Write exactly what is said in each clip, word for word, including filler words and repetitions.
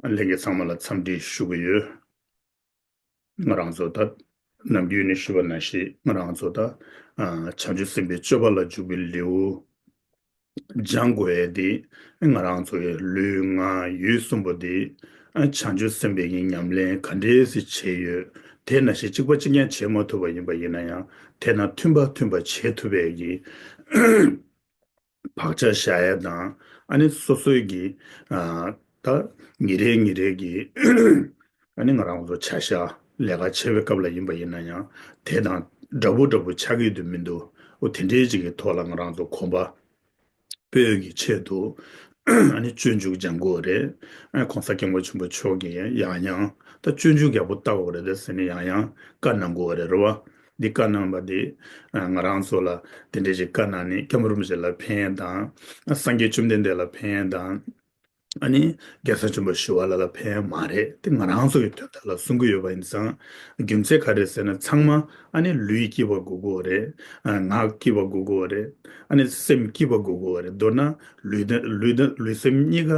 ལྷན་རྒྱས་ཚང་མ་ལ་འཚམས་འདྲི་ཞུ་གི་ཡོད། ང་རང་ཚོ་ད་ནམ་རྒྱུན་ནས་ཞུ་བ་ནང་བཞིན་ང་རང་ཚོ་ད་ཨ་བྱང་ཆུབ་སེམས་དཔའི་སྤྱོད་པ་ལ་འཇུག་པའི་ལེའུ་སྦྱང་དགོས་ཡས་དེ། ང་རང་ཚོ་ཡི་ལུས་ངག་ཡིད་གསུམ་པོ་དེ་ཨ་བྱང་ཆུབ་སེམས་དཔའི་གི་ཉམས་ལེན་ག་འདྲས་སེ་བྱས་ཡོད། དེ་ནང་བཞིན་གཅིག་པ་གཅིག་རྐྱང་བྱེད་མ་ཐུབ་པ་ཡིན་པ་ཡིན་ན་ཡང་། དེ་དང་མཐུན་པ་མཐུན་པ་བྱེད་ཐུབ་པའི་གི་བག་ཆགས་བཞག་ཡ་དང་། ཨ་ནི་སོ་སོའི་གི་ཨ་ད་ཉིན་རེ་ཉིན་རེ་གི་ཨ་ནི་ང་རང་ཚོ་བྱ་བཞག་ལས་ཀ་བྱེད་པའི་སྐབས་ལ་ཡིན་པ་ཡིན་ན་ཡང་། དེ་དང་འདྲ་པོ་འདྲ་པོ་ཆགས་ཀྱི་འདུག་མི་འདུག་འོ་དེ་འདྲའི་ཅིག་གི་ཐོག་ལ་ང་རང་ཚོ་གོམ་པ་སྤོས་ཀྱི་ཆེད་དུ་ཨ་ནི་སྤྱོད་འཇུག་སྦྱང་དགོས་རེད། ཨ་གོང་ས་སྐྱབས་མགོན་ཆེན་པོ་མཆོག་གིས་ཡང་ཡང་ད་སྤྱོད་འཇུག་ཡག་པོ་ལྟ་དགོས་རེད་ཟེར་ནས་ཡང་ཡང་བཀའ་གནང་དགོས་རེད། རེད་བ། འདི་བཀའ་གནང་བ་འདི་ང་རང་ཚོ་ལ་དེ་འདྲས་ཅིག་བཀའ་གནང་ནས་སྐྱབས་མགོན་རིན་པོ་ཆེ་ལ་ཕན་དང་། སངས་རྒྱས་བཅོམ་ལྡན་འདས་ལ་ཕན་དང་། ཨ་ནི་རྒྱལ་སྲས་ཆེན་པོ་ཞི་བ་ལྷ་ལ་ཕན་མ་རེད། དེ་ང་རང་ཚོ་གི་དོན་དག་ལ་གསུང་གི་ཡོད་པ་ཡིན་ཙང་། རྒྱུ་མཚན་ག་རེ་ཟེར་ན། ཚང་མ་ཨ་ནི་ལུས་སྐྱིད་པ་དགོས་ཀྱི་ཡོད་རེད། ཨ་ངག་སྐྱིད་པ་དགོས་ཀྱི་ཡོད་རེད། ཨ་ནི་སེམས་སྐྱིད་པ་དགོས་ཀྱི་ཡོད་རེད། མདོར་ན་ལུས་དང་ལུས་དང་ལུས་སེམས་གཉིས་ཀ་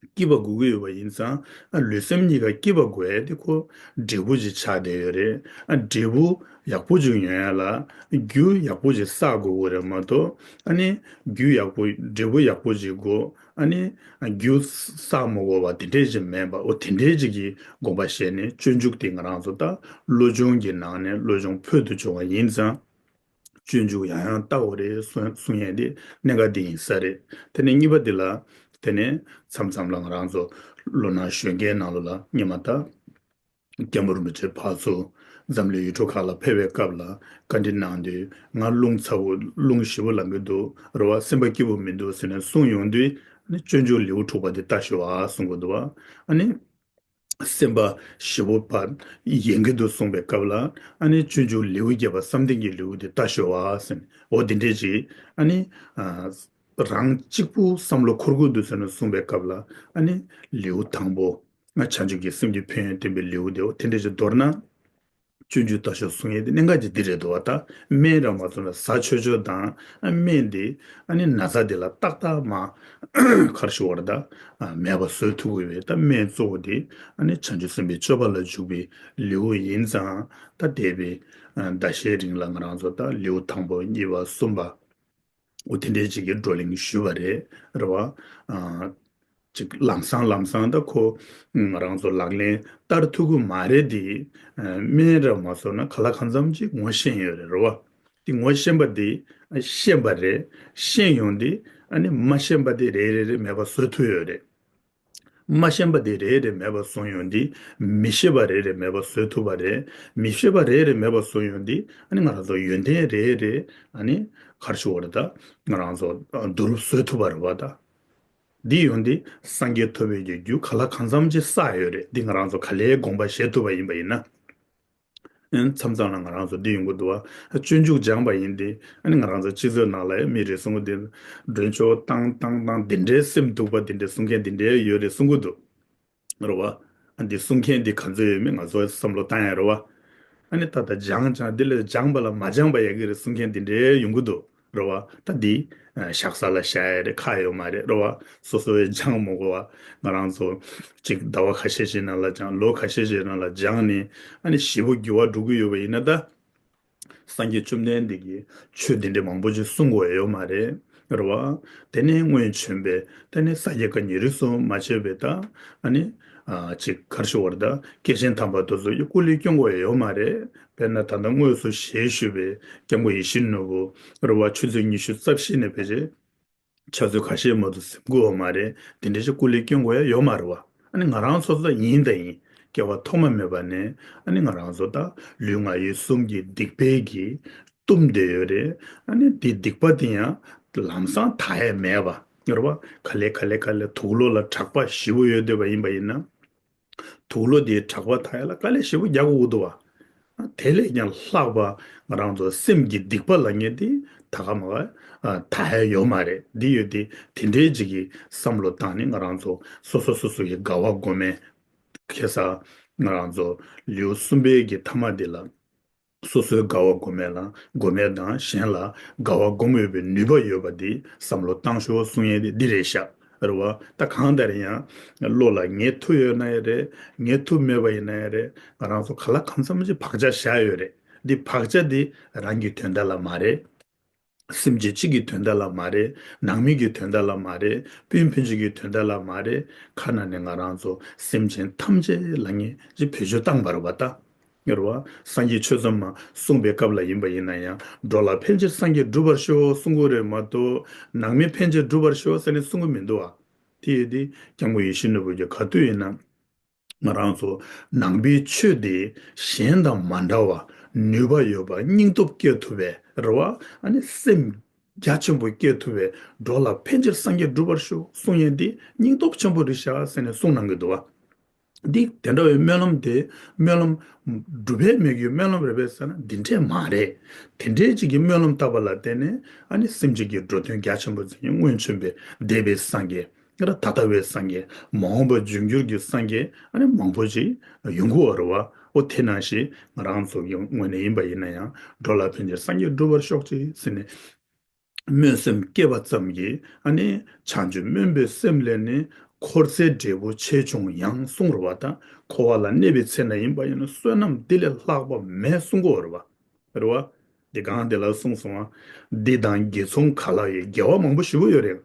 སྐྱིད་པ་དགོས་ཀྱི་ཡོད་པ་ཡིན་ཙང་། ཨ་ལུས་སེམས་གཉིས་ཀ་སྐྱིད་པ་དགོས་ཡ་དེ་ཁོ་འབྲས་བུ་ཅིག་ཆགས་བསྡད་ཡོད་རེད། ཨ་འབྲས་བུ་ཡག་པོ་ཅིག་ཡོང་ཡ་ལ་རྒྱུ་ཡག་པོ་ཅིག་བསགས་དགོས་ཀྱི་རེད་མ་གཏོགས། ཨ་ནི་རྒྱུ་ཡག་པོ་འབྲས་བུ་ཡག་པོ་ཅིག་དགོས། ཨ་ནི་རྒྱུ་བསགས་མ་དགོས་པ་དེ་འདྲས་ཅིག་མེད་པ། འོ་དེ་འདྲས་ཅིག་གི་དགོངས་པ་བཞེས་ནས། སྤྱོད་འཇུག་དེ་ང་རང་ཚོ་ད་བློ་སྦྱོང་གི་ནང་ནས་བློ་སྦྱོང་ཕུལ་དུ་བྱུང་བ་ཡིན་ཙང་། སྤྱོད་འཇུག་ཡང་ཡང་བལྟ་དགོས་རེད་གསུང་གསུང་ཡས་དེ་གནད་འགག་དེ་ཡིན་ས་རེད། དེ་ནས་གཉིས་པ་དེ་ལ། དེ་ནས་མཚམས་མཚམས་ལ་ང་རང་ཚོ་ལོ་ན་གཞོན་སྐྱེས་ནང་ལོགས་ལ་སྔོན་མ་ད་སྐྱབས་མགོན་རིན་པོ་ཆེ་ཕར་ཚུར་འཛམ་གླིང་ཡུལ་གྲུ་ཁག་ལ་ཕེབས་པའི་སྐབས་ལ་བཀའ་འདྲི་གནང་དུས། ང་རླུང་ཚ་པོ་རླུང་ཞེ་པོ་ལངས་ཀྱི་འདུག་རེད་བ། སེམས་པ་སྐྱིད་པོ་མི་འདུག་ཟེར་ནས་གསུངས་ཡོང་དུས། ཨ་ནི་སྤྱོད་འཇུག་ལེའུ་དྲུག་པ་དེ་ལྟ་ཤོག་ཨ་གསུང་གི་འདུག་བ། ཨ་ནི་སེམས་པ་ཞེ་པོ་ཕར་ཡེངས་ཀྱི་འདུག་གསུངས་པའི་སྐབས་ལ། ཨ་ནི་སྤྱོད་འཇུག་ལེའུ་བརྒྱད་པ་བསམ་གཏན་གྱི་ལེའུ་དེ་ལྟ་ཤོག་ཨ་ཟེར་ནས། འོ་དེ་འདྲས་ཅིག་ཨ་ནི་ཨ་རང་གཅིག་པུ་བསམ་བློ་འཁོར་དགོས་འདུག་ཟེར་ནས་གསུངས་པའི་སྐབས་ལ། ཨ་ནི་ལེའུ་དང་པོ་ང་བྱང་ཆུབ་ཀྱི་སེམས་ཀྱི་ཕན་ཡོན་བསྟན་པའི་ལེའུ་དེ། འོ་དེ་འདྲས་ཅིག་མདོར་ན་སྤྱོད་འཇུག་ལྟ་ཤོག་གསུང་ཡས་དེ་གནད་འགག་ཅིག་འདི་རེད་འདུག་བ། ད་སྨན་ར་མ་སོང་ན་བཟའ་ཆོག་ཆོག་དང་། ཨ་སྨན་དེ་ཨ་ནི་ན་ཚ་དེ་ལ་ཏག་ཏག་མ་ག་རེ་ཞུ་དགོས་རེད། ད་ཨ་མེད་པ་བཟོ་ཐུབ་ཀྱི་ཡོད་པས། ད་སྨན་གཙོ་བོ་དེ་ཨ་ནི་བྱང་ཆུབ་སེམས་དཔའི་སྤྱོད་པ་ལ་འཇུག་པའི་ལེའུ་ཡིན་ཙང་། ད་འདས་པའི་ཨ་ཟླ་ཤས་རིང་ལ་ང་རང་ཚོ་ད་ལེའུ་དང་པོ་གཉིས་པ་གསུམ་པ་འོ་དེ་འདྲས་ཅིག་གི་བགྲོ་གླེང་ཞུས་པ་རེད། རེད་བ། ཨ་ཅིག་ལམ་སང་ལམ་སང་ད་ཁོ་ང་རང་ཚོ་ལག་ལེན་བསྟར་ཐུབ་ཀྱི་མ་རེད་དེ། ཨ་སྨན་ར་མ་སོང་ན་ག་ལ་གང་འཚམ་ཅིག་ངོ་ཤེས་ཡོད་རེད། རེད་བ། དེ་ངོ་ཤེས་པ་དེ་ཨ་ཤེས་པ་རེད། ཤེས་ཡོང་དེ་ཨ་ནི་མ་ཤེས་པ་དེ་རེ་རེ་རེ་མེད་པ་བཟོ་ཐུབ་ཡོད་རེད། མ་ཤེས་པ་དེ་རེ་རེ་མེད་པ་བཟོ་ཡོང་དེ་མི་ཤེས་པ་རེ་རེ་མེད་པ་བཟོ་ཐུབ་པ་རེད། མི་ཤེས་པ་རེ་རེ་མེད་པ་བཟོ་ཡོང་དེ་ཨ་ནི་ང་རང་ཚོ་ཡོན་ཏན་རེ་རེ་ཨ་ནི་ག་རེ་ཞུ་དགོས་རེད། ད་ང་རང་ཚོ་ཨ་བསྡུ་རུབ་བཟོ་ཐུབ་པ་རེད་བ། ད། འདི་ཡོང་དེ་སངས་རྒྱས་ཐོབ་པའི་གི་རྒྱུ་ག་ལ་གང་འཚམ་ཅིག་བསགས་ཡོད་རེད། འདི་ང་རང་ཚོ་ག་ལེར་དགོངས་པ་བཞེས་ཐུབ་པ་ཡིན་པ་ཡིན་ན། ཨ་མཚམས་མཚམས་ལ་ང་རང་ཚོ་འདི་ཡོང་གི་འདུག་བ། སྤྱོད་འཇུག་སྦྱངས་པ་ཡིན་དེ། ཨ་ནི་ང་རང་ཚོ་སྤྱི་ཚོགས་ནང་ལ་མི་རེ་གསུང་གི་འདུག་མགྲོན་ཆོག་བཏང་བཏང་བཏང་འདི་འདྲའི་སེམས་སྡུག་པ་འདི་འདྲའི་གསུང་མཁན་འདི་འདྲའི་ཡོད་རེད་གསུང་གི་འདུག་རེད་བ། ཨ་འདི་གསུང་མཁན་འདི་ག་ཚོད་ཡོད་མེད་ང་ཚོ་བསམ་བློ་བཏང་ཡ་རེད་བ། ཨ་ནི་ད་ལྟ་སྦྱངས་སྦྱངས་འདི་ལས་སྦྱངས་པ་ལ་མ་སྦྱངས་པ་ཡག་གི་རེད་གསུང་མཁན་འདི་འདྲའི་ཡོང་གི་འདུག་རེད་བ། ད་འདི་ཨ་བཞག་ས་ལ་བཞག་ཡ་རེད། ཁག་ཡོད་མ་རེད། རེད་བ། སོ་སོ་ཡི་སྦྱངས་མ་དགོས་བ། ང་རང་ཚོ་གཅིག་ཟླ་བ་ཁ་ཤས་ཤིག་ནང་ལ་སྦྱངས། ལོ་ཁ་ཤས་ཤིག་ནང་ལ་སྦྱངས་ནས་ཨ་ནི་ཞེ་པོ་འགྱུར་བ་འགྲོ་གི་ཡོད་པ་ཡིན་ན། ད་སངས་རྒྱས་བཅོམ་ལྡན་འདས་ཀྱིས་ཆོས་འདི་འདྲའི་མང་པོ་ཅིག་གསུང་དགོས་ཡོད་མ་རེད། རེད་བ། དེ་ནས་སྔོན་བྱོན་པའི་དེ་ནས་ས་སྐྱ་བཀའ་རྙིང་རིས་སུ་མ་ཆད་པའི་ད་ཨ་ནི་ཨ་ཅིག་ག་རེ་ཞུ་དགོས་རེད། ད་སྐྱེས་ཆེན་དམ་པ་དེ་ཚོ་ཡི་སྐུ་ལས་སྐྱོན་དགོས་ཡོད་མ་རེད། དཔེར་ན་ད་ལྟ་དངོས་སུ་ཞལ་བཞུགས་པའི་སྐྱབས་མགོན་ཡིད་བཞིན་ནོར་བུ་རེད་བ། ཆུ་ཚོད་ཉི་ཤུ་རྩ་བཞི་ནས་ཕལ་ཆེར་ཆུ་ཚོད་ཁ་ཤས་མ་གཏོགས་གཟིམ་དགོས་ཡོད་མ་རེད། དེ་འདྲ་ཞིག་སྐུ་ལས་སྐྱོན་དགོས་ཡ་ཡོད་མ་རེད་བ། ཨ་ནི་ང་རང་ཚོ་ད་ཡིན་ད་ཡིན། སྐྱེ་བ་ཐོག་མ་མེད་པ་ནས་ཨ་ནི་ང་རང་ཚོ་ད་ལུས་ངག་ཡིད་གསུམ་གྱི་སྡིག་པའི་གིས་བཏུམས་བསྡད་ཡོད་རེད། ཨ་ནི་དེ་སྡིག་པ་དེ་ཡང་ལམ་སང་དག་ཡ་མེད་པ་རེད་བ། ག་ལེ་ག་ལེ་ག་ལེ་དུག་ལོག་ལ་དྲེག་པ་ཞེ་པོ་ཡོད་བསྡད་པ་ཡིན་པ་ཡིན་ན། དུག་ལོག་དེའི་དྲེག་པ་དག་ཡ་ལ་དཀའ་ལས་ཞེ་པོ་རྒྱག་དགོས་འདུག་བ། དེ་ལས་ཀྱང་ལྷག་པ་ང་རང་ཚོ་སེམས་ཀྱི་སྡིག་པ་ལབ་མཁན་དེ་ད་ག་མ་ག་དག་ཡ་ཡོད་མ་རེད། འདི་ཡོད་དེ་དེ་འདྲའི་ཅིག་གི་བསམ་བློ་བཏང་ནས་ང་རང་ཚོ་སོ་སོ་སོ་སོ་ཡི་དགའ་བ་སྒོམ་མེད། ཁ་སང་ང་རང་ཚོ་ལེའུ་གསུམ་པའི་གི་ཐ་མ་དེ་ལ། སོ་སོའི་དགའ་བ་སྒོམ་མེད་ལ་སྒོམ་མེད་དང་གཞན་ལ་དགའ་བ་སྒོམ་འོས་པའི་ནུས་པ་ཡོད་པ་འདི་བསམ་བློ་བཏང་ཤོག་གསུང་ཡས་དེ་འདི་རེད་ཤག་རེད་བ། ད་གང་ལྟར་ཡང་བློ་ལ་ངེས་ཐུབ་ཡོད་ན་ཡང་རེད། ངེས་ཐུབ་མེད་པ་ཡིན་ན་ཡང་རེད། ང་རང་ཚོ་ག་ལ་གང་འཚམ་ཅིག་བག་ཆགས་བཞག་ཡོད་རེད། འདི་བག་ཆགས་འདི་རང་གི་དོན་དག་ལ་མ་རེད། སེམས་ཅན་གཅིག་གི་དོན་དག་ལ་མ་རེད། ནང་མི་གི་དོན་དག་ལ་མ་རེད། སྤུན་ཕན་ཚུན་གྱི་དོན་དག་ལ་མ་རེད། ཁ་ན་ནས་ང་རང་ཚོ་སེམས་ཅན་ཐམས་ཅད་ལ་ངེས་ཅིག་བེད་སྤྱོད་བཏང་བ་རེད་བ་ད། ཡོད་རེད་བ། སངས་རྒྱས་ཆོས་ཚོགས་མ་གསུངས་པའི་སྐབས་ལ་ཡིན་པ་ཡིན་ན་ཡང་འགྲོ་ལ་ཕན་ཕྱིར་སངས་རྒྱས་འགྲུབ་པར་ཤོག་གསུང་གི་རེད་མ་གཏོགས། ནང་མི་ཕན་ཕྱིར་འགྲུབ་པར་ཤོག་ཟེར་ནས་གསུང་གི་མི་འདུག་བ། དེ་ཡིན་དུས་སྐྱབས་མགོན་ཡིད་བཞིན་ནོར་བུ་གིས་ག་དུས་ཡིན་ན། ང་རང་ཚོ་ནང་པའི་ཆོས་དེ་གཞན་དང་མ་འདྲ་བ། ནུས་པ་ཡོད་པ། སྙིང་སྟོབས་སྐྱེ་ཐུབ་པའི་རེད་བ། ཨ་ནི་སེམས་རྒྱ་ཆེན་པོ་སྐྱེ་ཐུབ་པའི། འགྲོ་ལ་ཕན་ཕྱིར་སངས་རྒྱས་འགྲུབ་པར་ཤོག་གསུང་ཡས་འདི་སྙིང་སྟོབས་ཆེན་པོ་རེད་ཤག་ཟེར་ནས་གསུང་གནང་གི་འདུག་བ། འདི་དེ་འདྲ་བའི་སྨོན་ལམ་དེ་སྨོན་ལམ་སྒྲུབ་པའི་མི་གི་སྨོན་ལམ་རེད་པས་ཟེར་ན་འདི་འདྲས་མ་རེད། དེ་འདྲས་ཅིག་གི་སྨོན་ལམ་བཏབ་པ་ལ་བརྟེན་ནས་ཨ་ནི་སེམས་ཅན་གྱི་འགྲོ་དོན་རྒྱ་ཆེན་པོ་མཛད་མཁན་སྔོན་བྱོན་པའི་འདས་པའི་སངས་རྒྱས། ད་ལྟ་བའི་སངས་རྒྱས། མ་འོངས་པ་འབྱུང་འགྱུར་གྱི་སངས་རྒྱས་ཨ་ནི་མང་པོ་ཅིག་ཡོང་གི་ཡོད་རེད་བ། འོ་དེ་ནང་བཞིན་ང་རང་ཚོ་གི་ངོས་ནས་ཡིན་པ་ཡིན་ན་ཡང་འགྲོ་ལ་ཕན་ཕྱིར་སངས་རྒྱས་འགྲུབ་པར་ཤོག་ཅིག་ཟེར་ནས་སྨོན་སེམས་བསྐྱེད་པ་ཙམ་གྱིས་ཨ་ནི་བྱང་ཆུབ་སྨོན་པའི་སེམས་ལས་ནི་འཁོར་ཚེ་འབྲས་བུ་ཆེ་ཆུང་ཡང་གསུངས་རེད་བ། ད་འཁོར་བ་ལ་གནས་པའི་ཚེ་ན་ཡིན་པ་ཡིན་ན་བསོད་ནམས་འདི་ལས་ལྷག་པ་མེད་གསུང་གི་ཡོད་རེད་བ། རེད་བ། འདི་གང་དེ་ལ་གསུངས་སོང་བ། འདི་དང་དགེ་མཚུངས་ག་ལ་ཡོད། དགེ་བ་མང་པོ་ཞེ་པོ་ཡོད་རེད།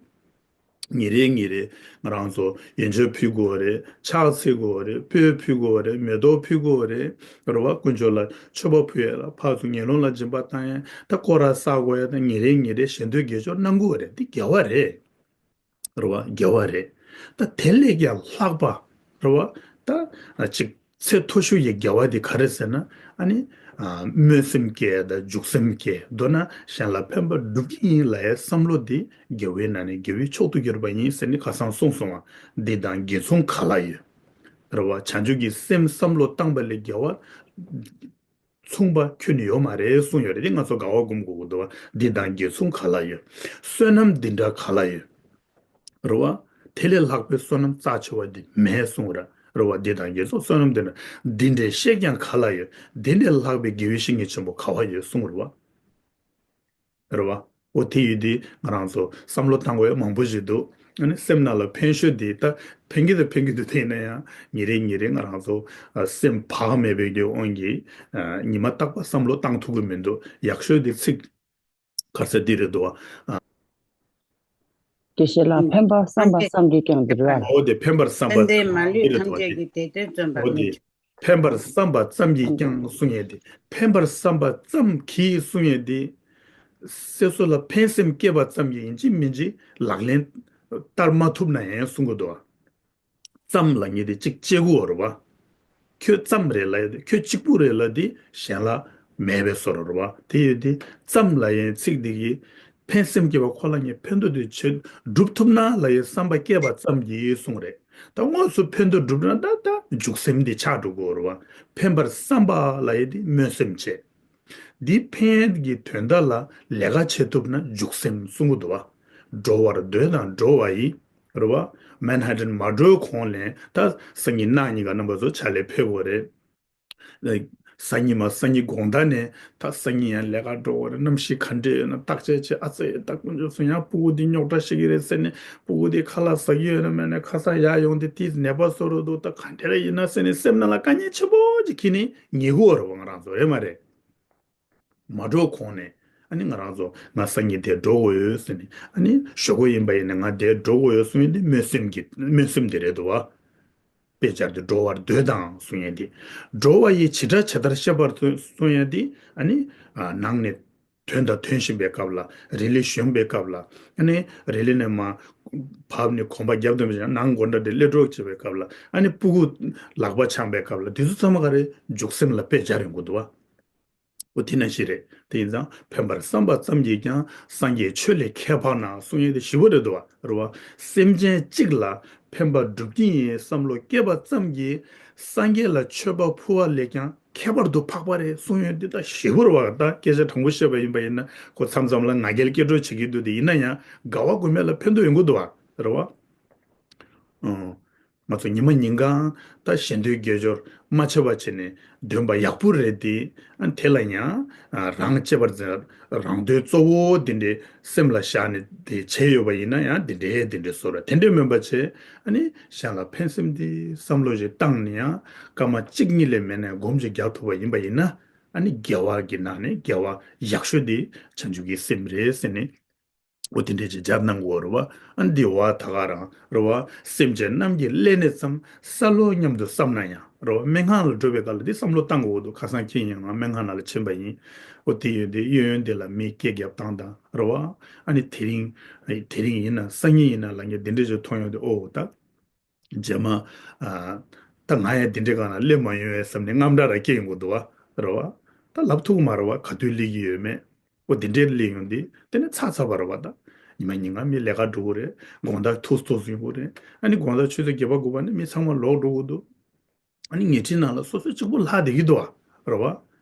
ཉིན་རེ་ཉིན་རེ་ང་རང་ཚོ་ཡོན་མཆོད་ཕུལ་དགོས་པ་རེད། ཕྱག་འཚལ་དགོས་པ་རེད། སྤོས་ཕུལ་དགོས་པ་རེད། མེ་ཏོག་ཕུལ་དགོས་པ་རེད། རེད་བ། དཀོན་མཆོག་ལ་མཆོད་པ་ཕུལ་ཡས་ལ་ཕར་ཚུར་ངན་སློང་ལ་སྦྱིན་པ་བཏང་ཡས། ད་སྐོར་ར་བསགས་དགོས་ཡས། ད་ཉིན་རེ་ཉིན་རེ་ཞལ་འདོན་དགེ་སྦྱོར་གནང་དགོས་པ་རེད། འདི་དགེ་བ་རེད། རེད་བ། དགེ་བ་རེད། ད་དེ་ལས་ཀྱང་ལྷག་པ། རེད་བ། ད་ཅིག་ཚད་མཐོ་ཤོས་ཀྱི་དགེ་བ་དེ་ག་རེ་ཟེར་ན། ཨ་ནི། ཨ། སྨོན་སེམས་བསྐྱེད་དང་འཇུག་སེམས་བསྐྱེད། མདོར་ན་གཞན་ལ་ཕན་པ་སྒྲུབ་ཀྱི་ཡིན་ལབ་ཡའི་བསམ་བློ་དེ་དགེ་བའི་ནང་ནས་དགེ་བའི་མཆོག་ཏུ་གྱུར་པ་ཡིན་ཟེར་ནས་ཁ་སང་གསུངས་སོང་བ། འདི་དང་དགེ་མཚུངས་ག་ལ་ཡོད། རེད་བ། བྱང་ཆུབ་ཀྱི་སེམས་བསམ་བློ་བཏང་པ་ལས་དགེ་བ་མཚུངས་པ་ཁྱོན་ནས་ཡོད་མ་རེད་གསུངས་ཡོད་རེད། དེ་ང་ཚོ་དགའ་བ་སྒོམ་དགོས་ཀྱི་འདུག་བ། འདི་དང་དགེ་མཚུངས་ག་ལ་ཡོད། བསོད་ནམས་འདི་འདྲ་ག་ལ་ཡོད། རེད་བ། དེ་ལས་ལྷག་པའི་བསོད་ནམས་རྩ་ཆེ་བ་འདི་མེད་གསུངས་ར། རེད་བ། འདི་དང་དགེ་ཚོགས་བསོད་ནམས་འདི་འདྲ། འདི་འདྲའི་བཤད་ཀྱང་ག་ལ་ཡོད། འདི་འདྲའི་ལྷག་པའི་དགེ་བའི་བཤེས་གཉེན་ཆེན་པོ་ག་བ་ཡོད་གསུངས་རེད་བ། རེད་བ། འོ་དེ་ཡོད་དུས་ང་རང་ཚོ་བསམ་བློ་བཏང་དགོས་ཡ་མང་པོ་ཞིག་འདུག་ཨ་ནི་སེམས་ནང་ལ་ཕན་ཤོས་དེ་ད་ཕན་གྱི་དང་ཕན་གྱི་འདུག་དེ་ཡིན་ན་ཡང་ཉིན་རེ་ཉིན་རེ་ང་རང་ཚོ་ཨ་སེམས་བག་མེད་པའི་གི་དབང་གིས་ཨ་ཉི་མ་རྟག་པར་བསམ་བློ་བཏང་ཐུབ་ཀྱི་མི་འདུག་ཡག་ཤོས་དེ་ཚིག་ག་ས་འདི་རེད་འདུག་ཨ། དགེ་བཤེས་ལགས། ཕན་པར་བསམ་པ་ཙམ་གྱིས་ཀྱང་འདིར་བ། འོ་དེ་ཕན་པར་བསམ་པ་ཕན་བདེའི་མ་ལུས་འདི་རེད་འདུག་ཨ། ཐམས་ཅད་ཀྱི་དེ་དོན་བརྩོན་པར་འོ་དེ་སྨོན། ཕན་པར་བསམ་པ་ཙམ་གྱིས་ཀྱང་གསུང་ཡས་དེ། ཕན་པར་བསམ་པ་ཙམ་གྱིས་གསུང་ཡས་དེ། སོ་སོ་ལ་ཕན་སེམས་སྐྱེས་པ་ཙམ་གྱིས་ཡིན་གཅིག་མིན་གཅིག་ལག་ལེན་བསྟར་མ་ཐུབ་ན་ཡང་གསུང་གི་འདུག་ཨ། ཙམ་ལབ་མཁན་དེ་གཅིག་བྱེད་དགོས་རེད་བ། ཁྱོད་ཙམ་རེད་ལབ་ཡ་དེ། ཁྱོད་གཅིག་པུ་རེད་ལབ་དེ་གཞན་ལ་མེད་པའི་བཟོ་འདྲ་རེད་བ། དེ་ཡོད་དེ་ཙམ་ལབ་ཡའི་ཚིག་དེ་གིས་ཕན་སེམས་སྐྱེས་པ་ཁོ་ལ་ངས་ཕན་ཐོགས་དེ་བྱེད་སྒྲུབ་ཐུབ་ན་ལབ་ཡའི་བསམ་པ་སྐྱེས་པ་ཙམ་གྱིས་གསུངས་རེད། ད་དངོས་སུ་ཕན་ཐོགས་སྒྲུབ་ན་ད་ད་འཇུག་སེམས་དེ་ཆགས་འགྲོ་དགོས་རེད་བ། ཕན་པར་བསམ་པ་ལབ་ཡ་དེ་སྨོན་སེམས་བྱེད། འདི་ཕན་གྱི་དོན་དག་ལ་ལས་ཀ་བྱེད་ཐུབ་ན་འཇུག་སེམས་གསུང་གི་འདུག་བ། འགྲོ་བར་འདོད་དང་འགྲོ་བ་ཡི། རེད་བ། མན་ཧ་ཏན་མ་འགྲོའི་གོང་ལ་ད་སང་ཉིན་གནངས་ཉིན་ག་རྣམ་པ་ཚོ་ཕྱག་ལས་ཕེབས་དགོས་རེད། སང་ཉིན་མ་སང་ཉིན་དགོང་དག་ནས་ད་སང་ཉིན་ཡང་ལས་ཀ་འགྲོ་དགོས་རེད། གནམ་གཤིས་ག་འདྲས་ཡོད་ན་བརྟག་དཔྱད་བྱེད། ཨ་ཙི་ད་དཀོན་མཆོག་གསུམ་ཡང་སྤུ་གུ་འདི་རྙོག་དྲ་ཞིག་གི་རེད་ཟེར་ནས་སྤུ་གུ་འདི་ཁ་ལག་ཟ་གི་ཡོད་ན་མེད་ན་ཁ་སང་ཡར་ཡོང་དེ་དེས་ནད་པ་བཟོ་རུ་འདུག་ད་ག་འདྲས་ཡིན་ན་ཟེར་ནས་སེམས་ནང་ལ་དཀའ་ངལ་ཆེན་པོ་ཅིག་ཁྱེར་ནས་ཉལ་གི་ཡོད་རེད་བ། ང་རང་ཚོ་རེད་མ་རེད། མ་འགྲོ་གོང་ནས་ཨ་ནི་ང་རང་ཚོ་ང་སང་ཉིན་དེར་འགྲོ་དགོས་ཡོད་ཟེར་ནས། ཨ་ནི་ཞོགས་པ་ཡིན་པ་ཡིན་ན་ང་དེར་འགྲོ་དགོས་ཡོད་གསུང་ཡས་དེ་སྨོན་སེམས་ཀྱི་སྨོན་སེམས་དེ་རེད་འདུག་བ། དཔེ་ཆ་དེ་འགྲོ་བར་འདོད་དང་གསུང་ཡས་དེ། འགྲོ་བ་ཡི་བྱེ་བྲག་ཇི་ལྟར་ཤེས་པར་གསུང་ཡས་དེ། ཨ་ནི་ཨ་ནང་ནས་དོན་དང་དོན་བཞིན་པའི་སྐབས་ལ། རི་ལི་ཞོན་པའི་སྐབས་ལ། ཨ་ནི་རི་ལི་ནས་མར་བབས་ནས་གོམ་པ་བརྒྱབ་སྟེ་ནང་སྒོ་འགྲམ་དེ་སླེབས་འགྲོ་བྱེད་པའི་སྐབས་ལ། ཨ་ནི་སྤུ་གུ་ལག་པ་འཆང་པའི་སྐབས་ལ། དེ་ཚོ་ཚང་མ་ག་རེ་འཇུག་སེམས་ལ་དཔེ་སྦྱར་ཡོང་གི་འདུག་བ། འོ་དེ་ནང་བཞིན་རེད། དེ་ཡིན་ཙང་ཕན་པར་བསམ་པ་ཙམ་གྱིས་ཀྱང་། སངས་རྒྱས་ཆོས་ལས་ཁྱད་འཕགས་ན་གསུང་ཡས་དེ་ཞེ་པོ་རེད་འདུག་བ། རེད་བ། སེམས་ཅན་གཅིག་ལ་ཕན་པ་སྒྲུབ་ཀྱི་ཡིན་བསམ་བློ་སྐྱེས་པ་ཙམ་གྱིས་སངས་རྒྱས་ལ་མཆོད་པ་ཕུལ་བ་ལས་ཀྱང་ཁྱད་པར་དུ་འཕགས་པ་རེད་གསུང་ཡས་འདི་ད་ཞེ་པོ་རེད་བ། ད་སྐད་ཆ་དྲང་པོ་བཤད་པ་ཡིན་པ་ཡིན་ན་ཁོ་མཚམས་མཚམས་ལ་ང་རྒྱལ་སྐྱེ་འགྲོ་བྱེད་ཀྱི་འདུག་དེ་ཡིན་ན་ཡང་དགའ་བ་དགོས་མེད་ལ་ཕན་ཐོགས་ཡོང་གི་འདུག་བ། རེད་བ། ཨང་། ང་ཚོ་ཉི་མ་ཉིན་གང་ད་ཞེ་འདོད་དགེ་སྦྱོར་མ་ཆད་པ་བྱས་ནས་འདོན་པ་ཡག་པོ་རེད་དེ། ཨ་དེ་ལ་ཡང་རང་གཅེས་པར་འཛིན། རང་དོན་གཙོ་བོ་དེ་འདྲའི་སེམས་ལ་བཞག་ནས་དེ་བྱས་ཡོད་པ་ཡིན་ན་ཡང་དེ་འདྲའི་དེ་འདྲའི་བཟོ་འདྲ། དེ་འདྲའི་མིན་པ་བྱས། ཨ་ནི་གཞན་ལ་ཕན་སེམས་དེ་བསམ་བློ་ཞིག་བཏང་ནས་ཡང་སྐར་མ་གཅིག་གཉིས་ལས་མེད་ནས་སྒོམ་ཞིག་རྒྱག་ཐུབ་པ་ཡིན་པ་ཡིན་ན། ཨ་ནི་དགེ་བ་གི་ནང་ནས་དགེ་བ་ཡག་ཤོས་དེ་བྱང་ཆུབ་ཀྱི་སེམས་རེད་ཟེར་ནས། འོ་དེ་འདྲས་ཅིག་སྦྱར་གནང་དགོས་རེད་བ། ཨ་འདི་བ་ད་ག་རང་རེད་བ། སེམས་ཅན་རྣམས་ཀྱི་ལས་ནི་ཙམ། སལ་ལོ་སྙམ་དུ་བསམ་ན་ཡང་རེད་བ། སྨན་ཁང་ལ་འགྲོ་བའི་སྐབས་ལ་འདི་བསམ་བློ་བཏང་དགོས་འདུག་ཁ་སང་ཁྱེད་ཡིན་ང་སྨན་ཁང་ནང་ལ་ཕྱིན་པ་ཡིན། འོ་དེ་ཡོད་དེ་གཡས་གཡོན་དེ་ལ་མི་སྐད་རྒྱབ་སྟངས་དང་རེད་བ། ཨ་ནི་དེ་རིང་དེ་རིང་ཡིན་ན་སང་ཉིན་ཡིན་ན་ལ་ངས་འདི་འདྲས་ཅིག་མཐོང་ཡོང་དུས་ཨོ་ད། རྗེས་མ། ཨ། ད་ང་ཡང་འདི་འདྲའི་སྒང་ལ་སླེབས་མ་ཡོང་བས་བསམ་ནས་དངངས་སྐྲག་རང་སྐྱེ་ཡོང་གི་འདུག་བ། རེད་བ། ད་ལབ་ཐུབ་ཀྱི་མ་རེད་བ། ག་དུས་སླེབས་ཀྱི་ཡོད་མེད། འོ་འདི་འདྲའི་སླེབས་ཡོང་དུས་དེ་ནས་ཚ་ཚ་བ་རེད་བ། ད་ཉི་མ་ཉིན་གང་མི་ལས་ཀ་འགྲོ་གི་རེད། དགོང་དག་ཐུག་ཐུག་ཡོང་གི་རེད། ཨ་ནི་དགོང་དག་ཆུ་ཚོད་བརྒྱད་པ་དགུ་པ་ནས་མི་ཚང་མ་ལོག་འགྲོ་གི་འདུག་ཨ་ནི་ཉལ་ཁྲིའི་ནང་ལ་སོ་སོ་གཅིག་པུ་ལྷག་བསྡད་ཀྱི་འདུག་བ། རེད་བ།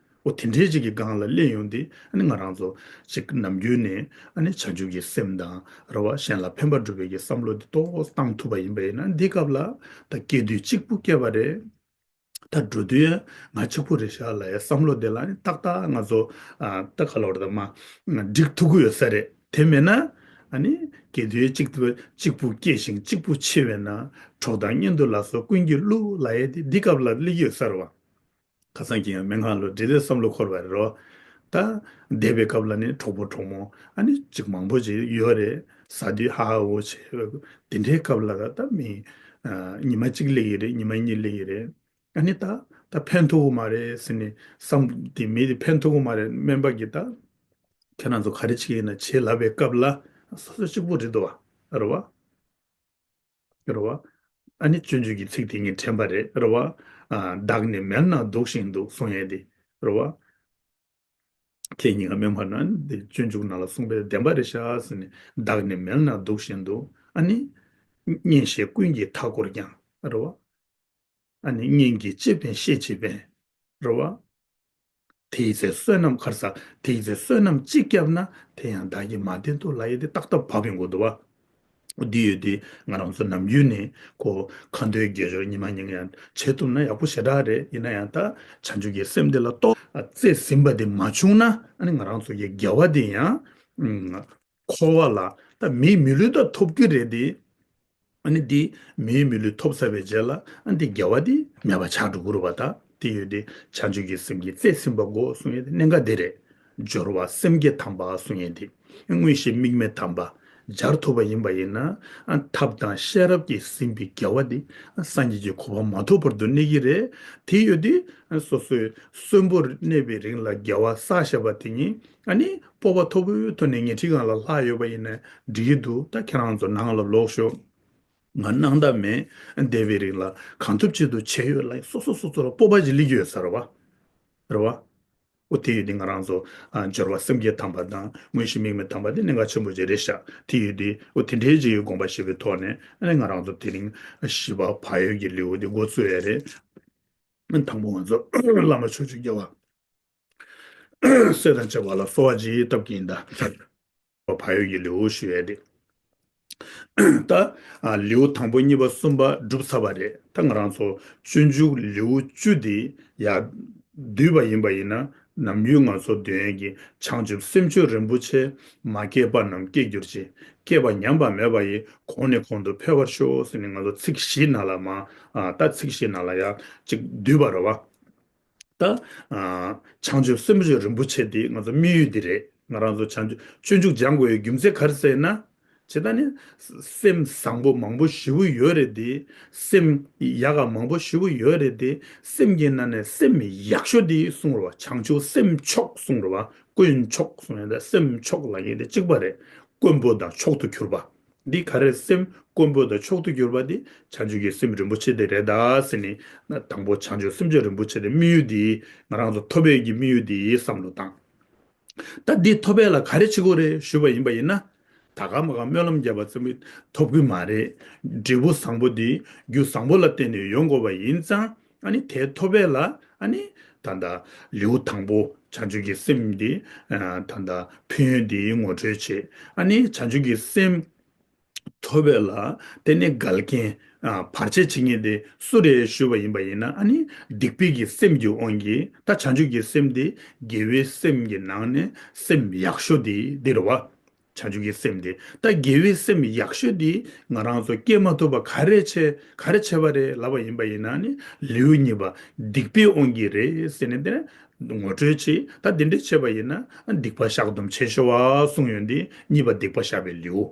འོ་དེ་འདྲའི་ཅིག་གི་སྒང་ལ་སླེབས་ཡོང་དུས་ཨ་ནི་ང་རང་ཚོ་ཅིག་ནམ་རྒྱུན་ནས་ཨ་ནི་བྱང་ཆུབ་ཀྱི་སེམས་དང་རེད་བ། གཞན་ལ་ཕན་པ་སྒྲུབ་པའི་གི་བསམ་བློ་འདི་ཏོག་ཙམ་བཏང་ཐུབ་པ་ཡིན་པ་ཡིན་ན། འདི་སྐབས་ལ་ད་སྐྱེ་དུས་གཅིག་པུ་སྐྱེས་པ་རེད། ད་འགྲོ་དུས་ང་གཅིག་པུ་རེད་ཤག་ལབ་ཡ་བསམ་བློ་དེ་ལ་ནི་ཏག་ཏག་ང་ཚོ་ཨ་ད་ག་ལབ་རེད་ད་མ་འགྲིག་ཐུབ་ཀྱི་ཡོད་ས་རེད། དེ་མེད་ན་ཨ་ནི་སྐྱེ་དུས་གཅིག་ཏུ་གཅིག་པུ་སྐྱེས་ཤིང་གཅིག་པུ་འཆི་བས་ན། གྲོགས་དང་གཉེན་དུ་ལ་སོགས་ཀུན་གྱི་བསླུ་ལབ་ཡ་དེ་འདི་སྐབས་ལ་སླེབས་ཀྱི་ཡོད་ས་རེད་བ། ཁ་སང་ཁྱེད་ཡང་སྨན་ཁང་ལ་འདྲེ་དེ་བསམ་བློ་འཁོར་བ་རེད་རོ། ད་འདས་པའི་སྐབས་ལ་ནི་གྲོགས་པོ་གྲོགས་མོ་ཨ་ནི་ཅིག་མང་པོ་ཅིག་ཡོད་རེད། ཟ་དུས་ཧ་ཧ་འོ་བྱེད། དེ་འདྲའི་སྐབས་ལ་ད་མི་ཨ་ཉི་མ་གཅིག་སླེབས་ཀྱི་རེད། ཉི་མ་གཉིས་སླེབས་ཀྱི་རེད། ཨ་ནི་ད་ད་ཕན་ཐོགས་མ་རེད་ཟེར་ནས་བསམ། དེ་མི་དེ་ཕན་ཐོགས་མ་རེད། སྨན་པ་གིས་ད་ཁྱེད་རང་ཚོ་ག་རེ་བྱེད་ཀྱི་ཡིན་ན་བྱེད་ལབ་པའི་སྐབས་ལ་སོ་སོ་གཅིག་པུ་རེད་འདུག་བ། རེད་བ། རེད་བ། ཨ་ནི་སྤྱོད་འཇུག་གི་ཚིག་དེ་ངས་དྲན་པ་རེད། རེད་བ། ཨ་བདག་ནི་མལ་ན་འདུག་བཞིན་དུ་གསུང་ཡས་དེ། རེད་བ། ཁྱེད་ཉིད་ཀྱི་སྨན་པ་ན་འདི་སྤྱོད་འཇུག་ནང་ལ་གསུངས་པའི་བདེན་པ་རེད་ཤག་ཟེར་ནས། བདག་ནི་མལ་ན་འདུག་བཞིན་དུ་ཨ་ནི། གཉེན་བཤེས་ཀུན་གྱིས་མཐའ་བསྐོར་ཀྱང་། རེད་བ། ཨ་ནི་གཉེན་གྱིས་བཅས་པའི་བཤེས་བྱེད་པས། རེད་བ། དེའི་ཚེ་བསོད་ནམས་ཁར་ས། དེའི་ཚེ་བསོད་ནམས་གཅིག་བསྐྱབས་ན། དེ་ཡང་བདག་གིས་མ་བསྟེན་ཏོ་ལབ་ཡས་དེ་ཏག་ཏག་བབས་ཡོང་གི་འདུག་བ། འདི་ཡོད་དེ་ང་རང་ཚོ་ནམ་རྒྱུན་ནས་ཁོ་ཁ་འདོན་དགེ་སྦྱོར་ཉི་མ་ཉིན་ཡང་བྱེད་ཐུབ་ན་ཡག་པོ་ཞེ་དྲག་རེད། ཡིན་ན་ཡང་ད་བྱང་ཆུབ་ཀྱི་སེམས་དེ་ལ་ཏོག་བརྩེ་ཟིན་པ་དེ་མ་བྱུང་ན། ཨ་ནི་ང་རང་ཚོ་གི་དགེ་བ་དེ་ཡང་འཁོར་བ་ལ་ད་མིའི་མི་ལུས་ད་ཐོབ་ཀྱི་རེད་དེ། ཨ་ནི་འདི་མིའི་མི་ལུས་ཐོབ་ཚར་བའི་རྗེས་ལ་ཨ་འདི་དགེ་བ་འདི་མེད་པ་ཆགས་འགྲོ་གི་རེད་བ། ད་དེ་ཡོད་དེ་བྱང་ཆུབ་ཀྱི་སེམས་ཀྱིས་བརྩེ་ཟིན་པ་དགོས་གསུང་ཡས་དེ་གནད་འགག་དེ་རེད། སྦྱོར་བ་སེམས་བསྐྱེད་དམ་པ་གསུང་ཡས་དེ། དངོས་གཞི་དམིགས་མེད་དམ་པ་སྦྱར་ཐུབ་པ་ཡིན་པ་ཡིན་ན། ཨ་ཐབས་དང་ཤེས་རབ་ཀྱིས་ཟིན་པའི་དགེ་བ་འདི་ཨ་སངས་རྒྱས་ཀྱི་གོ་འཕང་མ་ཐོབ་བར་དུ་གནས་ཀྱི་རེད། དེ་ཡོད་དེ་ཨ་སོ་སོའི་གསོན་པོར་གནས་པའི་རིང་ལ་དགེ་བ་བསགས་བཞག་པ་དེ་ཉིད་ཨ་ནི་སྤོབས་པ་མཐོ་པོའི་ཐོག་ནས་ཉལ་ཁྲིའི་སྒང་ལ་ལྷག་ཡོད་པ་ཡིན་ན་འགྲིག་གི་འདུག་ད་ཁྱེད་རང་ཚོ་ནང་ལ་ལོག་ཤོག་ང་སྣང་དག་མེད། འདས་པའི་རིང་ལ་གང་ཐུབ་ཅི་ཐུབ་བྱས་ཡོད་ལ། སོ་སོ་སོ་སོ་ལ་སྤོབས་པ་ཅིག་སླེབས་ཀྱི་ཡོད་ས་རེད་བ། རེད་བ། འོ་དེ་ཡོད་དེ་ང་རང་ཚོ་ཨ་སྦྱོར་བ་སེམས་བསྐྱེད་དམ་པ་དང་དངོས་གཞི་དམིགས་མེད་དམ་པ་དེ་གནད་འགག་ཆེན་པོ་ཅིག་རེད་ཤག་དེ་ཡོད་དེ་འོ་དེ་འདྲའི་ཅིག་ཡོད་དགོངས་པ་བཞེས་པའི་ཐོག་ནས་ཨ་ནི་ང་རང་ཚོ་དེ་རིང་བཞི་པ་བག་ཡོད་ཀྱི་ལེའུ་དེ་འགོ་བཙུགས་ཡས་རེད། དང་པོ་ང་ཚོ་བླ་མ་ཕྱོགས་བཅུའི་རྒྱལ་བ་སྲས་དང་བཅས་པ་ལ་གསོལ་བ་འདི་བཏབ་ཀྱི་ཡིན་ད། བག་ཡོད་ཀྱི་ལེའུ་ཞུ་ཡས་དེ། ད་ཨ་ལེའུ་དང་པོ་གཉིས་པ་གསུམ་པ་གྲུབ་ཚར་བ་རེད། ད་ང་རང་ཚོ་སྤྱོད་འཇུག་ལེའུ་བཅུ་འདི་ཡར་བསྡུས་པ་ཡིན་པ་ཡིན་ན། ནམ་རྒྱུན་ང་ཚོ་འདོན་ཡས་ཀྱི་བྱང་ཆུབ་སེམས་མཆོག་རིན་པོ་ཆེ། མ་སྐྱེས་པ་རྣམས་སྐྱེ་གྱུར་ཅིག་སྐྱེས་པ་ཉམས་པ་མེད་པ་ཡི། གོང་ནས་གོང་དུ་འཕེལ་བར་ཤོག་ཟེར་ནས་ང་ཚོ་ཚིག་བཞི་ནང་ལ་མ་ཨ་ད་ཚིག་བཞི་ནང་ལ་ཡར་ཅིག་བསྡུས་པ་རེད་བ། ད་ཨ་བྱང་ཆུབ་སེམས་མཆོག་རིན་པོ་ཆེ་འདི་ང་ཚོ་དམིགས་ཡུལ་འདི་རེད། ང་རང་ཚོ་བྱང་ཆུབ་སྤྱོད་འཇུག་སྦྱང་དགོས་ཡའི་རྒྱུ་མཚན་ག་རེ་ཟེར་ན། ཇི་ལྟར་ནི་སེམས་བཟང་པོ་མང་པོ་ཞེ་པོ་ཡོད་རེད་དེ། སེམས་ཡག་ག་མང་པོ་ཞེ་པོ་ཡོད་རེད་དེ། སེམས་ཀྱི་ནང་ནས་སེམས་ཡག་ཤོས་དེ་གསུངས་རེད་བ། བྱང་ཆུབ་སེམས་མཆོག་གསུངས་རེད་བ། དཀོན་མཆོག་གསུངས་ཡོད་དེ། སེམས་མཆོག་ལབ་མཁན་དེ་གཅིག་པ་རེད། དཀོན་པོ་དང་མཆོག་ཏུ་གྱུར་པ། འདི་ག་རེ་སེམས་དཀོན་པོ་དང་མཆོག་ཏུ་གྱུར་པ་འདི་བྱང་ཆུབ་ཀྱི་སེམས་རིན་པོ་ཆེ་དེ་རེད་ད་ཟེར་ནས། ན་དང་པོ་བྱང་ཆུབ་སེམས་མཆོག་རིན་པོ་ཆེ་དེ་དམིགས་ཡུལ་འདི། ང་རང་ཚོ་ཐོབ་པའི་གི་དམིགས་ཡུལ་འདི་བསམ་བློ་བཏང་། ད་འདི་ཐོབ་པའི་ལ་ག་རེ་བྱེད་དགོས་རེད་ཞུས་པ་ཡིན་པ་ཡིན་ན། ད་ག་མ་ག་སྨོན་ལམ་བརྒྱབ་པ་ཙམ་གྱིས་ཐོབ་ཀྱི་མ་རེད། འབྲས་བུ་བཟང་པོ་འདི་རྒྱུ་བཟང་པོ་ལ་བརྟེན་ནས་ཡོང་དགོས་པ་ཡིན་ཙང་། ཨ་ནི་དེ་ཐོབ་པའི་ལ་ཨ་ནི་ད་ལྟ་ལེའུ་དང་པོ་བྱང་ཆུབ་ཀྱི་སེམས་འདི་ཨ་ད་ལྟ་ཕན་ཡོན་འདི་ངོ་སྤྲོད་བྱེད། ཨ་ནི་བྱང་ཆུབ་ཀྱི་སེམས་ཐོབ་པའི་ལ་དེ་ནི་འགལ་རྐྱེན་ ཨ། བར་ཆད་བྱེད་མཁན་དེ་སུ་རེད་ཞུས་པ་ཡིན་པ་ཡིན་ན། ཨ་ནི་སྡིག་པའི་གི་སེམས་ཀྱི་དབང་གིས། ད་བྱང་ཆུབ་ཀྱི་སེམས་དེ་དགེ་བའི་སེམས་ཀྱི་ནང་ནས་སེམས་ཡག་ཤོས་དེ་འདི་རེད་བ། བྱང་ཆུབ་ཀྱི་སེམས་དེ། ད་དགེ་བའི་སེམས་ཡག་ཤོས་དེ་ང་རང་ཚོ་སྐྱེ་མ་ཐུབ་པ་ག་རེ་བྱས་ག་རེ་བྱས་པ་རེད་ལབ་པ་ཡིན་པ་ཡིན་ན། ཨ་ནི་ལེའུ་གཉིས་པ་སྡིག་པའི་དབང་གིས་རེད་ཟེར་ནས་དེ་ངོ་སྤྲོད་བྱེད། ད་འདི་འདྲས་བྱས་པ་ཡིན་ན་སྡིག་པ་བཤགས་སྡོམ་བྱེད་ཤོག་ཨ་གསུངས་ཡོད། འདི་གཉིས་པ་སྡིག་པ་བཤགས་པའི་ལེའུ།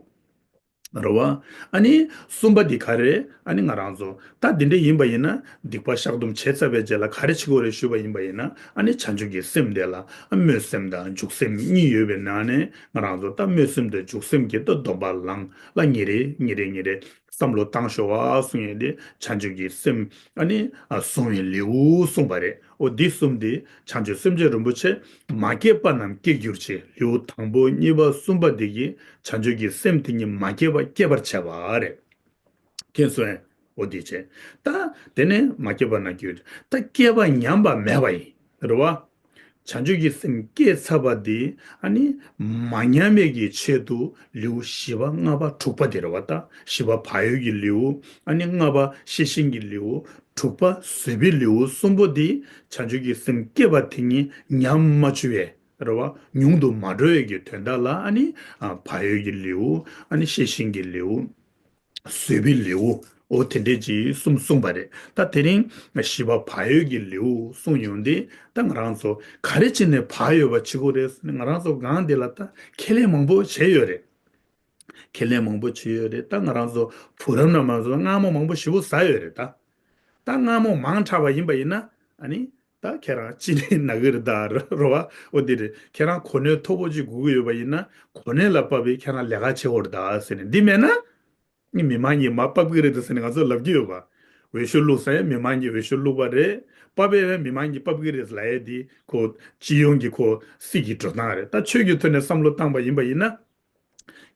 རེད་བ། ཨ་ནི་གསུམ་པ་འདི་ག་རེ། ཨ་ནི་ང་རང་ཚོ་ད་འདི་འདྲ་ཡིན་པ་ཡིན་ན། སྡིག་པ་བཤགས་སྡོམ་བྱས་ཚར་བའི་རྗེས་ལ་ག་རེ་བྱེད་དགོས་རེད་ཞུས་པ་ཡིན་པ་ཡིན་ན། ཨ་ནི་བྱང་ཆུབ་ཀྱི་སེམས་དེ་ལ། ཨ། སྨོན་སེམས་དང་འཇུག་སེམས་གཉིས་ཡོད་པའི་ནང་ནས། ང་རང་ཚོ་ད་སྨོན་སེམས་དང་འཇུག་སེམས་ཀྱི་ད་སྡོམ་པ་ལངས་ལ། ཉིན་རེ་ཉིན་རེ་ཉིན་རེ་བསམ་བློ་བཏང་ཤོག་ཨ་གསུངས་ཡོད། དེ་བྱང་ཆུབ་ཀྱི་སེམས། ཨ་ནི། ཨ། བཟུང་བའི་ལེའུ་གསུངས་པ་རེད། འོ་འདི་གསུམ་དེ་བྱང་ཆུབ་སེམས་མཆོག་རིན་པོ་ཆེ། མ་སྐྱེས་པ་རྣམས་སྐྱེ་གྱུར་ཅིག། ལེའུ་དང་པོ་གཉིས་པ་གསུམ་པ་དེ་གིས་བྱང་ཆུབ་ཀྱི་སེམས་དེ་ཉིད་མ་སྐྱེས་པ་སྐྱེད་པར་བྱ་བ་རེད། མཁྱེན་སོང་ངས། འོ་དེ་བྱས། ད་དེ་ནས་མ་སྐྱེས་པ་རྣམས་སྐྱེ་གྱུར། ད་སྐྱེས་པ་ཉམས་པ་མེད་པ་ཡིན། རེད་བ། བྱང་ཆུབ་ཀྱི་སེམས་སྐྱེས་ཚར་བ་དེ། ཨ་ནི་མ་ཉམས་པའི་གི་ཆེད་དུ་ལེའུ་བཞི་པ་ལྔ་པ་དྲུག་པ་དེ་རེད་བ། ད་བཞི་པ་བག་ཡོད་ཀྱི་ལེའུ། ཨ་ནི་ལྔ་པ་ཤེས་བཞིན་གྱི་ལེའུ། དྲུག་པ་བཟོད་པའི་ལེའུ་གསུམ་པོ་དེ་བྱང་ཆུབ་ཀྱི་སེམས་སྐྱེས་པ་དེ་ཉིད་ཉམས་མ་བཅུག་པའི། རེད་བ། ཉུང་དུ་མ་འགྲོ་བའི་གི་དོན་དག་ལ། ཨ་ནི། ཨ། བག་ཡོད་ཀྱི་ལེའུ། ཨ་ནི་ཤེས་བཞིན་གྱི་ལེའུ། བཟོད་པའི་ལེའུ། འོ་དེ་འདྲས་ཅིག་གསུམ་གསུངས་པ་རེད། ད་དེ་རིང་བཞི་པ་བག་ཡོད་ཀྱི་ལེའུ་གསུངས་ཡོང་དུས། ད་ང་རང་ཚོ་ག་རེ་བྱས་ནས་བག་ཡོད་པ་བྱེད་དགོས་རེད་ཟེར་ནས། ང་རང་ཚོ་སྒང་འདི་ལ་ད་ཁས་ལེན་མང་པོ་བྱས་ཡོད་རེད། ཁས་ལེན་མང་པོ་བྱས་ཡོད་རེད། ད་ང་རང་ཚོ་བུ་རམ་ནང་མ་ཚོ་མངར་མོ་མང་པོ་ཞེ་པོ་ཟ་ཡོད་རེད་ད། ད་མངར་མོ་མང་དྲགས་པ་ཡིན་པ་ཡིན་ན། ཨ་ནི་ད་ཁྱེད་རང་ཅི་ནས་ན་གི་རེད་ད། རེད་བ། འོ་དེ་རེད། ཁྱེད་རང་གོ་གནས་མཐོ་པོ་ཅིག་དགོས་ཀྱི་ཡོད་པ་ཡིན་ན། གོ་གནས་ལ་དཔག་པའི་ཁྱེད་རང་ལས་ཀ་བྱེད་དགོས་རེད་ད་ཟེར་ནས། འདི་མེད་ན། ནི་མི་མང་གིས་མར་ཕབ་ཀྱི་རེད་ཟེར་ནས་ང་ཚོ་ལབ་ཀྱི་ཡོད་པ། འོས་ཤོག་བླུགས་ས་ཡང་མི་མང་གིས་འོས་ཤོག་བླུགས་པ་རེད། ཕབ་པ་ཡང་མི་མང་གིས་ཕབ་ཀྱི་རེད་ལབ་ཡས་དེ། ཁོ་སྤྱི་ཡོངས་ཀྱི་ཁོ་སྲིད་ཀྱི་འགྲོ་སྟངས་རེད། ད་ཆོས་ཀྱི་ཐོག་ནས་བསམ་བློ་བཏང་པ་ཡིན་པ་ཡིན་ན།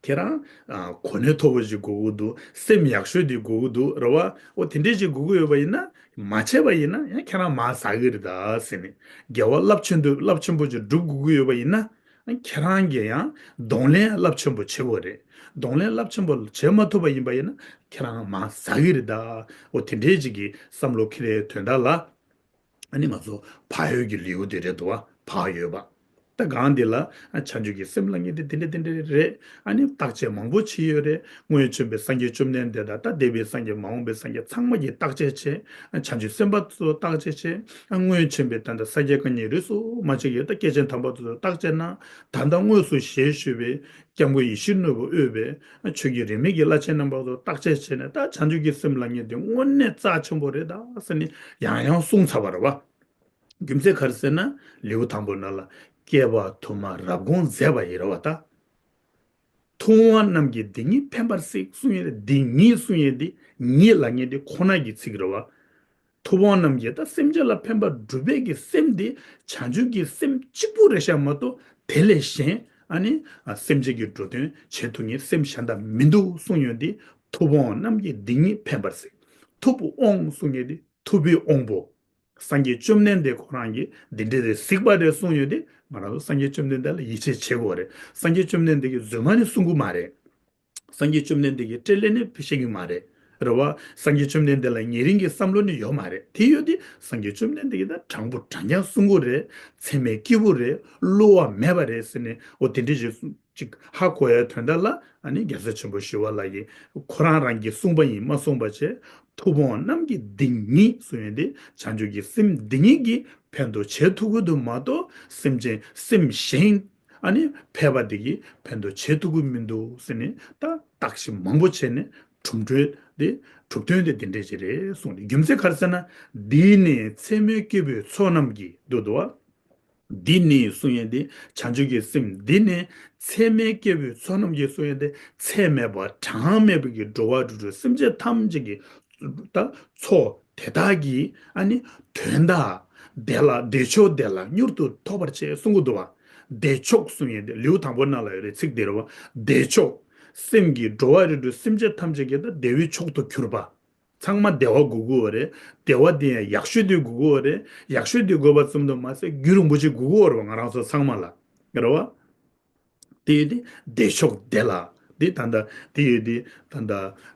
ཁྱེད་རང་། ཨ། གོ་གནས་མཐོ་པོ་ཞིག་དགོས་ཀྱི་འདུག། སེམས་ཡག་ཤོས་དེ་དགོས་ཀྱི་འདུག། རེད་བ། འོ་དེ་འདྲས་ཞིག་དགོས་ཀྱི་ཡོད་པ་ཡིན་ན། མ་བྱས་པ་ཡིན་ན་ཡང་ཁྱེད་རང་མར་ཟག་གི་རེད་ད་ཟེར་ནས། དགེ་བ་རླབས་ཆེན་དུ་རླབས་ཆེན་པོ་ཞིག་སྒྲུབ་དགོས་ཀྱི་ཡོད་པ་ཡིན་ན། ཁྱེད་རང་གིས་ཡང་གདོང་ལེན་རླབས་ཆེན་པོ་བྱེད་དགོས་རེད། གདོང་ལེན་རླབས་ཆེན་པོ་བྱེད་མ་ཐུབ་པ་ཡིན་པ་ཡིན་ན། ཁྱེད་རང་མར་ཟག་གི་རེད་ད། འོ་དེ་འདྲས་ཅིག་གི་བསམ་བློ་ཁྱེར་ཡའི་དོན་དག་ལ། ཨ་ནི་ང་ཚོ་བག་ཡོད་ཀྱི་ལེའུ་དེ་རེད་འདུག་བ། བག་ཡོད་པ། ད་གང་འདི་ལ། ཨ། བྱང་ཆུབ་ཀྱི་སེམས་ལ་ངེས་ཏེ་དེ་འདྲ་དེ་འདྲ་རེད། ཨ་ནི་བརྟག་དཔྱད་མང་པོ་བྱས་ཡོད་རེད། སྔོན་བྱོན་པའི་སངས་རྒྱས་བཅོམ་ལྡན་འདས་དང་། ད་འདས་པའི་སངས་རྒྱས་མ་འོངས་པའི་སངས་རྒྱས་ཚང་མ་གིས་བརྟག་དཔྱད་བྱས། ཨ། བྱང་ཆུབ་སེམས་དཔའ་ཚོ་བརྟག་དཔྱད་བྱས། ཨ། སྔོན་བྱོན་པའི་ད་ལྟ་ས་སྐྱ་བཀའ་རྙིང་རིས་སུ་མ་ཆད་ཀྱི་ད་སྐྱེས་ཆེན་དམ་པ་ཚོ་བརྟག་དཔྱད་གནང་། ད་ལྟ་དངོས་སུ་ཞལ་བཞུགས་པའི་སྐྱབས་མགོན་ཡིད་བཞིན་ནོར་བུ་དབུས་པའི་ཆོས་ཀྱི་རིས་མེད་ཀྱི་བླ་ཆེན་རྣམ་པ་ཚོ་བརྟག་དཔྱད་བྱས་ནས། ད་བྱང་ཆུབ་ཀྱི་སེམས་ལ་ངེས་ཏེ་དངོས་གནས་རྩ་ཆེན་པོ་རེད་ད་ཟེར་ནས་ཡང་ཡང་གསུངས་ཚར་བ་རེད་བ། རྒྱུ་མཚན་ག་རེ་ཟེར་ན། ལེའུ་དང་པོ་ནང་ལ་བསྐལ་པ་དུ་མར་རབ་དགོངས་མཛད་པ་ཡི་རེད་བ་ད། ཐུབ་དབང་རྣམས་ཀྱིས་འདི་ཉིད་ཕན་པར་གཟིགས་གསུངས་ཡོད་རེད། འདི་ཉིད་གསུངས་ཡོད། འདི་ཉིད་ལ་ངེས་ཏེ་ཁོ་ན་གི་ཚིག་རེད་བ། ཐུབ་དབང་རྣམས་ཀྱིས་ད་སེམས་ཅན་ལ་ཕན་པ་སྒྲུབ་པའི་གི་སེམས་དེ་བྱང་ཆུབ་ཀྱི་སེམས་གཅིག་པུ་རེད་ཤག་མ་གཏོགས། དེ་ལས་གཞན། ཨ་ནི། ཨ། སེམས་ཅན་གྱི་འགྲོ་དོན་བྱེད་ཐུབ་མཁན་སེམས་གཞན་དག་མི་འདུག་གསུངས་ཡོད། འདི་ཐུབ་དབང་རྣམས་ཀྱིས་འདི་ཉིད་ཕན་པར་གཟིགས། ཐུབ་དབང་གསུངས་ཡོད། འདི་ཐུབ་པའི་དབང་པོ། སངས་རྒྱས་བཅོམ་ལྡན་འདས་ཁོ་རང་གིས་འདི་འདྲ་རེད་གཟིགས་པ་རེད་གསུངས་ཡོད་དེ། ང་རང་ཚོ་སངས་རྒྱས་བཅོམ་ལྡན་འདས་ལ་ཡིད་ཆེས་བྱེད་དགོས་རེད། སངས་རྒྱས་བཅོམ་ལྡན་འདས་ཀྱིས་རྫུན་མ་ནི་གསུང་གི་མ་རེད། སངས་རྒྱས་བཅོམ་ལྡན་འདས་ཀྱིས་སྤྲེལ་ལད་ནི་བཤད་ཀྱི་མ་རེད། རེད་བ། སངས་རྒྱས་བཅོམ་ལྡན་འདས་ལ་ཉེ་རིང་གི་བསམ་བློ་ནི་ཡོད་མ་རེད། དེ་ཡོད་དེ་སངས་རྒྱས་བཅོམ་ལྡན་འདས་ཀྱིས་ད་དྲང་པོ་དྲང་རྐྱང་གསུང་གི་རེད། མཚན་མེད་སྐྱེས་བུ་རེད། བསླུ་བ་མེད་པ་རེད་ཟེར་ནས། འོ་དེ་འདྲ་ཞིག་གསུང་། ཅིག་ཧ་གོ་ཡའི་དོན་དག་ལ། ཨ་ནི་རྒྱལ་སྲས་ཆེན་པོ་ཞི་བ་ལྷ་ཡིས་ཁོ་རང་རང་གིས་གསུངས་པ་ཡིན་མ་གསུངས་པ་བྱས། ཐུབ་དབང་རྣམས་ཀྱིས་འདི་ཉིད་གསུངས་ཡོད་དེ། བྱང་ཆུབ་ཀྱི་སེམས་འདི་ཉིད་ཀྱིས་ཕན་ཐོགས་བྱེད་ཐུབ་ཀྱི་འདུག་མ་གཏོགས། སེམས་ཅན་སེམས་གཞན་ཨ་ནི་ཕལ་པ་དེ་གིས་ཕན་ཐོགས་བྱེད་ཐུབ་ཀྱི་མི་འདུག་ཟེར་ནས། ད་བརྟག་ཞིབ་མང་པོ་བྱས་ནས་གྲུབ་འབྲས་དེ། གྲུབ་དོན་དེ་འདི་འདྲས་ཅིག་རེད་གསུངས་ཏེ། རྒྱུ་མཚན་ག་རེ་ཟེར་ན། འདི་ནི་ཚད་མེད་སྐྱེས་བུའི་ཚོགས་རྣམས་ཀྱིས། འདུག་འདུག་བ། འདི་ནི་གསུང་ཡས་འདི། བྱང་ཆུབ་ཀྱི་སེམས་འདི་ནི་ཚད་མེད་སྐྱེས་བུའི་ཚོགས་རྣམས་ཀྱིས་གསུང་ཡས་འདི། ཚད་མེད་པ་གྲངས་མེད་པ་གི་འགྲོ་བ་རིགས་དྲུག་སེམས་ཅན་ཐམས་ཅད་ཀྱི་ད་ཚོགས་དེ་དག་གིས་ཨ་ནི་དོན་དག་དེ་ལ། བདེ་མཆོག་དེ་ལ་མྱུར་དུ་ཐོབ་པར་བྱེད་གསུང་གི་འདུག་བ། བདེ་མཆོག་གསུང་ཡས་འདི་ལེའུ་དང་པོ་ནང་ལ་ཡོད་རེད། ཚིག་དེ་རེད་བ། བདེ་མཆོག་སེམས་ཀྱི་འགྲོ་བ་རིགས་དྲུག་སེམས་ཅན་ཐམས་ཅད་ཀྱི་ད་བདེ་བའི་མཆོག་ཏུ་གྱུར་པ། ཚང་མ་བདེ་བ་དགོས་ཀྱི་ཡོད་རེད། བདེ་བ་དེ་ཡང་ཡག་ཤོས་དེ་དགོས་ཀྱི་ཡོད་རེད། ཡག་ཤོས་དེ་དགོས་པ་ཙམ་དུ་མ་ཟད། རྒྱུན་རིང་པོ་ཅིག་དགོས་ཀྱི་ཡོད་རེད་བ། ང་རང་ཚོ་ཚང་མ་ལ། རེད་བ། དེ་ཡོད་དེ་བདེ་མཆོག་དེ་ལ། དེ་ད་ལྟ་དེ་ཡོད་དེ་ད་ལྟ་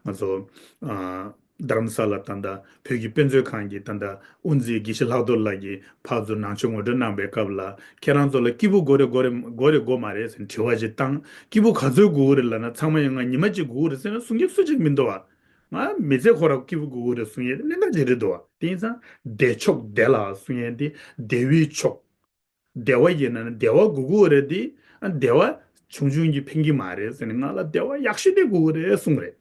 ང་ཚོ། ཨ། རྡ་རམ་ས་ལ་ད་ལྟ་བོད་ཀྱི་དཔེ་མཛོད་ཁང་གི་ད་ལྟ་དབུ་འཛིན་དགེ་བཤེས་ལྷག་རྡོར་ལགས་ཀྱིས་ཕར་ཚུར་ནང་ཆོས་ངོ་སྤྲོད་གནང་པའི་སྐབས་ལ། ཁྱེད་རང་ཚོ་ལ་སྐྱིད་པོ་དགོས་རེད་དགོས་རེད་དགོས་རེད་དགོས་མ་རེད་ཟེར་དྲི་བ་ཅིག་བཏང་། སྐྱིད་པོ་ག་ཚོད་དགོས་ཀྱི་རེད་ལབ་ན། ཚང་མ་ཡང་ང་ཉི་མ་གཅིག་དགོས་ཀྱི་རེད་ཟེར་ན་གསུང་མཁན་སུ་གཅིག་མི་འདུག་བ། ང་མི་ཚེ་ཁོ་རང་སྐྱིད་པོ་དགོས་ཀྱི་རེད་གསུང་ཡས་དེ་གནད་འགག་ཅིག་རེད་འདུག་བ། དེ་ཡིན་ཙང་བདེ་མཆོག་བདེ་ལ་གསུང་ཡས་དེ་བདེ་བའི་མཆོག་བདེ་བ་ཡིན་ན་ནི་བདེ་བ་དགོས་ཀྱི་རེད་དེ། ཨ་བདེ་བ་ཆུང་ཆུང་གིས་ཕན་གྱི་མ་རེད་ཟེར་ནས། ང་ལ་བདེ་བ་ཡག་ཤོས་དེ་དགོས་ཀྱི་རེད་གསུངས་རེད།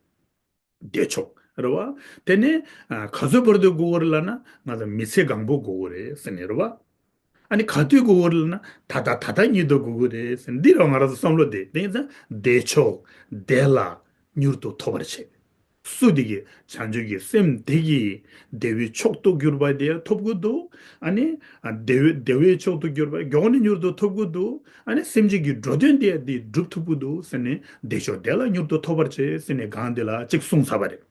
བདེ་མཆོག་རེད་བ། དེ་ནས་ཨ་ག་ཚོད་བར་དུ་དགོས་ཀྱི་རེད་ལབ་ན། ང་ཚོ་མི་ཚེ་གང་པོ་དགོས་ཀྱི་རེད་ཟེར་ནས་རེད་བ། ཨ་ནི་ག་དུས་དགོས་ཀྱི་རེད་ལབ་ན། ད་ལྟ་ད་ལྟ་ཉིད་དུ་དགོས་ཀྱི་རེད་ཟེར་ནས། འདི་རེད་བ་ང་རང་ཚོ་བསམ་བློ་དེ། དེ་ཡིན་ཙང་བདེ་མཆོག་བདེ་ལ་མྱུར་དུ་ཐོབ་པར་བྱེད། སུ་དེ་གིས། བྱང་ཆུབ་ཀྱི་སེམས་དེ་གིས་བདེ་བའི་མཆོག་ཏུ་གྱུར་པ་དེ་ཐོབ་ཀྱི་འདུག་ཨ་ནི་ཨ་བདེ་བའི་བདེ་བའི་མཆོག་ཏུ་གྱུར་པ་མགྱོགས་ནས་མྱུར་དུ་ཐོབ་ཀྱི་འདུག་ཨ་ནི་སེམས་ཅན་གྱི་འགྲོ་དོན་དེ་དེ་སྒྲུབ་ཐུབ་ཀྱི་འདུག་ཟེར་ནས། བདེ་མཆོག་བདེ་ལ་མྱུར་དུ་ཐོབ་པར་བྱེད་ཟེར་ནས་སྒང་དེ་ལ་གཅིག་གསུངས་ཚར་བ་རེད།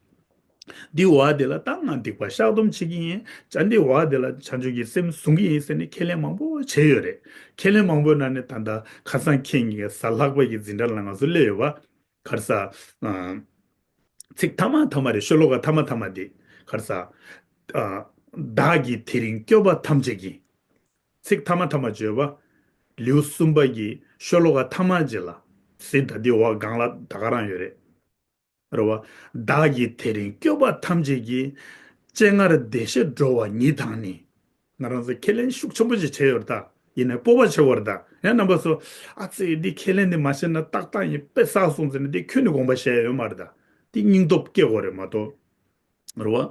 འདི་བ་དེ་ལ་ད་ང་སྡིག་པ་བཤགས་སྡོམ་བྱེད་ཀྱི་ཡིན། ཅང་འདི་བ་དེ་ལ་བྱང་ཆུབ་ཀྱི་སེམས་བཟུང་གི་ཡིན་ཟེར་ནས་ཁས་ལེན་མང་པོ་བྱས་ཡོད་རེད། ཁས་ལེན་མང་པོའི་ནང་ནས་ད་ལྟ་ཁ་སང་ཁྱེད་ཀྱིས་གཟའ་ལྷག་པ་གི་འཛིན་གྲྭ་ལ་ང་ཚོ་སླེབས་ཡོད་པ། ག་རེ་ཟ། ཨ། ཚིག་ཐ་མ་ཐ་མ་རེད། ཤོ་ལོ་ཀ་ཐ་མ་ཐ་མ་དེ། ག་རེ་ཟ། ཨ། བདག་གིས་དེ་རིང་སྐྱོབ་པ་ཐམས་ཅད་ཀྱི། ཚིག་ཐ་མ་ཐ་མ་བརྗོད་པ། ལེའུ་གསུམ་པ་གི་ཤོ་ལོ་ཀ་ཐ་མ་རྗེས་ལ། ཟེར་ད་དེ་འོག་སྒང་ལ་ད་ག་རང་ཡོད་རེད། རེད་བ། བདག་གིས་དེ་རིང་སྐྱོབ་པ་ཐམས་ཅད་ཀྱི། སྤྱན་སྔར་བདེ་གཤེགས་འགྲོ་བ་ཉིད་དང་ནི། ང་རང་ཚོ་ཁས་ལེན་ཤུགས་ཆེན་པོ་ཞིག་བྱས་ཡོད་རེད་ད། ཡིན་ནའི་སྤོབས་པ་ཆེ་བ་རེད་ད། ཡང་རྣམ་པ་ཚོ། ཨ་ཙི། འདི་ཁས་ལེན་འདི་མ་བྱས་ན་ཏག་ཏག་ཡིན་པས་བསགས་སོང་ཟེར་ནས་འདི་ཁྱོན་ནས་དགོངས་པ་བཞེས་ཡོད་མ་རེད་ད། འདི་སྙིང་སྟོབས་སྐྱེ་དགོས་རེད་མ་གཏོགས། རེད་བ།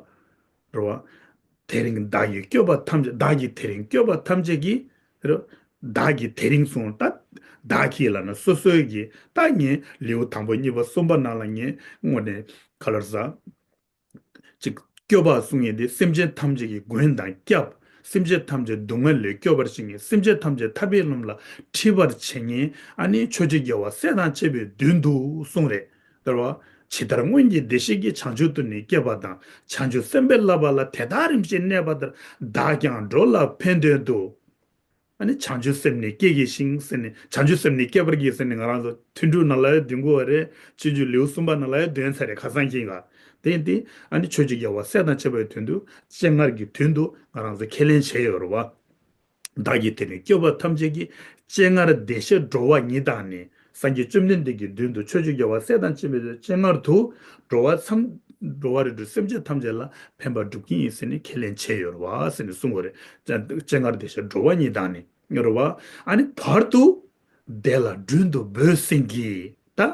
རེད་བ། དེ་རིང་བདག་གིས་སྐྱོབ་པ་ཐམས་ཅད། བདག་གིས་དེ་རིང་སྐྱོབ་པ་ཐམས་ཅད་ཀྱི། རེད། བདག་གིས་དེ་རིང་གསུངས། ད་བདག་གིས་ལབ་ན་སོ་སོའི་གི། ད་ངས་ལེའུ་དང་པོ་གཉིས་པ་གསུམ་པ་ནང་ལ་ངས་དངོས་གནས་ག་ལ་ཟ། ཅིག་སྐྱོབ་པ་གསུང་ཡས་དེ་སེམས་ཅན་ཐམས་ཅད་ཀྱི་མགོན་དང་སྐྱབས། སེམས་ཅན་ཐམས་ཅད་སྡུག་བསྔལ་ལས་སྐྱོབ་པར་བྱེད་མཁན། སེམས་ཅན་ཐམས་ཅད་ཐར་པའི་ལམ་ལ་ཁྲིད་པར་བྱེད་མཁན། ཨ་ནི་ཕྱོགས་བཅུའི་རྒྱལ་བ་སྲས་དང་བཅས་པའི་མདུན་དུ་གསུངས་རེད། ལྟར་བ། ཇི་ལྟར་སྔོན་གྱི་བདེ་གཤེགས་ཀྱིས། བྱང་ཆུབ་ཏུ་ནི་བསྐྱེད་པ་དང་། བྱང་ཆུབ་སེམས་དཔའི་བསླབ་པ་ལ། དེ་དག་རིམ་བཞིན་གནས་པ་ལྟར། བདག་ཀྱང་འགྲོ་ལ་ཕན་དོན་དུ། ཨ་ནི་བྱང་ཆུབ་སེམས་ནི་བསྐྱེད་བགྱི་ཞིང་ཟེར་ནས། བྱང་ཆུབ་སེམས་ནི་བསྐྱེད་པར་བགྱི་ཟེར་ནས་ང་རང་ཚོ་ཐུན་དྲུག་ནང་ལ་ཡང་འདོན་གྱི་ཡོད་རེད། སྤྱོད་འཇུག་ལེའུ་གསུམ་པ་ནང་ལ་ཡང་འདོན་ཚར་རེད། ཁ་སང་ཁྱེད་ཀྱིས། དེ་ཡིན་དུས་ཨ་ནི་ཕྱོགས་བཅུའི་རྒྱལ་བ་སྲས་དང་བཅས་པའི་དོན་དུ། སྤྱན་སྔར་གྱི་དོན་དུ་ང་རང་ཚོ་ཁས་ལེན་བྱས་ཡོད་རེད་བ། བདག་གིས་དེ་རིང་སྐྱོབ་པ་ཐམས་ཅད་ཀྱི། སྤྱན་སྔར་བདེ་གཤེགས་འགྲོ་བ་ཉིད་དང་ནི། སངས་རྒྱས་བཅོམ་ལྡན་འདས་ཀྱི་མདུན་དུ། ཕྱོགས་བཅུའི་རྒྱལ་བ་སྲས་དང་བཅས་པའི་སྤྱན་སྔར་དུ། འགྲོ་བ་ཚང་། འགྲོ་བ་རིགས་དྲུག་སེམས་ཅན་ཐམས་ཅད་ལ་ཕན་པ་སྒྲུབ་ཀྱི་ཡིན་ཟེར་ནས་ཁས་ལེན་བྱས་ཡོད་རེད་བ་ཟེར་ནས་གསུངས་པ་རེད། སྤྱན་སྔར་བདེ་གཤེགས་འགྲོ་བ་ཉིད་དང་ནི། རེད་བ། ཨ་ནི་བར་དུ་བདེ་ལ་མགྲོན་དུ་བོས་ཟིན་གྱིས། ད་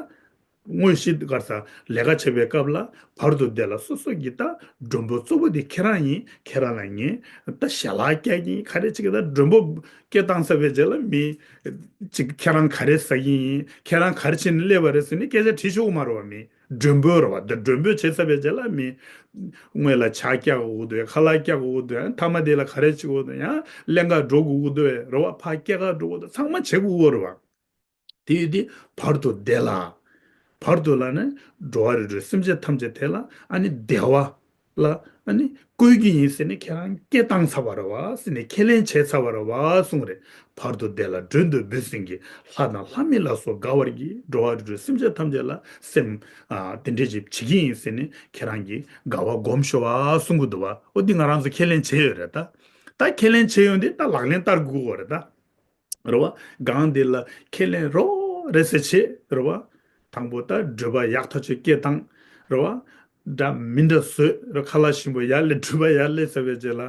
དངོས་གཞི་ག་རེ་ཟ། ལས་ཀ་བྱེད་པའི་སྐབས་ལ་བར་དུ་བདེ་ལ་སོ་སོ་གི་ད་མགྲོན་པོ་གཙོ་བོ་དེ་ཁྱེད་རང་ཡིན། ཁྱེད་རང་ལ་ངས་ད་ཞལ་ལག་སྐྱེལ་གྱི་ཡིན། ག་རེ་བྱེད་ཀྱི། ད་མགྲོན་པོ་སྐད་བཏང་ཚར་བའི་རྗེས་ལ་མི་ཅིག་ཁྱེད་རང་ག་རེ་ཟ་གི་ཡིན། ཁྱེད་རང་ག་རེ་བྱས་ནས་སླེབས་པ་རེད་ཟེར་ནས་སྐད་ཆ་དྲིས་ཆོག་གི་མ་རེད་བ། མི་མགྲོན་པོ་རེད་བ། ད་མགྲོན་པོ་བྱས་ཚར་བའི་རྗེས་ལ་མི་སྔོན་ལ་ཇ་བཀྱག་དགོས་ཀྱི་འདུག་ཁ་ལག་བཀྱག་དགོས་ཀྱི་འདུག་མཐའ་མ་དེ་ལ་ག་རེ་བྱེད་དགོས་ཀྱི་འདུག་ཡང་ཀླན་ཀ་འགྲོ་དགོས་ཀྱི་འདུག་རེད་བ། ཕར་སྐྱེལ་ག་འགྲོ་དགོས་འདུག་ཚང་མ་བྱེད་དགོས་ཀྱི་རེད་བ། དེ་ཡོད་དེ་བར་དུ་བདེ་ལ། བར་དུ་ལ་ནི་འགྲོ་བ་རིགས་དྲུག་སེམས་ཅན་ཐམས་ཅད་དེ་ལ་ཨ་ནི་བདེ་བ་ལ་ཨ་ནི་བཀོད་ཀྱི་ཡིན་ཟེར་ནས་ཁྱེད་རང་སྐད་བཏང་ཚར་བ་རེད་བ་ཟེར་ནས་ཁས་ལེན་བྱས་ཚར་བ་རེད་བ་གསུངས་རེད། བར་དུ་བདེ་ལ་མགྲོན་དུ་བོས་ཟིན་གྱིས། ལྷ་དང་ལྷ་མིན་ལ་སོགས་དགའ་བར་གྱིས། འགྲོ་བ་རིགས་དྲུག་སེམས་ཅན་ཐམས་ཅད་ལ་སེམས་ཨ་དེ་འདྲ་ཞིག་བྱེད་ཀྱི་ཡིན་ཟེར་ནས་ཁྱེད་རང་གིས་དགའ་བ་སྒོམ་ཤོག་ཨ་གསུང་གི་འདུག་བ། འོ་འདི་ང་རང་ཚོ་ཁས་ལེན་བྱས་ཡོད་རེད་ད། ད་ཁས་ལེན་བྱས་ཡོང་དུས་ད་ལག་ལེན་བསྟར་དགོས་ཀྱི་རེད་ད། རེད་བ། སྒང་འདི་ལ་ཁས་ལེན་རོགས་རེད་ཟེར་བྱེད་རེད་བ། དང་པོ་ད་འགྲུལ་པ་ཡག་ཐག་ཆོད་སྐད་བཏང་རེད་བ། འདྲ་མི་འདྲ་བཟོས་རེད། ཁ་ལག་ཞིམ་པོ་ཡར་སླེབས། འགྲུལ་པ་ཡར་སླེབས་ཚར་བའི་རྗེས་ལ་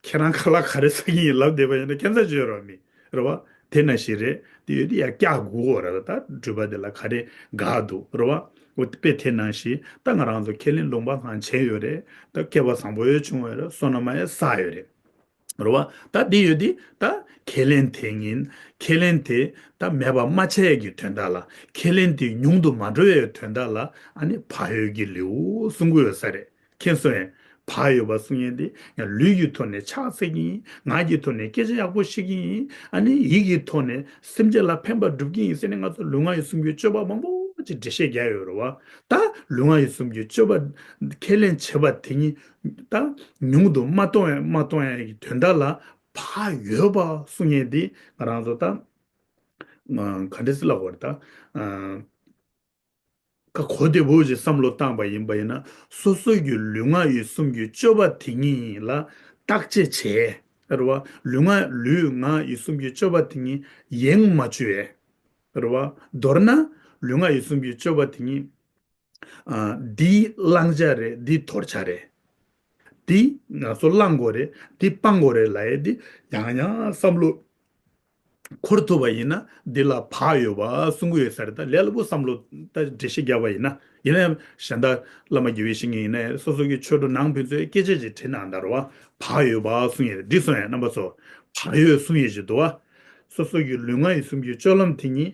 ཁྱེད་རང་ཁ་ལག་ག་རེ་ཟ་གི་ཡིན་ལབ་བསྡད་པ་ཡིན་ན་ཁྱད་མཚར་ཅིག་ཡོད་རེད་བ། མི་རེད་བ། དེ་ནང་བཞིན་རེད། དེ་ཡོད་དུས་ཡར་བཀྱག་དགོས་ཀྱི་རེད། ད་འགྲུལ་པ་འདི་ལ་ག་རེ་དགའ་འདུག་རེད་བ། འོ་དཔེ་དེ་ནང་བཞིན་ད་ང་རང་ཚོ་ཁས་ལེན་ལུང་པ་སྒང་བྱས་ཡོད་རེད། ད་སྐལ་བ་བཟང་པོ་ཡང་བྱུང་ཡོད་རེད། བསོད་ནམས་ཡང་བསགས་ཡོད་རེད། རེད་བ། ད་འདི་ཡོད་དུས་ད་ཁས་ལེན་དེ་ཉིད། ཁས་ལེན་དེ་ད་མེད་པ་མ་བྱས་ཀྱི་དོན་དག་ལ། ཁས་ལེན་དེ་ཉུང་དུ་མ་འགྲོ་བའི་དོན་དག་ལ་ཨ་ནི་བག་ཡོད་ཀྱི་ལེའུ་གསུང་གི་ཡོད་ས་རེད། མཁྱེན་སོང་ངས། བག་ཡོད་པ་གསུང་ཡས་དེ་ཡང་ལུས་ཀྱི་ཐོག་ནས་ཕྱག་འཚལ་གྱི་ཡིན། ངག་གི་ཐོག་ནས་སྐད་ཆ་ཡག་པོ་བཤད་ཀྱི་ཡིན། ཨ་ནི་ཡིད་ཀྱི་ཐོག་ནས་སེམས་ཅན་ལ་ཕན་པ་སྒྲུབ་ཀྱི་ཡིན་ཟེར་ནས་ང་ཚོ་ལུས་ངག་ཡིད་གསུམ་གྱི་སྤྱོད་པ་མང་པོ་ཅིག་འགྲེལ་བཤད་རྒྱག་ཡོད་རེད་བ། ད་ལུས་ངག་ཡིད་གསུམ་གྱི་སྤྱོད་པ་ཁས་ལེན་བྱེད་པ་དེ་ཉིད་ད་ཉུང་དུ་མ་གཏོང་ཡ་མ་གཏོང་ཡ་གི་དོན་དག་ལ་བག་ཡོད་པ་གསུང་ཡས་འདི་ང་རང་ཚོ་ད་ག་འདྲ་སེ་ལབ་དགོས་རེད་ད། ཁ་གོ་བདེ་བོ་ཞིག་བསམ་བློ་བཏང་པ་ཡིན་པ་ཡིན་ན། སོ་སོ་གི་ལུས་ངག་ཡིད་གསུམ་གྱི་སྤྱོད་པ་དེ་ཉིད་ལ་བརྟག་དཔྱད་བྱས། རེད་བ། ལུས་ངག་ལུས་ངག་ཡིད་གསུམ་གྱི་སྤྱོད་པ་དེ་ཉིད་ཡེངས་མ་བཅུག་ཡས། རེད་བ། མདོར་ན་ལུས་ངག་ཡིད་གསུམ་གྱི་སྤྱོད་པ་དེ་ཉིད། ཨ། འདི་བླང་བྱ་རེད། འདི་དོར་བྱ་རེད། འདི་ང་ཚོ་བླང་དགོས་རེད། འདི་སྤང་དགོས་རེད་ལབ་ཡས་འདི་ཡང་ཡང་བསམ་བློ་འཁོར་ཐུབ་པ་ཡིན་ན་འདི་ལ་བག་ཡོད་པ་གསུང་གི་ཡོད་ས་རེད། ད་ལས་སླ་པོ་བསམ་བློ་ད་འགྲེལ་བཤད་རྒྱབ་པ་ཡིན་ན། ཡིན་ན་ཡང་གཞན་དག་བླ་མ་དགེ་བའི་བཤེས་གཉེན་ཡིན་ན་ཡང་སོ་སོ་གི་ཆོས་གྲོགས་ནང་ཕན་ཚུན་སྐད་ཆ་ཅིག་དྲིས་གནང་ད་རེད་བ། བག་ཡོད་པ་གསུང་ཡས་རེད། འགྲིག་སོང་ཡས། རྣམ་པ་ཚོ། བག་ཡོད་གསུང་ཡས་ཅིག་འདུག་བ། སོ་སོ་གི་ལུས་ངག་ཡིད་གསུམ་གྱི་སྤྱོད་ལམ་དེ་ཉིད་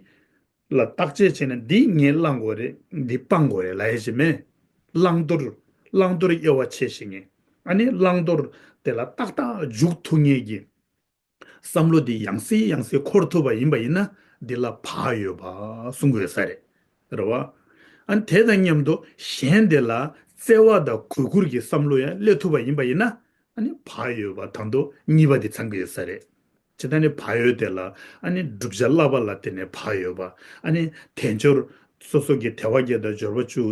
ལ་བརྟག་དཔྱད་བྱས་ན། འདི་ངས་བླང་དགོས་རེད། འདི་སྤང་དགོས་རེད་ལབ་ཡས་ཅིག་མེད། བླང་དོར། བླང་དོར་དབྱེ་བ་ཕྱེ་ཤེས་མཁན། ཨ་ནི་བླང་དོར་དེ་ལ་ཏག་ཏག་འཇུག་ཐུབ་མཁན་གྱི་བསམ་བློ་འདི་ཡང་སེ་ཡང་སེ་འཁོར་ཐུབ་པ་ཡིན་པ་ཡིན་ན། འདི་ལ་བག་ཡོད་པ་གསུང་དགོས་ས་རེད། རེད་བ། ཨ་ནི་དེ་དང་མཉམ་དུ་གཞན་དེ་ལ་བརྩེ་བ་དང་གུས་བཀུར་གྱི་བསམ་བློ་ཡང་སླེབས་ཐུབ་པ་ཡིན་པ་ཡིན་ན། ཨ་ནི་བག་ཡོད་པ་དང་དུ་གཉིས་པ་དེ་ཚང་གི་ཡོད་ས་རེད། ཇི་ལྟར་ནི་བག་ཡོད་དེ་ལ་ཨ་ནི་བསྒྲུབ་བྱ་བསླབ་པ་ལ་བརྟེན་ནས་བག་ཡོད་པ། ཨ་ནི་དལ་འབྱོར། སོ་སོ་གི་དལ་བ་བརྒྱད་དང་འབྱོར་པ་བཅུ་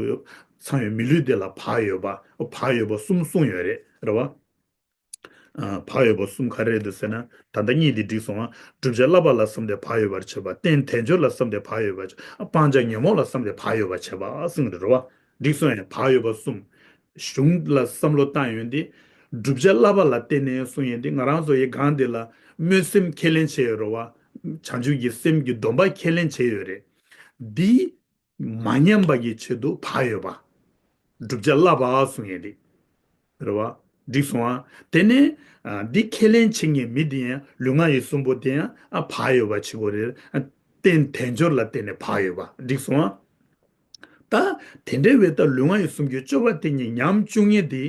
ཚང་བའི་མི་ལུས་དེ་ལ་བག་ཡོད་པ། བག་ཡོད་པ་གསུམ་གསུངས་ཡོད་རེད། རེད་བ། ཨ། བག་ཡོད་པ་གསུམ་ག་རེ་རེད་འདུག་ཟེར་ན། ད་ལྟ་གཉིས་དེ་འགྲིག་སོང་ང་། བསྒྲུབ་བྱ་བསླབ་པ་ལ་བསམས་ཏེ་བག་ཡོད་པར་བྱེད་པ། རྟེན་དལ་འབྱོར་ལ་བསམས་ཏེ་བག་ཡོད་པར་བྱེད་པ། སྤང་བྱ་ཉོན་མོངས་ལ་བསམས་ཏེ་བག་ཡོད་པར་བྱེད་པ་གསུངས་རེད། རེད་བ། འགྲིག་སོང་ཡ། བག་ཡོད་པ་གསུམ། གཞུང་ལ་བསམ་བློ་བཏང་ཡོང་དུས། བསྒྲུབ་བྱ་བསླབ་པ་ལ་བརྟེན་ནས་གསུངས་ཡོང་དུས། ང་རང་ཚོ་ཡི་གང་འདི་ལ་སྨོན་སེམས་ཁས་ལེན་བྱས་ཡོད་རེད་བ། བྱང་ཆུབ་ཀྱི་སེམས་ཀྱི་སྡོམ་པ་ཁས་ལེན་བྱས་ཡོད་རེད། འདི་མ་ཉམས་པ་གི་ཆེད་དུ་བག་ཡོད་པ། བསྒྲུབ་བྱ་བསླབ་པ་གསུངས་ཡོང་དུས། རེད་བ། འགྲིག་སོང་ང་། དེ་ནས་ཨ། འདི་ཁས་ལེན་བྱེད་མཁན་མི་དེ་ཡང་ལུས་ངག་ཡིད་གསུམ་པོ་དེ་ཡང་ཨ། བག་ཡོད་པ་བྱེད་དགོས་རེད། ཨ། རྟེན་དལ་འབྱོར་ལ་བརྟེན་ནས་བག་ཡོད་པ། འགྲིག་སོང་ང་། ད་དེ་འདྲ་བའི་ད་ལུས་ངག་ཡིད་གསུམ་གྱི་སྤྱོད་པ་དེ་ཉིད་ཉམས་བཅུག་མཁན་དེ།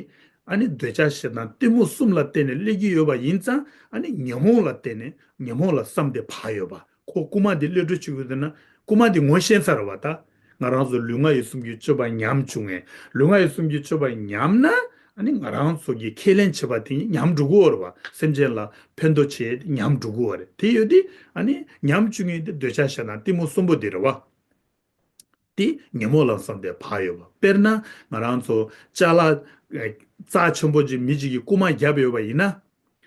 ཨ་ནི་འདོད་ཆགས་ཞེ་སྡང་གཏི་མུག་གསུམ་ལ་བརྟེན་ནས་སླེབས་ཀྱི་ཡོད་པ་ཡིན་ཙང་། ཨ་ནི་ཉོན་མོངས་ལ་བརྟེན་ནས་ཉོན་མོངས་ལ་བསམས་ཏེ་བག་ཡོད་པ། ཁོ་རྐུན་མ་དེ་གློད་བཀྲོལ་བྱེད་དགོས་འདུག་ན། རྐུན་མ་དེ་ངོ་ཤེས་ཚར་བ་ད། ང་རང་ཚོ་ལུས་ངག་ཡིད་གསུམ་གྱི་སྤྱོད་པ་ཉམས་བཅུག་མཁན། ལུས་ངག་ཡིད་གསུམ་གྱི་སྤྱོད་པ་ཉམས་ན། ཨ་ནི་ང་རང་ཚོ་གིས་ཁས་ལེན་བྱེད་པ་དེ་ཉམས་འགྲོ་གི་ཡོད་རེད་བ། སེམས་ཅན་ལ་ཕན་ཐོགས་བྱེད་ཉམས་འགྲོ་གི་ཡོད་རེད། དེ་ཡོད་དུས་ཨ་ནི་ཉམས་བཅུག་མཁན་དེ་འདོད་ཆགས་ཞེ་སྡང་གཏི་མུག་གསུམ་པོ་དེ་རེད་བ། དེ་ཉོན་མོངས་ལ་བསམས་ཏེ་བག་ཡོད་པ། དཔེར་ན་ང་རང་ཚོ་ཅ་ལག་ཨེ། རྩ་ཆེན་པོ་ཅིག་མི་གཅིག་གིས་རྐུན་མ་བརྒྱབ་ཡོད་པ་ཡིན་ན།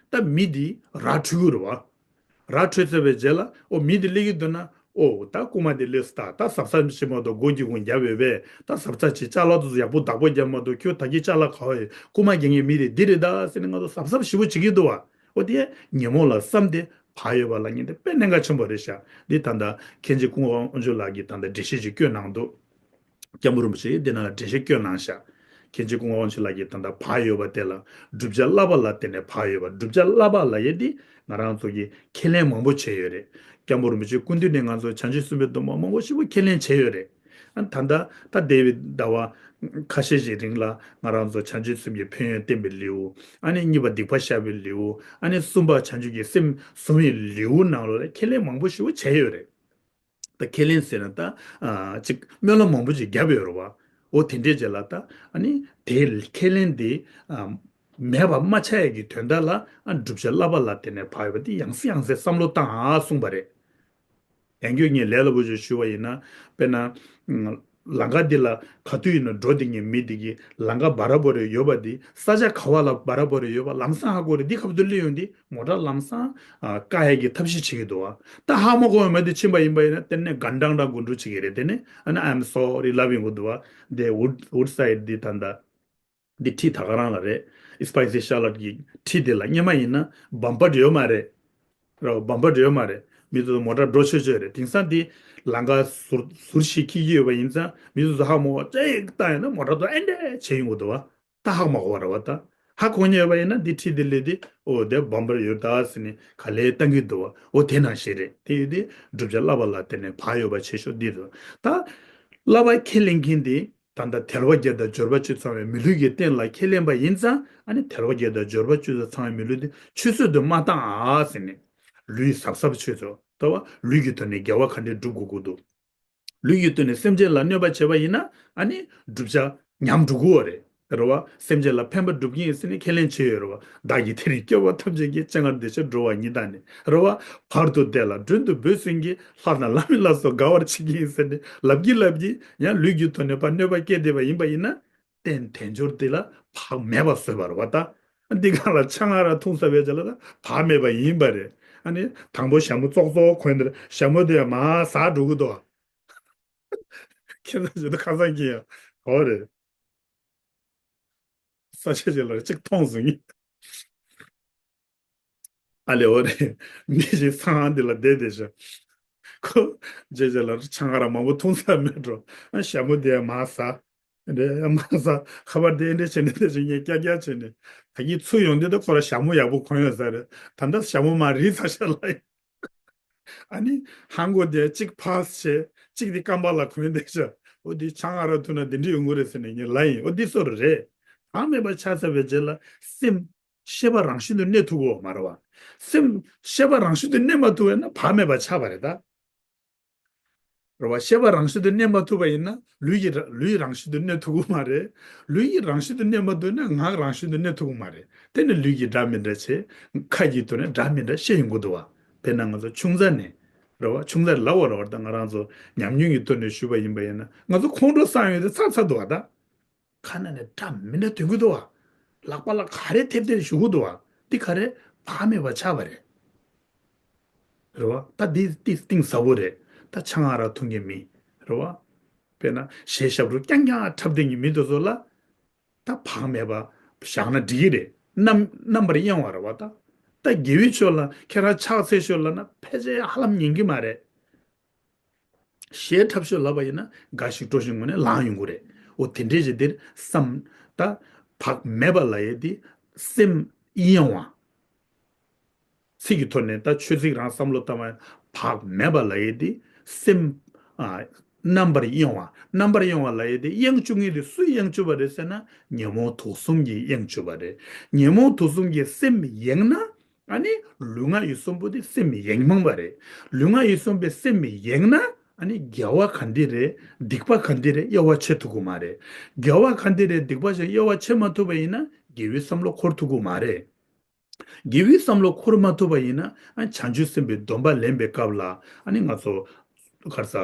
ད་མི་དེ་ར་འཕྲོད་ཀྱི་རེད་བ། ར་འཕྲོད་ཚར་བའི་རྗེས་ལ། ཨོ། མི་དེ་སླེབས་ཀྱི་འདུག་ན། ཨོ། ད་རྐུན་མ་དེ་སླེབས་སོང་། ད་ད་གཟབ་གཟབ་བྱེད་མ་གཏོགས་སྒོ་འགྱེལ་ཁུངས་བརྒྱབ་ཡོད་པས། ད་གཟབ་གཟབ་བྱེད། ཅ་ལག་དེ་ཚོ་ཡག་པོ་བདག་པོ་རྒྱབ་མ་གཏོགས། ཁྱོད་ད་གིན་ཅ་ལག་ག་པར་ཡོད། རྐུན་མ་རྒྱག་མཁན་མི་དེ་འདི་རེད་ད་ཟེར་ནས་ང་ཚོ་གཟབ་གཟབ་ཞེ་པོ་བྱེད་ཀྱི་འདུག་བ། ཨོ། དེ་ཉོན་མོངས་ལ་བསམས་ཏེ་བག་ཡོད་པ་ལབ་མཁན་དེ་དཔེ་གནད་འགག་ཆེན་པོ་རེད་ཤག་འདི་ད་ལྟ་མཁན་ཆེན་ཀུན་དགའ་དབང་ཕྱུག་ལགས་ཀྱིས་ད་ལྟ་འགྲེལ་བཤད་ཅིག་བསྐྱོན་གནང་འདུག་སྐྱབས་མགོན་རིན་པོ་ཆེས་འདི་ནང་ལ་འགྲེལ་བཤད་བསྐྱོན་གནང་ཤག་མཁན་ཆེན་ཀུན་དགའ་དབང་ཕྱུག་ལགས་ཀྱིས་ད་ལྟ་བག་ཡོད་པ་དེ་ལ་བསྒྲུབ་བྱ་བསླབ་པ་ལ་བརྟེན་ནས་བག་ཡོད་པ། བསྒྲུབ་བྱ་བསླབ་པ་ལབ་ཡས་དེ་ང་རང་ཚོ་གིས་ཁས་ལེན་མང་པོ་བྱས་ཡོད་རེད། སྐྱབས་མགོན་རིན་པོ་ཆེ་སྐུ་མདུན་ནས་ང་ཚོ་བྱང་ཆུབ་སེམས་དཔའི་སྡོམ་པ་མང་པོ་ཞེ་པོ་ཁས་ལེན་བྱས་ཡོད་རེད། ཨ། ད་ལྟ་ད་འདས་པའི་ཟླ་བ་ཁ་ཤས་ཤིག་རིང་ལ་ང་རང་ཚོ་བྱང་ཆུབ་སེམས་ཀྱི་ཕན་ཡོན་བསྟན་པའི་ལེའུ། ཨ་ནི་གཉིས་པ་སྡིག་པ་བཤགས་པའི་ལེའུ། ཨ་ནི་གསུམ་པ་བྱང་ཆུབ་ཀྱི་སེམས་བཟུང་བའི་ལེའུ་ནང་ལོགས་ལ་ཁས་ལེན་མང་པོ་ཞེ་པོ་བྱས་ཡོད་རེད། ད་ཁས་ལེན་ཟེར་ན་ད། ཨ། ཅིག་སྨོན་ལམ་མང་པོ་ཅིག་བརྒྱབ་ཡོད་རེད་བ། འོ། དེ་འདྲའི་རྗེས་ལ་ད་ཨ་ནི་དེ་ཁས་ལེན་དེ། ཨ། མེད་པ་མ་ཆགས་ཡས་ཀྱི་དོན་དག་ལ། ཨ། བསྒྲུབ་བྱ་བསླབ་པ་ལ་བརྟེན་ནས་བག་ཡོད་པ་དེ་ཡང་སེ་ཡང་སེ་བསམ་བློ་བཏང་ཨ་གསུངས་པ་རེད། ཡང་བསྐྱར་ངས་ལས་སླ་པོ་ཅིག་ཞུ་བ་ཡིན་ན། དཔེར་ན། ལམ་ཁ་འདི་ལ་ག་དུས་ཡིན་ན་འགྲོ་བསྡད་མཁན་མི་དེ་གིས་ལམ་ཁ་བར་བར་ཡོད་པ་དེ། ས་ཆ་ག་བ་ལ་བར་བར་ཡོད་པ་ལམ་སང་ཧ་གོ་རེད། འདི་ཁ་བརྡ་སླེབས་ཡོང་དུས་མོ་ཊ་ལམ་སང་ཨ། བཀག་ཡས་ཀྱི་ཐབས་ཤེས་བྱེད་ཀྱི་འདུག་བ། ད་ཧ་མ་གོ་བའི་མི་དེ་ཕྱིན་པ་ཡིན་པ་ཡིན་ན། དེ་ནས་གང་འདྲ་འདྲ་འགོ་འགྲོ་བྱེད་ཀྱི་རེད། དེ་ནས་ཨ་ནི་I'm sorry ལབ་ཡོང་གི་འདུག་བ། དེ་Wood- Woodside འདི་ད་ལྟ་འདི་འཁྲིས་ད་ག་རང་ལ་རེད། Spicy Charlotte གི་འཁྲིས་དེ་ལ་སྔོན་མ་ཡིན་ན་བམ་པར་ཡོད་མ་རེད། རེད་བ། བམ་པར་ཡོད་མ་རེད། མི་ཚོ་མོ་ཊ་འགྲོ་ཆོག་ཆོག་རེད། དེང་སང་དེ་ལམ་ཁ་ཟུར་ཟུར་ཞིག་འཁྱེར་གྱི་ཡོད་པ་ཡིན་ཙང་། མི་ཚོ་ཚོ་ཧ་མ་གོ་བ་ཅིག་བཏང་ཡོང་ན་མོ་ཊ་ཚོ་ཨེ་འདྲས་བྱེད་ཡོང་གི་འདུག་བ། ད་ཧ་མ་གོ་བ་རེད་བ། ད་ཧ་གོ་མཁན་ཡོད་པ་ཡིན་ན་འདི་འཁྲིས་དེ་སླེབས་དུས། ཨོ། དེ་བམ་པར་ཡོད་ད་ཟེར་ནས་ག་ལེར་བཏང་གི་འདུག་བ། ཨོ། དེ་ནང་བཞིན་རེད། དེ་ཡོད་དུས་བསྒྲུབ་བྱ་བསླབ་པ་ལ་བརྟེན་ནས་བག་ཡོད་པ་བྱེད་ཤོག་འདི་རེད། ད་བསླབ་པ་ཁས་ལེན་མཁན་དེ། ད་ལྟ་དལ་བ་བརྒྱད་དང་འབྱོར་པ་བཅུ་ཚང་བའི་མི་ལུས་ཀྱི་རྟེན་ལ་ཁས་ལེན་པ་ཡིན་ཙང་། ཨ་ནི་དལ་བ་བརྒྱད་དང་འབྱོར་པ་བཅུ་ཚང་བའི་མི་ལུས་དེ་ཆུད་ཟོས་དུ་མ་བཏང་ཨ་ཟེར་ནས། ལུས་གཟབ་གཟབ་བྱེད་དགོས། ད་བ་ལུས་ཀྱི་ཐོག་ནས་དགེ་བ་ག་འདྲས་སྒྲུབ་དགོས་ཀྱི་འདུག་ལུས་ཀྱི་ཐོག་ནས་སེམས་ཅན་ལ་གནོད་པ་བྱས་པ་ཡིན་ན། ཨ་ནི་བསྒྲུབ་བྱ་ཉམས་འགྲོ་གི་ཡོད་རེད། རེད་བ། སེམས་ཅན་ལ་ཕན་པ་སྒྲུབ་ཀྱི་ཡིན་ཟེར་ནས་ཁས་ལེན་བྱས་ཡོད་རེད་བ། བདག་གིས་དེ་རིང་སྐྱོབ་པ་ཐམས་ཅད་ཀྱི། སྤྱན་སྔར་འདི་ཕྱིར་འགྲོ་བ་ཉིད་དང་ནི། རེད་བ། བར་དུ་བདེ་ལ་མགྲོན་དུ་བོས་ཟིན་གྱི། ལྷ་དང་ལྷ་མིན་ལ་སོགས་དགའ་བར་བྱེད་ཀྱི་ཡིན་ཟེར་ནས་ལབ་ཀྱིན་ལབ་ཀྱིན་ཡང་ལུས་ཀྱི་ཐོག་ནས་ཕར་གནོད་པ་བསྐྱལ་བསྡད་པ་ཡིན་པ་ཡིན་ན། རྟེན་དལ་འབྱོར་འདི་ལ་བག་མེད་པ་བཟོས་པ་རེད་བ་ད། འདི་ག་ལ་ཆང་ཨ་རག་འཐུང་ས་བས་ཅ་ལ་ད་བག་མེད་པ་ཡིན་པ་རེད། ཨ་ནི་དང་པོ་ཞྭ་མོ་ཙོག་ཙོག་གོན་འདིར་ཞྭ་མོ་དེ་མར་ཟག་འགྲོ་གི་འདུག་ཁྱེད་ཚོ་ཇི་ལྟར་ཁ་སང་གི་ཡང་འོ་རེད། ས་ཆ་ཅིག་ལ་གཅིག་མཐོང་སོང་ངས། ཨ་ལེ་འོ་རེད། མི་ཞིག་ཚང་འདི་ལ་བསྡད་བསྡད་ཤག་ཁོ་རྗེས་རྗེས་ལ་ཆང་ཨ་རག་མང་པོ་འཐུང་ས་མེད་འགྲོ། ཨ་ཞྭ་མོ་དེ་མར་ཟག་རེད་མར་ཟག་ཁ་པར་དེ་འདྲ་བྱས་ནས་དེ་བཞིན་ངས་ཀྱག་ཀྱག་བྱས་ནས། ད་གིན་ཚུར་ཡོང་དུས་ད་ཁོ་ར་ཞྭ་མོ་ཡག་པོ་གོན་ཡོད་ས་རེད། ད་ལྟ་ཞྭ་མོ་མར་རིལ་ཚར་ཤག་ལབ་ཡིན། ཨ་ནི་ཧང་གོ་དེ་གཅིག་ཕར་བྱས་གཅིག་དེ་རྐང་པ་ལ་གོན་བསྡད་ཤག་འོ་དེ་ཆང་ཨ་རག་འཐུང་ན་དེ་འདྲ་ཡོང་གི་རེད་ཟེར་ནས་ངས་ལབ་ཡིན། འོ་དེ་སོ་རེད། བག་མེད་པ་ཆགས་ཚར་བའི་རྗེས་ལ་སེམས་ཤེས་པ་རང་བཞིན་དུ་གནས་ཐུབ་ཀྱི་ཡོད་མ་རེད་བ། སེམས་ཤེས་པ་རང་བཞིན་དུ་གནས་མ་ཐུབ་པ་ཡིན་ན་བག་མེད་པ་ཆགས་པ་རེད་ད། རེད་བ། ཤེས་པ་རང་བཞིན་དུ་གནས་མ་ཐུབ་པ་ཡིན་ན་ལུས་ཀྱི་ར་ལུས་རང་བཞིན་དུ་གནས་ཐུབ་ཀྱི་མ་རེད། ལུས་ཀྱི་རང་བཞིན་དུ་གནས་མ་ཐུབ་ན་ངག་རང་བཞིན་དུ་གནས་ཐུབ་ཀྱི་མ་རེད། དེ་ནི་ལུས་ཀྱིས་སྒྲ་མི་འདྲ་བྱེད། ཁ་གི་ཐོག་ནས་སྒྲ་མི་འདྲ་བཤད་ཡོང་གི་འདུག་བ། དཔེར་ན་ང་ཚོ་ཆུང་ཙག་ནས་རེད་བ། ཆུང་ཙག་ལབ་པ་རེད་བ། ད་ང་རང་ཚོ་ཉམས་མྱོང་གི་ཐོག་ནས་ཞུས་པ་ཡིན་པ་ཡིན་ན་ང་ཚོ་ཁོང་ཁྲོ་བསམ་ཡོད་དེ་ཚར་ཚར་འདུག་བ་ད། ཁ་ནང་ནས་སྒྲ་མི་འདྲ་ཐོན་གྱི་འདུག་བ། ལག་པ་ལ་ག་རེ་ཐེབས་ཐེབས་ཞུ་གི་འདུག་བ། འདི་ག་རེ་བག་མེད་པ་ཆགས་པ་རེད། རེད་བ། ད་འདི་འདི་གཏིང་ཟབ་པོ་རེད། ད་ཆང་ཨ་རག་འཐུང་མཁན་མི་རེད་བ། དཔེར་ན་གཞས་ཞབས་བྲོ་རྐྱང་རྐྱང་འཁྲབ་བསྡད་མཁན་མི་དེ་ཚོ་ལ་ད་བག་མེད་པ་བཞག་ན་འགྲིག་གི་རེད། རྣམ་རྣམ་པར་གཡེང་བ་རེད་བ་ད། ད་དགེ་བའི་ཕྱོགས་ལ་ཁྱེད་རང་ཕྱག་འཚལ་ཤོག་ལབ་ན་ཕལ་ཆེར་ཧ་ལམ་ཉན་གྱི་མ་རེད། གཞས་འཁྲབ་ཤོག་ལབ་པ་ཡིན་ན་དགའ་ཞིང་སྤྲོ་ཞིང་ངུ་ནས་ལངས་ཡོང་གི་རེད། འོ་དེ་འདྲས་ཀྱི་འདིར་བསམ། ད་བག་མེད་པ་ལབ་ཡས་དེ་སེམས་གཡེང་བ། ཚིག་གི་ཐོག་ནས་ད་ཆོས་ཚིག་རང་བསམ་བློ་བཏང་བ་བག་མེད་པ་ལབ་ཡས་དེ་སེམས་ཨ་རྣམ་པར་གཡེང་བ། རྣམ་པར་གཡེང་བ་ལབ་ཡས་དེ་གཡེང་བཅུག་མཁན་དེ་སུས་གཡེང་བཅུག་པ་རེད་ཟེར་ན་ཉོན་མོངས་དུག་གསུམ་གྱིས་གཡེང་བཅུག་པ་རེད། ཉོན་མོངས་དུག་གསུམ་གྱིས་སེམས་གཡེངས་ན། ཨ་ནི་ལུས་ངག་ཡིད་གསུམ་པོ་དེ་སེམས་ཡེངས་མང་བ་རེད། ལུས་ངག་ཡིད་གསུམ་པའི་སེམས་ཡེངས་ན་ཨ་ནི་དགེ་བ་ག་འདི་རེད་སྡིག་པ་ག་འདི་རེད་དབྱེ་བ་ཕྱེ་ཐུབ་ཀྱི་མ་རེད། དགེ་བ་ག་འདི་རེད་སྡིག་པ་ཞིག་དབྱེ་བ་ཕྱེ་མ་ཐུབ་པ་ཡིན་ན་དགེ་བའི་བསམ་བློ་འཁོར་ཐུབ་ཀྱི་མ་རེད། དགེ་བའི་བསམ་བློ་འཁོར་མ་ཐུབ་པ་ཡིན་ན་ཨ་ནི་བྱང་ཆུབ་སེམས་དཔའི་སྡོམ་པ་ལེན་པའི་སྐབས་ལ་ཨ་ནི་ང་ཚོ་ག་རེ་ཟ།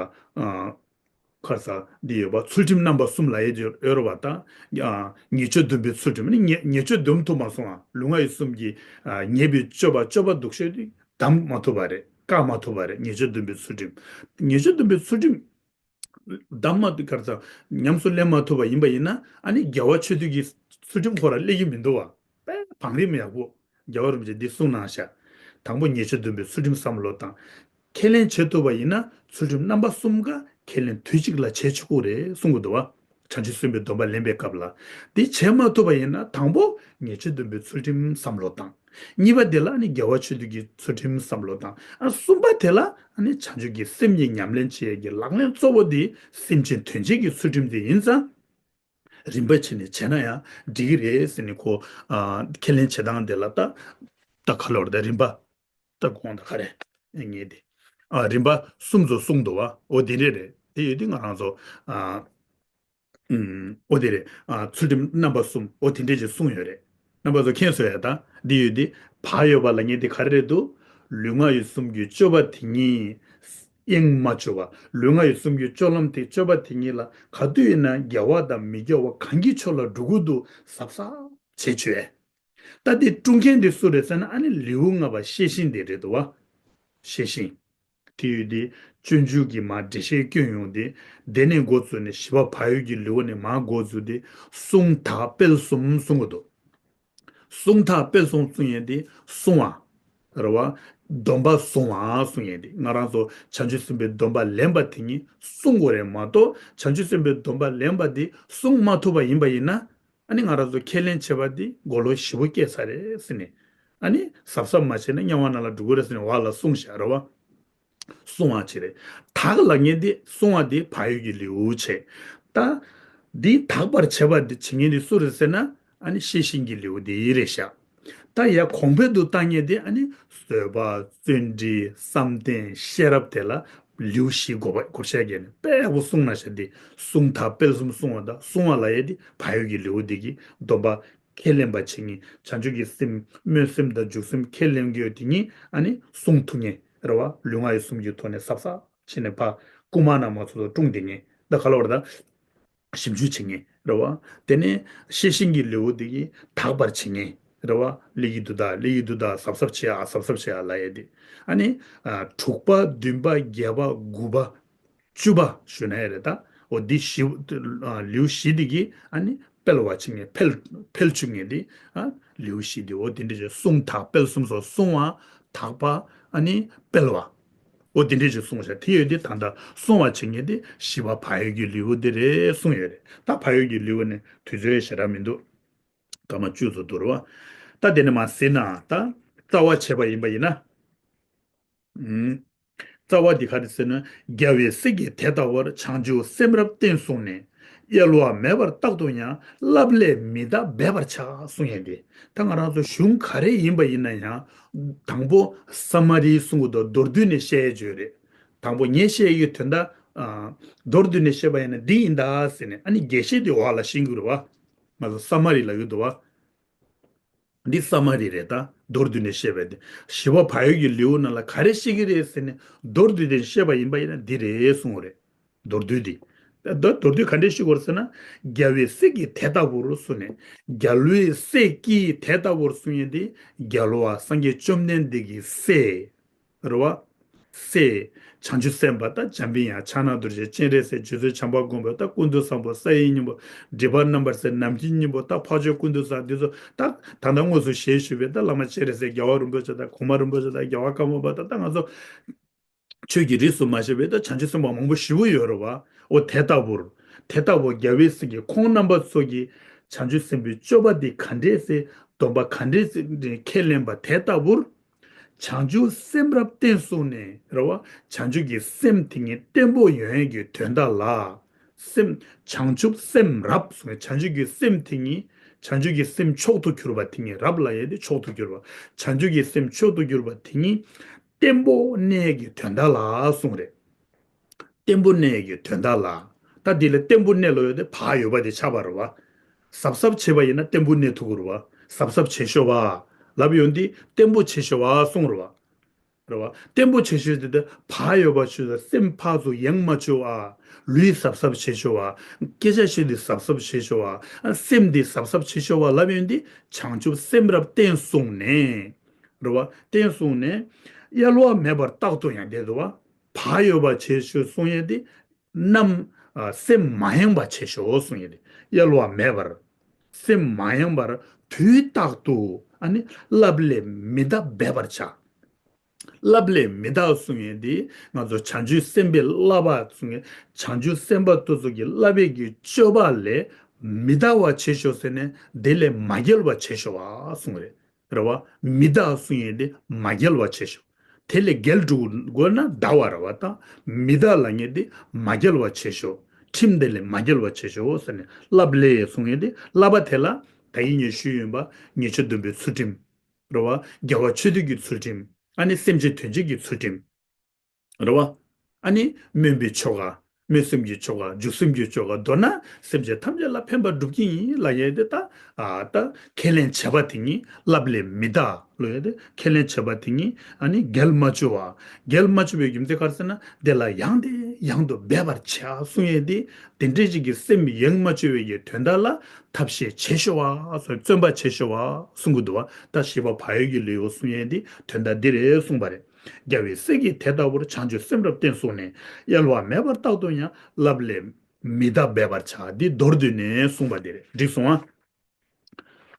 ཁ་ས་འདི་ཡོད་པ་ཚུལ་ཁྲིམས་རྣམ་པ་གསུམ་ལབ་ཡས་ཡོད་རེད་བ་དང་། ཉེས་སྤྱོད་སྡོམ་པའི་ཚུལ་ཁྲིམས་ནི་ཉེས་ཉེས་སྤྱོད་སྡོམ་ཐུབ་མ་སོང་ང་། ལུས་ངག་ཡིད་གསུམ་གྱི་ཉེས་པའི་སྤྱོད་པ་སྤྱོད་པ་སྡུག་ཤོས་དེ་བསྡམ་མ་ཐུབ་པ་རེད། བཀག་མ་ཐུབ་པ་རེད། ཉེས་སྤྱོད་སྡོམ་པའི་ཚུལ་ཁྲིམས། ཉེས་སྤྱོད་སྡོམ་པའི་ཚུལ་ཁྲིམས་བསྡམ་མ་ཐུབ་ག་རེ་ཟ། ཉམས་སུ་ལེན་མ་ཐུབ་པ་ཡིན་པ་ཡིན་ན་ཨ་ནི་དགེ་བ་ཆོས་སྡུད་ཀྱི་ཚུལ་ཁྲིམས་ཁོ་ར་སླེབས་ཀྱི་མི་འདུག་བ། དཔེ་བང་རིམ་ཡག་པོ། རྒྱལ་བ་རིན་པོ་ཆེ་འདི་གསུངས་གནང་ཤག་དང་པོ་ཉེས་སྤྱོད་སྡོམ་པའི་ཚུལ་ཁྲིམས་བསམ་བློ་བཏང་། ཁས་ལེན་བྱེད་ཐུབ་པ་ཡིན་ན་ཚུལ་ཁྲིམས་རྣམ་པ་གསུམ་ཀ་ཁས་ལེན་དུས་གཅིག་ལ་བྱེད་ཆོག་གི་རེད་གསུང་གི་འདུག་བ། བྱང་ཆུབ་སེམས་དཔའི་སྡོམ་པ་ལེན་པའི་སྐབས་ལ། འདི་བྱེད་མ་ཐུབ་པ་ཡིན་ན་དང་པོ་ཉེས་སྤྱོད་སྡོམ་པའི་ཚུལ་ཁྲིམས་བསམ་བློ་བཏང་། གཉིས་པ་དེ་ལ་ནི་དགེ་བ་ཆོས་སྡུད་ཀྱི་ཚུལ་ཁྲིམས་བསམ་བློ་བཏང་། ཨ་གསུམ་པ་དེ་ལ་ནི་བྱང་ཆུབ་ཀྱི་སེམས་ཀྱི་ཉམས་ལེན་བྱེད་ཡས་ཀྱི་ལག་ལེན་གཙོ་བོ་དེ་སེམས་ཅན་དོན་བྱེད་ཀྱི་ཚུལ་ཁྲིམས་དེ་ཡིན་ཙང་། རིམ་པ་བྱས་ནས་བྱས་ན་ཡང་འགྲིག་གི་རེད་ཟེར་ནས་ཁོ། ཨ། ཁས་ལེན་བྱེད་སྟངས་དེ་ལ་ད། ད་ག་ལོར་ད་རིམ་པ། ད་དགོངས་ད་ག་རེ། ངས་དེ། ཨ། རིམ་པ་གསུམ་ཚོ་གསུངས་འདུག་བ། འོ་དེ་འདྲས་རེད། དེ་ཡོད་དུས་ང་རང་ཚོ། ཨ། ཨུམ། འོ་དེ་རེད། ཨ། ཚུལ་ཁྲིམས་རྣམ་པ་གསུམ་འོ་དེ་འདྲས་ཅིག་གསུངས་ཡོད་རེད། རྣམ་པ་ཚོ་མཁྱེན་སོང་ཡ་ད། འདི་ཡོད་དུས་བག་ཡོད་པ་ལབ་མཁན་དེ་ག་རེ་རེད་འདུག་ལུས་ངག་ཡིད་གསུམ་གྱི་སྤྱོད་པ་དེ་ཉིད། གཡེང་མ་བཅུག་པ། ལུས་ངག་ཡིད་གསུམ་གྱི་སྤྱོད་ལམ་དེ་སྤྱོད་པ་དེ་ཉིད་ལ་ག་དུས་ཡིན་ན་དགེ་བ་དང་མི་དགེ་བ་གང་གི་ཕྱོགས་ལ་འགྲོ་གི་འདུག་གཟབ་གཟབ་བྱེད་བཅུག་ཨེ། ད་དེ་དཀྲུག་མཁན་དེ་སུ་རེད་ཟེར་ན་ཨ་ནི་ལེའུ་ལྔ་པ་ཤེས་བཞིན་དེ་རེད་འདུག་བ། ཤེས་བཞིན། དེ་ཡོད་དེ། སྤྱོད་འཇུག་གི་མ་འགྲེལ་བཤད་སྐྱོན་ཡོང་སྟེ། དེ་ནས་འགོ་བཙུགས་ནས་བཞི་པ་བག་ཡོད་ཀྱི་ལེའུ་ནས་མར་འགོ་བཙུགས་ཏེ། གསུང་དག་སྤེལ་གསུམ་གསུང་གི་འདུག་གསུང་དག་སྤེལ་གསུམ་གསུང་ཡས་དེ་གསུང་བ། རེད་བ། སྡོམ་པ་བཟུང་བ་གསུང་ཡས་དེ་ང་རང་ཚོ་བྱང་ཆུབ་སེམས་དཔའི་སྡོམ་པ་ལེན་པ་དེ་ཉིད་གསུང་དགོས་རེད་མ་གཏོགས་བྱང་ཆུབ་སེམས་དཔའི་སྡོམ་པ་ལེན་པ་དེ་གསུང་མ་ཐུབ་པ་ཡིན་པ་ཡིན་ན། ཨ་ནི་ང་རང་ཚོ་ཁས་ལེན་བྱས་པ་འདི་མགོ་ལོག་ཞེ་པོ་སྐྱེས་ཚར་རེད་ཟེར་ནས། ཨ་ནི་གཟབ་གཟབ་མ་བྱས་ན་དམྱལ་བ་ནང་ལ་འགྲོ་གི་རེད་ཟེར་ནས་བར་ལ་གསུངས་བཞག་རེད་བ། གསུང་བ་བྱེད་རེད། དག་ལབ་མཁན་འདི་གསུང་བ་འདི་བག་ཡོད་ཀྱི་ལེའུ་བྱེད། ད། འདི་དག་པར་བྱེད་པ་འདི་བྱེད་མཁན་འདི་སུ་རེད་ཟེར་ན་ཨ་ནི་ཤེས་བཞིན་གྱི་ལེའུ་འདི་རེད་ཤག་ད་ཡ་གོང་འཕེལ་དུ་བཏང་མཁན་འདི་ཨ་ནི་བཟོད་པ་བརྩོན་འགྲུས་བསམ་གཏན་ཤེས་རབ་དེ་ལ་ ལེའུ་བཞི་བགོ་བ་བགོ་བཤའ་བརྒྱབ་ནས་དཔེ་ཡག་པོ་གསུངས་ན་ཤ་དེ། བསྲུང་ཐག་སྤེལ་གསུམ་བསྲུང་བ་དང་བསྲུང་བ་ལབ་ཡས་དེ་བག་ཡོད་ཀྱི་ལེའུ་དེ་གི་སྡོམ་པ་ཁས་ལེན་པ་བྱེད་མཁན། བྱང་ཆུབ་ཀྱི་སེམས་སྨོན་སེམས་དང་འཇུག་སེམས་ཁས་ལེན་གྱི་ཡོད་དེ་ཉིད་ཨ་ནི་བསྲུང་ཐུབ་མཁན་རེད་བ། ལུས་ངག་ཡིད་གསུམ་གྱི་ཐོག་ནས་གཟབ་གཟབ་བྱས་ནས་ཕར་རྐུ་མ་ན་མ་ཚོ་དང་སྲུང་བསྡད་མཁན་ད་ག་ལ་བར་ད། ཞིབ་འཇུག་བྱེད་མཁན་རེད་བ། དེ་ནས་ཤེས་བཞིན་གྱི་ལེའུ་དེ་གིས་དག་པར་བྱེད་མཁན་རེད་བ། སླེབས་ཀྱི་འདུག་ད། སླེབས་ཀྱི་འདུག་ད། གཟབ་གཟབ་བྱེད་ཨ། གཟབ་གཟབ་བྱེད་ཨ་ལབ་ཡས་དེ། ཨ་ནི། ཨ། དྲུག་པ་བདུན་པ་བརྒྱད་པ་དགུ་པ་བཅུ་པ་ཞུ་ན་ཡ་རེད་ད། འོ་འདི་བཞི། ཨ། ལེའུ་བཞི་དེ་གིས་ཨ་ནི་སྤེལ་བ་བྱེད་མཁན། འཕེལ། འཕེལ་བཅུག་མཁན་དེ། ཨ། ལེའུ་བཞི་དེ། འོ་དེ་འདྲ་བྱས་བསྲུང་ཐག་སྤེལ་གསུམ་སོགས་བསྲུང་བ། དག་པ། ཨ་ནི་སྤེལ་བ། འོ་དེ་འདྲས་ཅིག་གསུངས་ཤག་དེ་ཡོད་དེ་ད་ལྟ་བསྲུང་བ་བྱེད་མཁན་དེ་བཞི་པ་བག་ཡོད་ཀྱི་ལེའུ་དེ་རེད་གསུངས་ཡོད་རེད། ད་བག་ཡོད་ཀྱི་ལེའུ་ནི་དུས་ཚོད་ཞེ་དྲག་མི་འདུག་སྐར་མ་བཅུ་ཙམ་འདུག་རེད་བ། ད་དེ་ནས་མར་ཟེར་ན་ད་རྩ་བ་བྱས་པ་ཡིན་པ་ཡིན་ན། ཨུམ། རྩ་བ་འདི་ག་རེ་ཟེར་ན། རྒྱལ་བའི་སྲས་ཀྱིས་དེ་ལྟ་བུར། བྱང་ཆུབ་སེམས་རབ་བརྟན་བསྲུངས་ནས། གཡེལ་བ་མེད་པར་རྟག་ཏུ་ཡང་། བསླབ་ལས་མི་འདའ་འབད་པར་བྱ། གསུངས་ཡོད་དེ། ད་ང་རང་ཚོ་གཞུང་ག་རེ་ཡིན་པ་ཡིན་ན་ཡང་། དང་པོ་ས་མ་རིའི་གསུང་གི་དོན་མདོར་བསྡུས་ནས་བཤད་ཡས་བརྗོད་རེད། དང་པོ་ངས་བཤད་ཡས་ཀྱི་དོན་དག་ཨ། མདོར་བསྡུས་ནས་བཤད་པ་ཡིན་ན་འདི་ཡིན་ད་ཟེར་ནས། ཨ་ནི་རྒྱས་བཤད་དེ་འོག་ལ་ཤེས་ཀྱི་རེད་བ། ང་ཚོ་ས་མ་རི་ལབ་ཀྱི་འདུག་བ། འདི་ས་མ་རི་རེད་ད། མདོར་བསྡུས་ནས་བཤད་པ་དེ། བཞི་པ་བག་ཡོད་ཀྱི་ལེའུ་ནང་ལ་ག་རེ་བཤད་ཀྱི་རེད་ཟེར་ནས་མདོར་བསྡུས་ཏེ་བཤད་པ་ཡིན་པ་ཡིན་ན་འདི་རེད་གསུངས་པ་རེད། མདོར་བསྡུས་འདི། ད་མདོར་བསྡུས་ག་འདྲས་ཤེས་དགོས་ཟེར་ན། རྒྱལ་བའི་སྲས་ཀྱིས་དེ་ལྟ་བུར་གསུངས་ནས། རྒྱལ་བའི་སྲས་ཀྱིས་དེ་ལྟ་བུར་གསུངས་ཡས་དེ། རྒྱལ་བ་སངས་རྒྱས་བཅོམ་ལྡན་འདས་ཀྱི་སྲས། རེད་བ། སྲས། བྱང་ཆུབ་སེམས་དཔའ་དང་། འཇམ་པའི་དབྱངས། ཕྱག་ན་རྡོ་རྗེ། སྤྱན་རས་གཟིགས། རྗེ་བཙུན་བྱམས་པ་མགོན་པོ་དང་། ཀུན་ཏུ་བཟང་པོ། ས་ཡི་སྙིང་པོ། སྒྲིབ་པ་རྣམ་པར་སེལ། ནམ་མཁའི་སྙིང་པོ་དང་། འཕགས་མཆོག་ཀུན་ཏུ་བཟང་། འདི་ཚོ་ད་ད་ལྟ་དངོས་སུ་ཞལ་བཞུགས་པའི་ད་བླ་མ་སྤྱན་རས་གཟིགས། རྒྱལ་བ་རིན་པོ་ཆེ་དང་། གོང་མ་རིན་པོ་ཆེ་དང་། རྒྱལ་བ་ཀརྨ་པ་དང་། ད་ང་ཚོ་ཆོས་ཀྱི་རིས་སུ་མ་ཆད་པའི་ད་བྱང་ཆུབ་སེམས་དཔའ་མང་པོ་ཞེ་པོ་ཡོད་རེད་བ། འོ་དེ་ལྟ་བུར། དེ་ལྟ་བུ་རྒྱལ་བའི་སྲས་ཀྱིས་ཁོང་རྣམ་པ་ཚོ་གིས་བྱང་ཆུབ་སེམས་དཔའི་སྤྱོད་པ་འདི་ག་འདྲས་སེ། སྡོམ་པ་ག་འདྲས་སེ་ཁས་ལེན་པ་དེ་ལྟ་བུར། བྱང་ཆུབ་སེམས་རབ་བརྟན་བསྲུངས་ནས་རེད་བ། བྱང་ཆུབ་ཀྱི་སེམས་དེ་ཉིད་བརྟན་པོ་ཡོང་ཡས་ཀྱི་དོན་དག་ལ། སེམས། བྱང་ཆུབ་སེམས་རབ་གསུངས། བྱང་ཆུབ་ཀྱི་སེམས་དེ་ཉིད། བྱང་ཆུབ་ཀྱི་སེམས་མཆོག་ཏུ་གྱུར་པ་དེ་ཉིད། རབ་ལབ་ཡས་དེ་མཆོག་ཏུ་གྱུར་པ། བྱང་ཆུབ་ཀྱི་སེམས་མཆོག་ཏུ་གྱུར་པ་དེ་ཉིད་བརྟན་པོ་གནས་ཀྱི་དོན་དག་ལ་གསུངས་རེད། བརྟན་པོ་གནས་ཀྱི་དོན་དག་ལ། ད་འདི་ལ་བརྟན་པོ་གནས་ལབ་ཡས་དེ་བག་ཡོད་པ་དེ་ཆགས་པ་རེད་བ། གཟབ་གཟབ་བྱས་པ་ཡིན་ན་བརྟན་པོ་གནས་ཐུབ་ཀྱི་རེད་བ། གཟབ་གཟབ་བྱེད་ཤོག་བ། ལབ་ཡོང་དུས་བརྟན་པོ་བྱེད་ཤོག་བ་གསུངས་རེད་བ། རེད་བ། བརྟན་པོ་བྱེད་ཤོག་དེ་ལྟར་བག་ཡོད་པ་ཞུ་ས། སེམས་ཕར་ཚུར་ཡེངས་མ་བཅུག་ཨ། ལུས་གཟབ་གཟབ་བྱེད་ཤོག་ཨ། སྐད་ཆ་བཤད་དུས་གཟབ་གཟབ་བྱེད་ཤོག་ཨ། སེམས་འདི་གཟབ་གཟབ་བྱེད་ཤོག་ཨ་ལབ་ཡོང་དུས། བྱང་ཆུབ་སེམས་རབ་བརྟན་བསྲུངས་ནས། རེད་བ། བརྟན་བསྲུངས་ནས། གཡེལ་བ་མེད་པར་རྟག་ཏུ་ཡང་། དེ་འདུག་བ། བག་ཡོད་པ་བྱེད་ཤོག་གསུང་ཡས་དེ། ནམ། ཨ། སེམས་མ་ཡེངས་པ་བྱེད་ཤོག་གསུང་ཡས་དེ། གཡེལ་བ་མེད་པར། སེམས་མ་ཡེངས་པར་དུས་རྟག་ཏུ། ཨ་ནི་བསླབ་ལས་མི་འདའ་འབད་པར་བྱ། བསླབ་ལས་མི་འདའ་གསུང་ཡས་དེ། ང་ཚོ་བྱང་ཆུབ་སེམས་དཔའི་བསླབ་པ་གསུང་ཡས། བྱང་ཆུབ་སེམས་དཔའ་དེ་ཚོ་གི་བསླབ་པའི་གི་སྤྱོད་པ་ལས་མི་འདའ་བ་བྱེད་ཤོག་ཟེར་ནས། དེ་ལས་མ་གྱེལ་བ་བྱེད་ཤོག་ཨ་གསུང་རེད། རེད་བ། མི་འདའ་གསུང་ཡས་དེ་མ་གྱེལ་བ་བྱེད་ཤོག་དེ་ལས་གྱེལ་འགྲོ་དགོས་ན་འདའ་བ་རེད་བ། ད་མི་འདའ་ལབ་མཁན་དེ་མ་གྱེལ་བ་བྱེད་ཤོག་ཁྲིམས་དེ་ལས་མ་གྱེལ་བ་བྱེད་ཤོག་ཟེར་ནས། བསླབ་ལས་གསུང་ཡས་དེ། བསླབ་པ་དེ་ལ་ད་གིན་ངས་ཞུས་ཡིན་པ། ཉེས་སྤྱོད་སྡོམ་པའི་ཚུལ་ཁྲིམས། རེད་བ། དགེ་བ་ཆོས་སྡུད་ཀྱི་ཚུལ་ཁྲིམས། ཨ་ནི་སེམས་ཅན་དོན་བྱེད་ཀྱི་ཚུལ་ཁྲིམས། རེད་བ། ཨ་ནི་སྨོན་པའི་ཆོ་ག་སྨོན་སེམས་ཀྱི་ཆོ་ག་འཇུག་སེམས་ཀྱི་ཆོ་ག་མདོར་ན་སེམས་ཅན་ཐམས་ཅད་ལ་ཕན་པ་སྒྲུབ་ཀྱི་ཡིན་ལབ་ཡས་དེ། ད། ཨ། ད་ཁས་ལེན་བྱས་པ་དེ་ཉིད། བསླབ་ལས་མི་འདའ་ལབ་ཡས་དེ། ཁས་ལེན་བྱས་པ་དེ་ཉིད་ཨ་ནི་གྱེལ་མ་བཅུག་པ། གྱེལ་མ་བཅུག་པའི་རྒྱུ་མཚན་ག་རེ་ཟེར་ན། དེ་ལ་ཡང་དེ་ཡང་དུ་འབད་པར་བྱ་གསུང་ཡས་དེ། དེ་འདྲའི་ཅིག་གི་སེམས་ཡེངས་མ་བཅུག་པའི་གི་དོན་དག་ལ་ཐབས་ཤེས་བྱེད་ཤོག་པ། བརྩོན་པ་བྱེད་ཤོག་པ་གསུང་གི་འདུག་བ། ད་བཞི་པ་བག་ཡོད་ཀྱི་ལེའུ་གསུང་ཡས་དེ་དོན་དག་འདི་རེད་གསུངས་པ་རེད། རྒྱལ་བའི་སྲས་ཀྱིས་དེ་ལྟ་བུར། བྱང་ཆུབ་སེམས་རབ་བརྟན་བསྲུངས་ནས། གཡེལ་བ་མེད་པར་རྟག་ཏུ་ཡང་། བསླབ་ལས་མི་འདའ་འབད་པར་བྱ། འདི་མདོར་བསྡུས་ནས་གསུངས་པ་འདི་རེད། འགྲིག་སོང་ཨ།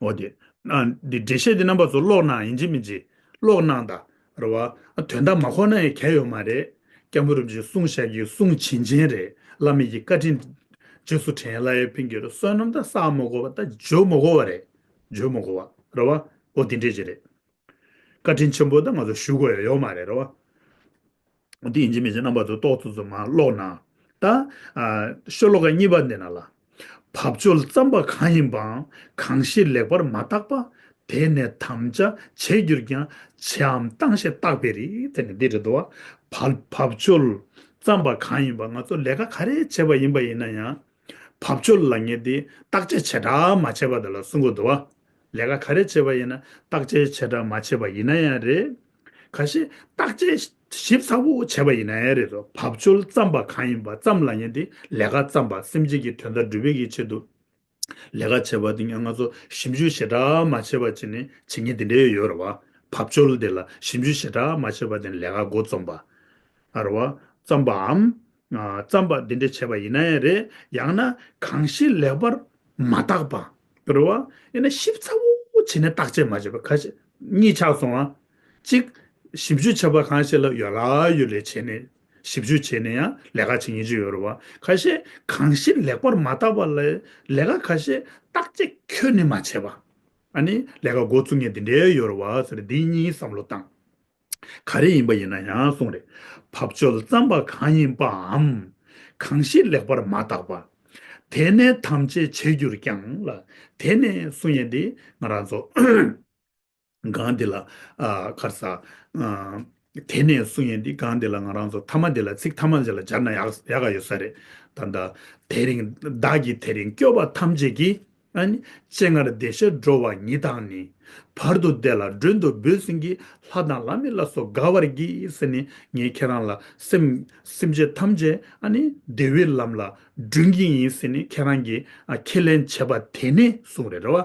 འོ་དེ། ཨ། འདི་འགྲེལ་བཤད་འདི་རྣམ་པ་ཚོ་ཀློག་གནང་། ཡིན་གཅིག་མིན་གཅིག་ཀློག་གནང་དང་། རེད་བ། དོན་དག་མ་གོ་ན་ཡང་གལ་ཡོད་མ་རེད། སྐྱབས་མགོན་རིན་པོ་ཆེས་གསུངས་བཞག་གི་གསུང་བྱིན་ཅན་རེད། བླ་མེད་ཀྱི་བཀའ་དྲིན་རྗེས་སུ་དྲན་ལ་ཡང་ཕན་གྱི་རེད། བསོད་ནམས་ད་བསགས་མ་དགོས་པ། ད་བརྗོད་མ་དགོས་པ་རེད། བརྗོད་མ་དགོས་པ་རེད་བ། འོ་དེ་འདྲས་ཅིག་རེད། བཀའ་དྲིན་ཆེན་པོ་ད་ང་ཚོ་ཞུ་དགོས་ཡ་ཡོད་མ་རེད། རེད་བ། འོ་དེ་ཡིན་གཅིག་མིན་གཅིག་རྣམ་པ་ཚོ་ཏོག་ཙམ་ཙམ་མར་ཀློག་གནང་། ད། ཨ། ཤོ་ལོ་ཀ་གཉིས་པ་འདི་ན་ལ། བབ་ཅོལ་རྩམ་པ་གང་ཡིན་པའང་། གང་ཞིག་ལེགས་པར་མ་བརྟགས་པ། དེ་ནི་དམ་བཅའ་བྱས་གྱུར་ཀྱང་། བྱེའམ་བཏང་ཞེས་བརྟག་པའི་རིགས། དེ་ནི་འདི་རེད་དོ། བབ། བབ་ཅོལ་ བརྩམས་པ་གང་ཡིན་པ། ང་ཚོ་ལས་ཀ་ག་རེ་བྱས་པ་ཡིན་པ་ཡིན་ན་ཡང་། བབ་ཅོལ་ལབ་མཁན་དེ་བརྟག་དཔྱད་བྱེ་བྲག་མ་བྱས་པ་དེ་ལ་གསུང་གི་འདུག་བ། ལས་ཀ་ག་རེ་བྱས་པ་ཡིན་ན་བརྟག་དཔྱད་བྱེ་བྲག་མ་བྱས་པ་ཡིན་ན་ཡང་རེད། ཁ་ཤས་བརྟག་དཔྱད་ཞིབ་ཚགས་པོ་བྱས་པ་ཡིན་ན་ཡང་རེད་དོ། བབ་ཅོལ་བརྩམས་པ་གང་ཡིན་པ། བརྩམས་ལབ་མཁན་དེ་ལས་ཀ་བརྩམས་པ། སེམས་ཅན་གྱི་དོན་དག་སྒྲུབ་པའི་གི་ཆེད་དུ་ལས་ཀ་བྱས་པ་དེ་ང་ཚོ་ཞིབ་འཇུག་ཞེ་དྲག་མ་བྱས་པ་བྱས་ནས་བྱེད་མཁན་དེ་འདྲ་ཡོད་རེད་བ། བབ་ཅོལ་དེ་ལ་ཞིབ་འཇུག་ཞེ་དྲག་མ་བྱས་པ་དེ་ནས་ལས་ཀ་འགོ་རྩོམ་པ། ཨ་རེད་བ། བརྩམས་པའམ། ཨ། བརྩམས་པ་འདི་འདྲ་བྱས་པ་ཡིན་ན་ཡང་རེད། ཡང་ན་གང་ཞིག་ལེགས་པར་མ་བརྟགས་པ། རེད་བ། ཡང་ན་ཞིབ་ཚགས་པོ་བྱས་ནས་བརྟག་དཔྱད་མ་བྱས་པ། ཁ་ཤས་གཉིས་ཆགས་སོང་ང་། གཅིག་ཞིབ་འཇུག་བྱས་པ་གང་ཞིག་ལ་ཡོད་ལ་ཡོད་ལས་བྱས་ནས། ཞིབ་འཇུག་བྱས་ནས་ཡང་ལས་ཀ་བྱེད་མཁན་ཅིག་ཡོད་རེད་བ། ཁ་ཤས་གང་ཞིག་ལེགས་པར་མ་བརྟགས་པ་ལ་ལས་ཀ་ཁ་ཤས་བརྟག་དཔྱད་ཁྱོན་ནས་མ་བྱས་པ། ཨ་ནི་ལས་ཀ་འགོ་བཙུགས་མཁན་དེ་འདྲའི་ཡོད་རེད་བ་ཟེར། འདི་གཉིས་བསམ་བློ་བཏང་། ག་རེ་ཡིན་པ་ཡིན་ན་ཡང་གསུངས་རེད། བབ་ཅོལ་བརྩམས་པ་གང་ཡིན་པའམ། གང་ཞིག་ལེགས་པར་མ་བརྟགས་པ། དེ་ནས་ཐམས་ཅད་བྱས་གྱུར་ཀྱང་ལ། དེ་ནས་གསུང་ཡས་འདི་ང་རང་ཚོ་སྒང་འདི་ལ། ཨ། ག་རེ་ཟ། ཨ། དེ་ནས་གསུང་ཡས་འདི་སྒང་འདི་ལ་ང་རང་ཚོ་མཐའ་མ་འདི་ལ། ཚིག་མཐའ་མ་འདི་ལ་སྦྱར་ན་ཡག་ཡག་ག་ཡོད་ས་རེད། ད་ལྟ་དེ་རིང་བདག་གིས་དེ་རིང་སྐྱོབ་པ་ཐམས་ཅད་ཀྱིས། ཨ་ནི་སྤྱན་སྔར་བདེ་གཤེགས་འགྲོ་བ་ཉིད་དང་ནི། བར་དུ་བདེ་ལ་མགྲོན་དུ་བོས་ཟིན་གྱིས། ལྷ་དང་ལྷ་མིན་ལ་སོགས་དགའ་བར་གྱིས་ཟེར་ནས། ངས་ཁྱེད་རང་ལ་སེམས་སེམས་ཅན་ཐམས་ཅད་ཨ་ནི་བདེ་བའི་ལམ་ལ་མགྲོན་གྱི་ཡིན་ཟེར་ནས་ཁྱེད་རང་གིས། ཨ། ཁས་ལེན་བྱས་པ་དེ་ནས་གསུངས་རེད། རེད་བ།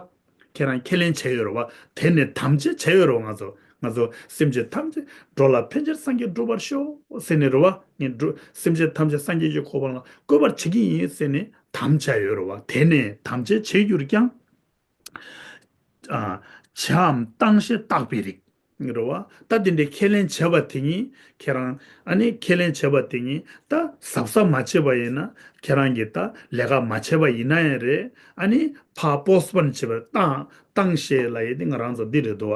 ཁྱེད་རང་ཁས་ལེན་བྱས་ཡོད་རེད་བ། དེ་ནས་དམ་བཅའ་བྱས་ཡོད་རེད་བ། ང་ཚོ་ང་ཚོ་སེམས་ཅན་ཐམས་ཅད་འགྲོ་ལ་ཕན་ཕྱིར་སངས་རྒྱས་འགྲུབ་པར་ཤོག་ཟེར་ནས། རེད་བ། ངས་འགྲོ་སེམས་ཅན་ཐམས་ཅད་སངས་རྒྱས་ཀྱི་གོ་འཕང་ལ་བཀོད་པར་བྱེད་ཀྱི་ཡིན་ཟེར་ནས་དམ་བཅའ་ཡོད་རེད་བ། དེ་ནས་དམ་བཅའ་བྱས་གྱུར་ཀྱང་། ཨ། བྱའམ་བཏང་ཞེས་བརྟག་པའི་རིགས། རེད་བ། ད་དེ་འདྲའི་ཁས་ལེན་བྱས་པ་དེ་ཉིད་ཁྱེད་རང་། ཨ་ནི་ཁས་ལེན་བྱས་པ་དེ་ཉིད་ད་གཟབ་གཟབ་མ་བྱས་པ་ཡིན་ན། ཁྱེད་རང་གིས་ད་ལས་ཀ་མ་བྱས་པ་ཡིན་ན་ཡང་རེད། ཨ་ནི་ཕར་པོ་སི་པོན་བྱས་པ། བཏང་བཏང་ཞེས་ལབ་ཡས་དེ་ང་རང་ཚོ་འདི་རེད་འདུག་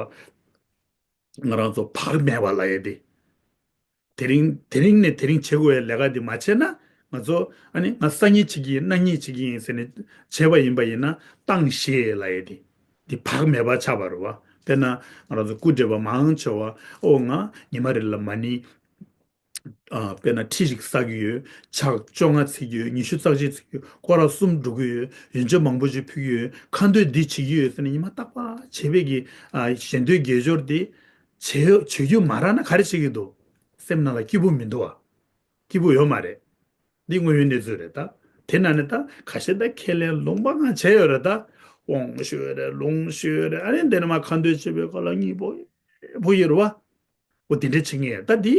བ། ང་རང་ཚོ་བག་མེད་པ་ལབ་ཡས་དེ། དེ་རིང་དེ་རིང་ནས་དེ་རིང་བྱེད་དགོས་པའི་ལས་ཀ་འདི་མ་བྱས་ན། ང་ཚོ་ཨ་ནི་ང་སང་ཉིན་བྱེད་ཀྱི་ཡིན། གནངས་ཉིན་བྱེད་ཀྱི་ཡིན་ཟེར་ནས་བྱས་པ་ཡིན་པ་ཡིན་ན། བཏང་ཞེས་ལབ་ཡས་དེ། འདི་བག་མེད་པ་ཆགས་པ་རེད་བ། དཔེར་ན་ང་རང་ཚོ་སྐུ་བགྲེས་པ་མང་ཆེ་བ། ཨོ། ང་ཉི་མ་རེ་ལ་མ་ཎི། ཨ། དཔེར་ན་ཁྲི་ཞིག་བསགས་ཀྱི་ཡོད། ཕྱག་བཅོ་ལྔ་འཚལ་གྱི་ཡོད། ཉི་ཤུ་རྩ་གཅིག་འཚལ་གྱི་ཡོད། སྐོར་ར་གསུམ་འགྲོ་གི་ཡོད། ཡོན་ཆབ་མང་པོ་ཞིག་ཕུལ་གྱི་ཡོད། ཁ་འདོན་འདི་བྱེད་ཀྱི་ཡོད་ཟེར་ནས་ཉི་མ་རྟག་པར་བྱེད་པའི་གི། ཨ། ཞལ་འདོན་དགེ་སྦྱོར་འདི་བྱེད་བྱེད་རྒྱུ་མ་རག་ན་ག་རེ་བྱེད་ཀྱི་འདུག་སེམས་ནང་ལ་སྐྱིད་པོ་མི་འདུག་བ། སྐྱིད་པོ་ཡོད་མ་རེད། འདི་དངོས་ཡོད་གནས་ཚུལ་རེད་ད། དེ་ན་ནི་ད་ཁ་ཤས་ད་ཁས་ལེན་ལུང་པ་ང་བྱས་ཡོད་རེད་ད། དབང་ཞུས་རེད། ལུང་ཞུས་རེད། ཨ་ནི་འདི་ནས་མར་ཁ་འདོན་བྱེད་པའི་སྐབས་ལ་གཉིད་པོ་པོ་ཡོད་རེད་བ། འོ་དེ་འདྲ་བྱེད་ངེས་ད། འདི་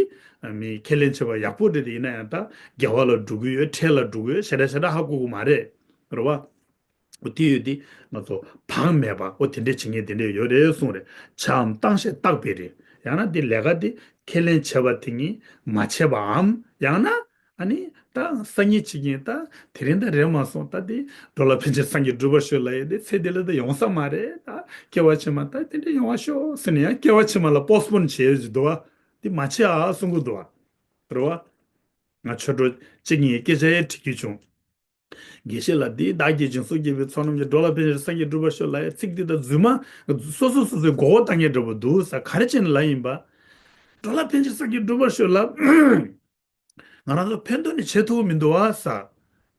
མི་ཁས་ལེན་བྱེད་པ་ཡག་པོ་རེད། དེ་ཡིན་ན་ཡང་ད་དགེ་བ་ལ་འགྲོ་གི་ཡོད། ཁྲེལ་ལ་འགྲོ་གི་ཡོད། ཞེ་དྲག་ཞེ་དྲག་ཧ་གོ་གི་མ་རེད། རེད་བ། འོ་དེ་ཡོད་དེ་ང་ཚོ་བག་མེད་པ། འོ་དེ་འདྲ་བྱེད་ངེས་དེ་འདྲ་ཡོད་རེད་གསུངས་རེད། བྱའམ་བཏང་ཞེས་བརྟག་པའི་རིགས། ཡང་ན་དེ་ལས་ཀ་དེ་ཁས་ལེན་བྱས་པ་དེ་ཉིད་མ་བྱས་པའམ། ཡང་ན་ཨ་ནི་ད་སང་ཉིན་བྱེད་ཀྱི་ཡིན། ད་དེ་རིང་ད་རེད་མ་སོང་། ད་དེ་འགྲོ་ལ་ཕན་ཕྱིར་སངས་རྒྱས་འགྲུབ་པར་ཤོག་ལབ་ཡས་དེ་ཚེ་འདི་ལ་ད་ཡོང་ས་མ་རེད། ད་སྐྱེ་བ་ཕྱི་མ་ད་དེ་འདྲ་ཡོང་བ་ཤོག་ཟེར་ནས་ཡང་སྐྱེ་བ་ཕྱི་མ་ལ་པོ་སི་པོན་བྱེད་ཡས་ཅིག་འདུག་བ། དེ་མ་བྱེད་ཨ་གསུང་གི་འདུག་བ། རེད་བ། ང་ཆོས་གྲོགས་གཅིག་གཉིས་སྐད་ཆ་ཡང་དྲི་རྒྱུ་བྱུང་། དགེ་བཤེས་ལགས། འདི་བདག་གིས་སྦྱིན་སོགས་བགྱིས་པའི་ཚོགས་རྣམས་ཀྱིས། འགྲོ་ལ་ཕན་ཕྱིར་སངས་རྒྱས་འགྲུབ་པར་ཤོག་ལབ་ཡས་ཚིག་འདི་ད་རྫུན་མ། སོ་སོ་སོ་སོའི་མགོ་བོ་གཏོང་མཁན་འདྲ་པོ་འདུག་ས། ག་རེ་བྱས་ནས་ལབ་ཡིན་པ། འགྲོ་ལ་ཕན་ཕྱིར་སངས་རྒྱས་འགྲུབ་པར་ཤོག་ལབ། ང་རང་ཚོ་ཕན་ཐོགས་ནས་བྱེད་ཐུབ་མི་འདུག་བ་ས།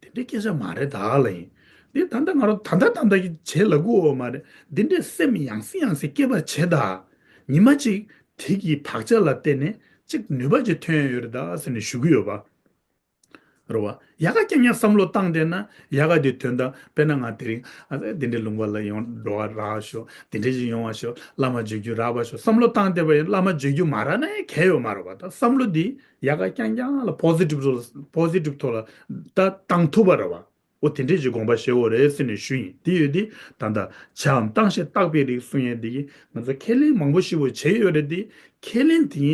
དེ་འདྲའི་སྐད་ཆ་མ་རེད་ད་ལབ་ཡིན། འདི་ད་ལྟ་ང་རང་ད་ལྟ་ད་ལྟ་གི་བྱེད་ལ་དགོས་བ་མ་རེད། འདི་འདྲའི་སེམས་ཡང་སེ་ཡང་སེ་སྐྱེད་པར་བྱེད་ད། ཉི་མ་གཅིག་དེ་གི་བག་ཆགས་ལ་བརྟེན་ནས་གཅིག་ནུས་པ་ཅིག་ཐོན་ཡ་ཡོད་རེད་ད་ཟེར་ནས་ཞུ་གི་ཡོད་པ། རེད་བ། ཡག་ག་རྐྱང་རྐྱང་བསམ་བློ་བཏང་བསྡད་ན་ཡག་ག་དེ་དོན་དག་དཔེར་ན་ང་དེ་རིང་ཨ་འདི་འདྲའི་ལུང་པ་ལ་ཡོང་འགྲོ་བ་རག་ཤོག་འདི་འདྲ་ཞིག་ཡོང་བ་ཤོག་བླ་མ་མཇལ་རྒྱུ་རག་པ་ཤོག་བསམ་བློ་བཏང་བསྡད་པ་ཡིན། བླ་མ་མཇལ་རྒྱུ་མ་རག་ན་ཡང་གལ་ཡོད་མ་རེད་བ། ད་བསམ་བློ་འདི་ཡག་ག་རྐྱང་རྐྱང་ལ་པོ་སི་ཊིབ་ཐོག་ལ་པོ་སི་ཊིབ་ཐོག་ལ་ད་བཏང་ཐུབ་པ་རེད་བ། འོ་དེ་འདྲས་ཀྱི་དགོངས་པ་བཞེས་དགོས་རེད་ཟེར་ནས་ཞུ་ཡིན། དེ་ཡོད་དེ་ད་ལྟ་བྱའམ་བཏང་ཞེས་བརྟག་པའི་རིགས་གསུང་ཡས་འདི་གིས་ང་ཚོ་ཁས་ལེན་མང་པོ་ཞེ་པོ་བྱས་ཡོད་རེད་དེ། ཁས་ལེན་དེ་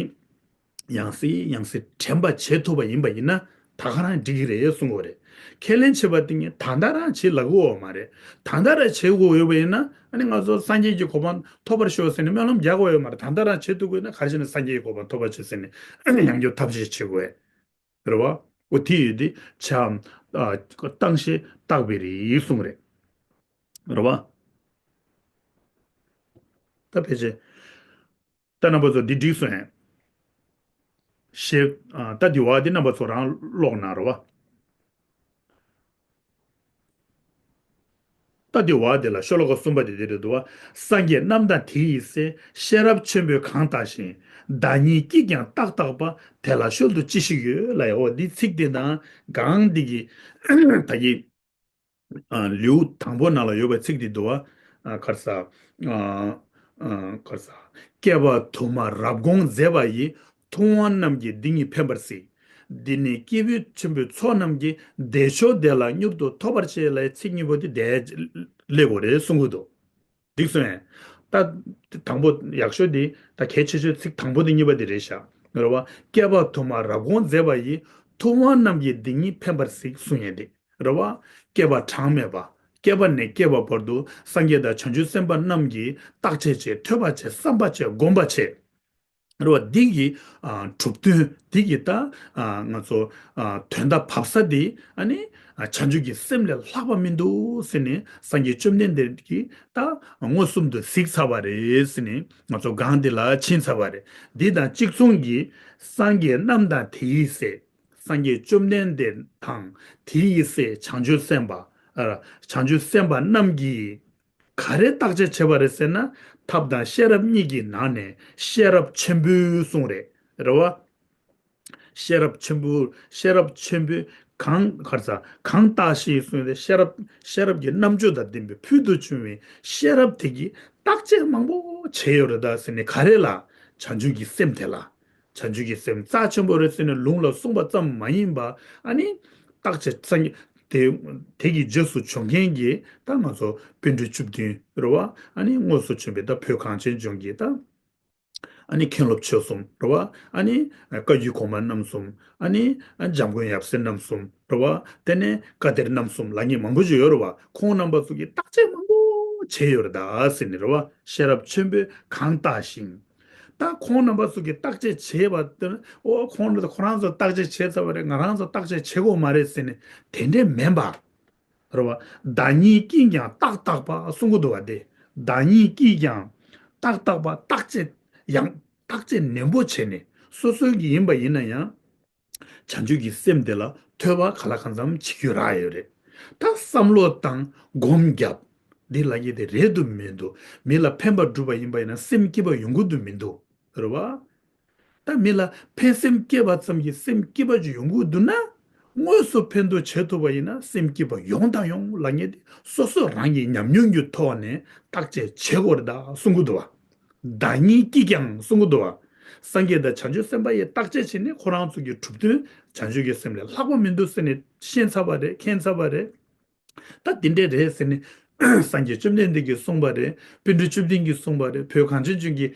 ཡང་སེ་ཡང་སེ་དྲན་པ་བྱེད་ཐུབ་པ་ཡིན་པ་ཡིན་ན་ད་ག་རང་འགྲིག་གི་རེད་གསུང་གི་རེད། ཁས་ལེན་བྱེད་པ་དེ་ངས་ད་ལྟ་རང་བྱེད་ལབ་ཀྱི་ཡོད་མ་རེད། ད་ལྟ་རང་བྱེད་དགོས་ཡོད་པ་ཡིན་ན་ཨ་ནི་ང་ཚོ་སངས་རྒྱས་ཀྱི་གོ་འཕང་ཐོབ་པར་ཤོག་ཟེར་ནས་སྨོན་ལམ་རྒྱག་དགོས་ཡོད་མ་རེད། ད་ལྟ་རང་བྱེད་ཐུབ་དགོས་ན་ག་རེ་བྱས་ནས་སངས་རྒྱས་ཀྱི་གོ་འཕང་ཐོབ་པར་བྱེད་ཟེར་ནས་ཡང་བསྐྱར་ཐབས་ཤེས་བྱེད་དགོས། རེད་བ། འོ་དེ་ཡོད་དེ་བྱའམ། ཨ། བཏང་ཞེས་བརྟག་པའི་རིགས་གསུང་རེད། རེད་བ། ད་ཕལ་ཆེར། ད་རྣམ་པ་ཚོ་འདི་འགྲིག་སོང་ངས། ཞེས། ད་དེ་བ་དེ་རྣམ་པ་ཚོ་རང་ཀློག་གནང་རོགས། ད་དེ་བ་དེ་ལ་ཤོ་ལོ་ཀ་གསུམ་པ་དེ་དེ་རེད་འདུག་བ། སངས་རྒྱས་རྣམས་དང་དེ་ཡི་སྲས། ཤེས་རབ་ཆེན་པོས་གང་བལྟ་ཞིང་། བདག་ཉིད་ཀྱིས་ཀྱང་རྟག་བརྟགས་པ། དེ་ལ་ཤུལ་དུ་ཅི་ཞིག་ཡོད་ལབ་ཡ། འོ་འདི་ཚིག་དེ་དང་གང་འདི་གི་ད་གི་ཨ། ལེའུ་དང་པོ་ནང་ལ་ཡོད་པའི་ཚིག་འདི་འདུག་བ། ཨ། ག་རེ་ཟ། ཨ། ཨ། ག་རེ་ཟ། བསྐལ་པ་དུ་མར་རབ་དགོངས་མཛད་པ་ཡི། ཐུབ་དབང་རྣམས་ཀྱིས་འདི་ཉིད་ཕན་པར་གཟིགས། འདི་ནི་སྐྱེས་བུ་ཆེན་པོའི་ཚོགས་རྣམས་ཀྱིས། བདེ་མཆོག་དེ་ལ་མྱུར་དུ་ཐོབ་པར་བྱེད། ལབ་ཚིག་གཉིས་པོ་འདི་དེ་སླེབས་དགོས་རེད་གསུང་གི་འདུག་འགྲིག་སོང་ངས། ད་དང་པོ་ཡག་ཤོས་འདི་ད་གལ་ཆེ་ཤོས་ཚིག་དང་པོ་འདི་གཉིས་པ་འདི་རེད་ཤག་རེད་བ། བསྐལ་པ་དུ་མར་རབ་དགོངས་མཛད་པ་ཡི། ཐུབ་དབང་རྣམས་ཀྱིས་འདི་ཉིད་ཕན་པར་གཟིགས་གསུང་ཡས་འདི། རེད་བ། བསྐལ་པ་གྲངས་མེད་པ། བསྐལ་པ་ནས་བསྐལ་པ་བར་དུ་སངས་རྒྱས་དང་བྱང་ཆུབ་སེམས་དཔའ་རྣམས་ཀྱིས་བརྟག་དཔྱད་བྱས། ཐོས་པ་བྱས། བསམ་པ་བྱས། སྒོམ་པ་བྱས། རེད་བ། འདི་གི་ཨ། གྲུབ་དོན་འདི་གི་ད་ཨ། ང་ཚོ་ཨ། དོན་དག་བབས་ས་འདི་ཨ་ནི་ཨ། བྱང་ཆུབ་ཀྱི་སེམས་ལས་ལྷག་པ་མི་འདུག་ཟེར་ནས་སངས་རྒྱས་བཅོམ་ལྡན་འདས་ཀྱིས་ད་མངོན་སུམ་དུ་གཟིགས་ཚར་བ་རེད་ཟེར་ནས་ང་ཚོ་སྒང་འདི་ལ་ཕྱིན་ཚར་བ་རེད། འདི་དང་གཅིག་མཚུངས་ཀྱིས་སངས་རྒྱས་རྣམས་དང་དེ་ཡི་སྲས། སངས་རྒྱས་བཅོམ་ལྡན་འདས་དང་དེ་ཡི་སྲས་བྱང་ཆུབ་སེམས་དཔའ། ཨ། བྱང་ཆུབ་སེམས་དཔའ་རྣམས་ཀྱིས་ག་རེ་བརྟག་དཔྱད་བྱས་པ་རེད་ཟེར་ན། ཐབས་དང་ཤེས་རབ་གཉིས་ཀྱི་ནང་ནས་ཤེས་རབ་ཆེན་པོའི་གསུང་རེད། རེད་བ། ཤེས་རབ་ཆེན་པོ། ཤེས་རབ་ཆེན་པོས་གང་། ག་རེ་ཟ། གང་བལྟ་ཞིང་གསུངས་ཏེ། ཤེས་རབ། ཤེས་རབ་ཀྱི་རྣམ་དཔྱོད་དང་ལྡན་པའི་ཕུལ་དུ་བྱུང་བའི་ཤེས་རབ་དེ་གིས་བརྟག་དཔྱད་མང་པོ་བྱས་ཡོད་རེད་ད་ཟེར་ནས། ག་རེ་ལ། བྱང་ཆུབ་ཀྱི་སེམས་དེ་ལ། བྱང་ཆུབ་ཀྱི་སེམས་རྩ་ཆེན་པོ་རེད་ཟེར་ནས་ལུང་ལ་གསུངས་པ་ཙམ་མ་ཡིན་པ། ཨ་ནི་བརྟག་དཔྱད་སངས་རྒྱས་དེ། དེ་གི་རྗེས་སུ་བྱུང་མཁན་གྱི་ད་ང་ཚོ་པཎ་གྲུབ་བཅུ་བདུན་རེད་བ། ཨ་ནི་དངོས་སུ་བྱོན་པའི་ད་བོད་གངས་ཅན་ལྗོངས་ཀྱི་ད། ཨ་ནི་མཁན་སློབ་ཆོས་གསུམ་རེད་བ། ཨ་ནི་བཀའ་བརྒྱུད་གོང་མ་རྣམ་གསུམ། ཨ་ནི་འཇམ་མགོན་ཡབ་སྲས་རྣམ་གསུམ་རེད་བ། དེ་ནས་བཀའ་གཏེར་རྣམ་གསུམ་ལབ་མཁན་མང་པོ་ཞིག་ཡོད་རེད་བ། ཁོང་རྣམ་པ་ཚོ་གིས་བརྟག་དཔྱད་མང་པོ་བྱས་ཡོད་རེད་ད་ཟེར་ནས་རེད་བ། ཤེས་རབ་ཆེན་པོས་གང་བལྟ་ཞིང་། ད་ཁོང་རྣམ་པ་ཚོ་གིས་བརྟག་དཔྱད་བྱས་པ་དེ། ཨོ། ཁོང་ཁོ་རང་ཚོ་བརྟག་དཔྱད་བྱས་ཚར་བ་རེད། ང་རང་ཚོ་བརྟག་དཔྱད་བྱེད་དགོས་མ་རེད་ཟེར་ནས་དེ་འདྲས་མིན་པ། རེད་བ། བདག་ཉིད་ཀྱིས་ཀྱང་རྟག་བརྟགས་པ་གསུང་གི་འདུག་བ་དེ། བདག་ཉིད་ཀྱིས་ཀྱང་རྟག་བརྟགས་པ། བརྟག་དཔྱད་ཡང་བརྟག་དཔྱད་ནན་པོ་བྱས་ནས། སོ་སོའི་གི་ཡིན་པ་ཡིན་ན་ཡང་། བྱང་ཆུབ་ཀྱི་སེམས་དེ་ལ་ཐོས་པ་ག་ལ་གང་འཚམ་བྱེད་རྒྱུ་རག་ཡོད་རེད། ད་བསམ་བློ་བཏང་། སྒོམ་བརྒྱབ། འདི་ལབ་མཁན་དེ་རེད་འདུག་མི་འདུག་མི་ལ་ཕན་པ་སྒྲུབ་པ་ཡིན་པ་ཡིན་ན་སེམས་སྐྱིད་པ་ཡོང་གི་འདུག་མི་འདུག་རེད་བ། ད་མི་ལ་ཕན་སེམས་བསྐྱེད་པ་ཙམ་གྱིས་སེམས་སྐྱིད་པ་ཅིག་ཡོང་གི་འདུག་ན། དངོས་སུ་ཕན་ཐོགས་བྱེད་ཐུབ་པ་ཡིན་ན་སེམས་སྐྱིད་པ་ཡོང་དང་ཡོང་ལབ་མཁན་དེ་སོ་སོ་རང་གི་ཉམས་མྱོང་གི་ཐོག་ནས་བརྟག་དཔྱད་བྱེད་དགོས་རེད་ད་གསུང་གི་འདུག་བ། བདག་ཉིད་ཀྱིས་ཀྱང་གསུང་གི་འདུག་བ། སངས་རྒྱས་དང་བྱང་ཆུབ་སེམས་དཔའ་ཡིས་བརྟག་དཔྱད་བྱས་ནས་ཁོ་རང་ཚོ་གི་གྲུབ་དོན་བྱང་ཆུབ་ཀྱི་སེམས་ལས་ལྷག་པ་མི་འདུག་ཟེར་ནས་ཤེས་ཚར་བ་རེད། མཁྱེན་ཚར་བ་རེད། ད་འདི་འདྲས་རེད་ཟེར་ནས་སངས་རྒྱས་བཅོམ་ལྡན་འདས་ཀྱིས་གསུངས་པ་རེད། པཎ་གྲུབ་བཅུ་བདུན་གྱིས་གསུངས་པ་རེད། བོད་གངས་ཅན་ལྗོངས་ཀྱི་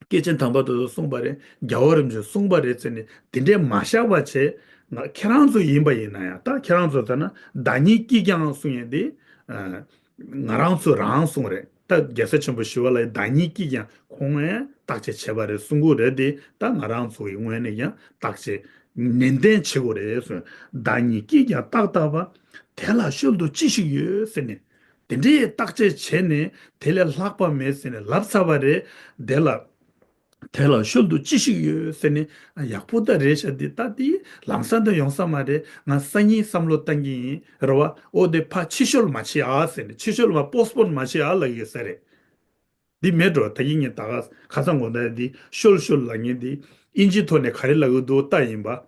སྐྱེས་ཆེན་དམ་པ་དེ་ཚོ་གསུངས་པ་རེད། རྒྱལ་བ་རིན་པོ་ཆེས་གསུངས་པ་རེད་ཟེར་ནས་འདི་འདྲས་མ་བཞག་པ་བྱས། ང་ཁྱེད་རང་ཚོ་ཡིན་པ་ཡིན་ན་ཡང་། ད་ཁྱེད་རང་ཚོ་ལྟ་ན་བདག་ཉིད་ཀྱིས་ཀྱང་གསུང་ཡས་འདི། ཨ། ང་རང་ཚོ་རང་གསུང་རེད། ད་རྒྱལ་སྲས་ཆེན་པོ་ཞི་བ་ལྷ་ཡིས་བདག་ཉིད་ཀྱིས་ཀྱང་ཁོང་ཡང་བརྟག་དཔྱད་བྱས་པ་རེད་གསུང་གི་རེད་དེ། ད་ང་རང་ཚོ་ཡི་ངོས་ནས་ཀྱང་བརྟག་དཔྱད་ནན་ཏན་བྱེད་དགོས་རེད་གསུངས། བདག་ཉིད་ཀྱིས་ཀྱང་རྟག་བརྟགས་པ། དེ་ལ་ཤུལ་དུ་ཅི་ཞིག་ཡོད་ཟེར་ནས། དེ་འདྲའི་བརྟག་དཔྱད་བྱས་ནས་དེ་ལས་ལྷག་པ་མེད་ཟེར་ནས་ལབ་ཚར་བ་རེད། དེ་ལ། དེ་ལ་ཤུལ་དུ་ཅི་ཞིག་ཡོད་ཟེར་ནས། ཡག་པོ་ད་རེད་ཤག་འདི་ད་འདི་ལམ་སང་ད་ཡོང་ས་མ་རེད། ང་སང་ཉིན་བསམ་བློ་བཏང་གི་ཡིན་རེད་བ། ཨོ་དེ་ཕར་ཕྱི་བཤོལ་མ་བྱེད་ཨ་ཟེར་ནས། ཕྱི་བཤོལ་མ། པོ་སི་པོན་མ་བྱེད་ཨ་ལབ་ཡོད་ས་རེད། འདི་མེད་འགྲོ། ད་གིན་ངས་ད་ག་ཁ་སང་དགོང་དག་འདི་ཤོལ་ཤོལ་ལབ་མཁན་འདི་ཨིན་ཇིའི་ཐོག་ནས་ག་རེ་ལབ་གི་འདུག་ལྟ་ཡིན་པ།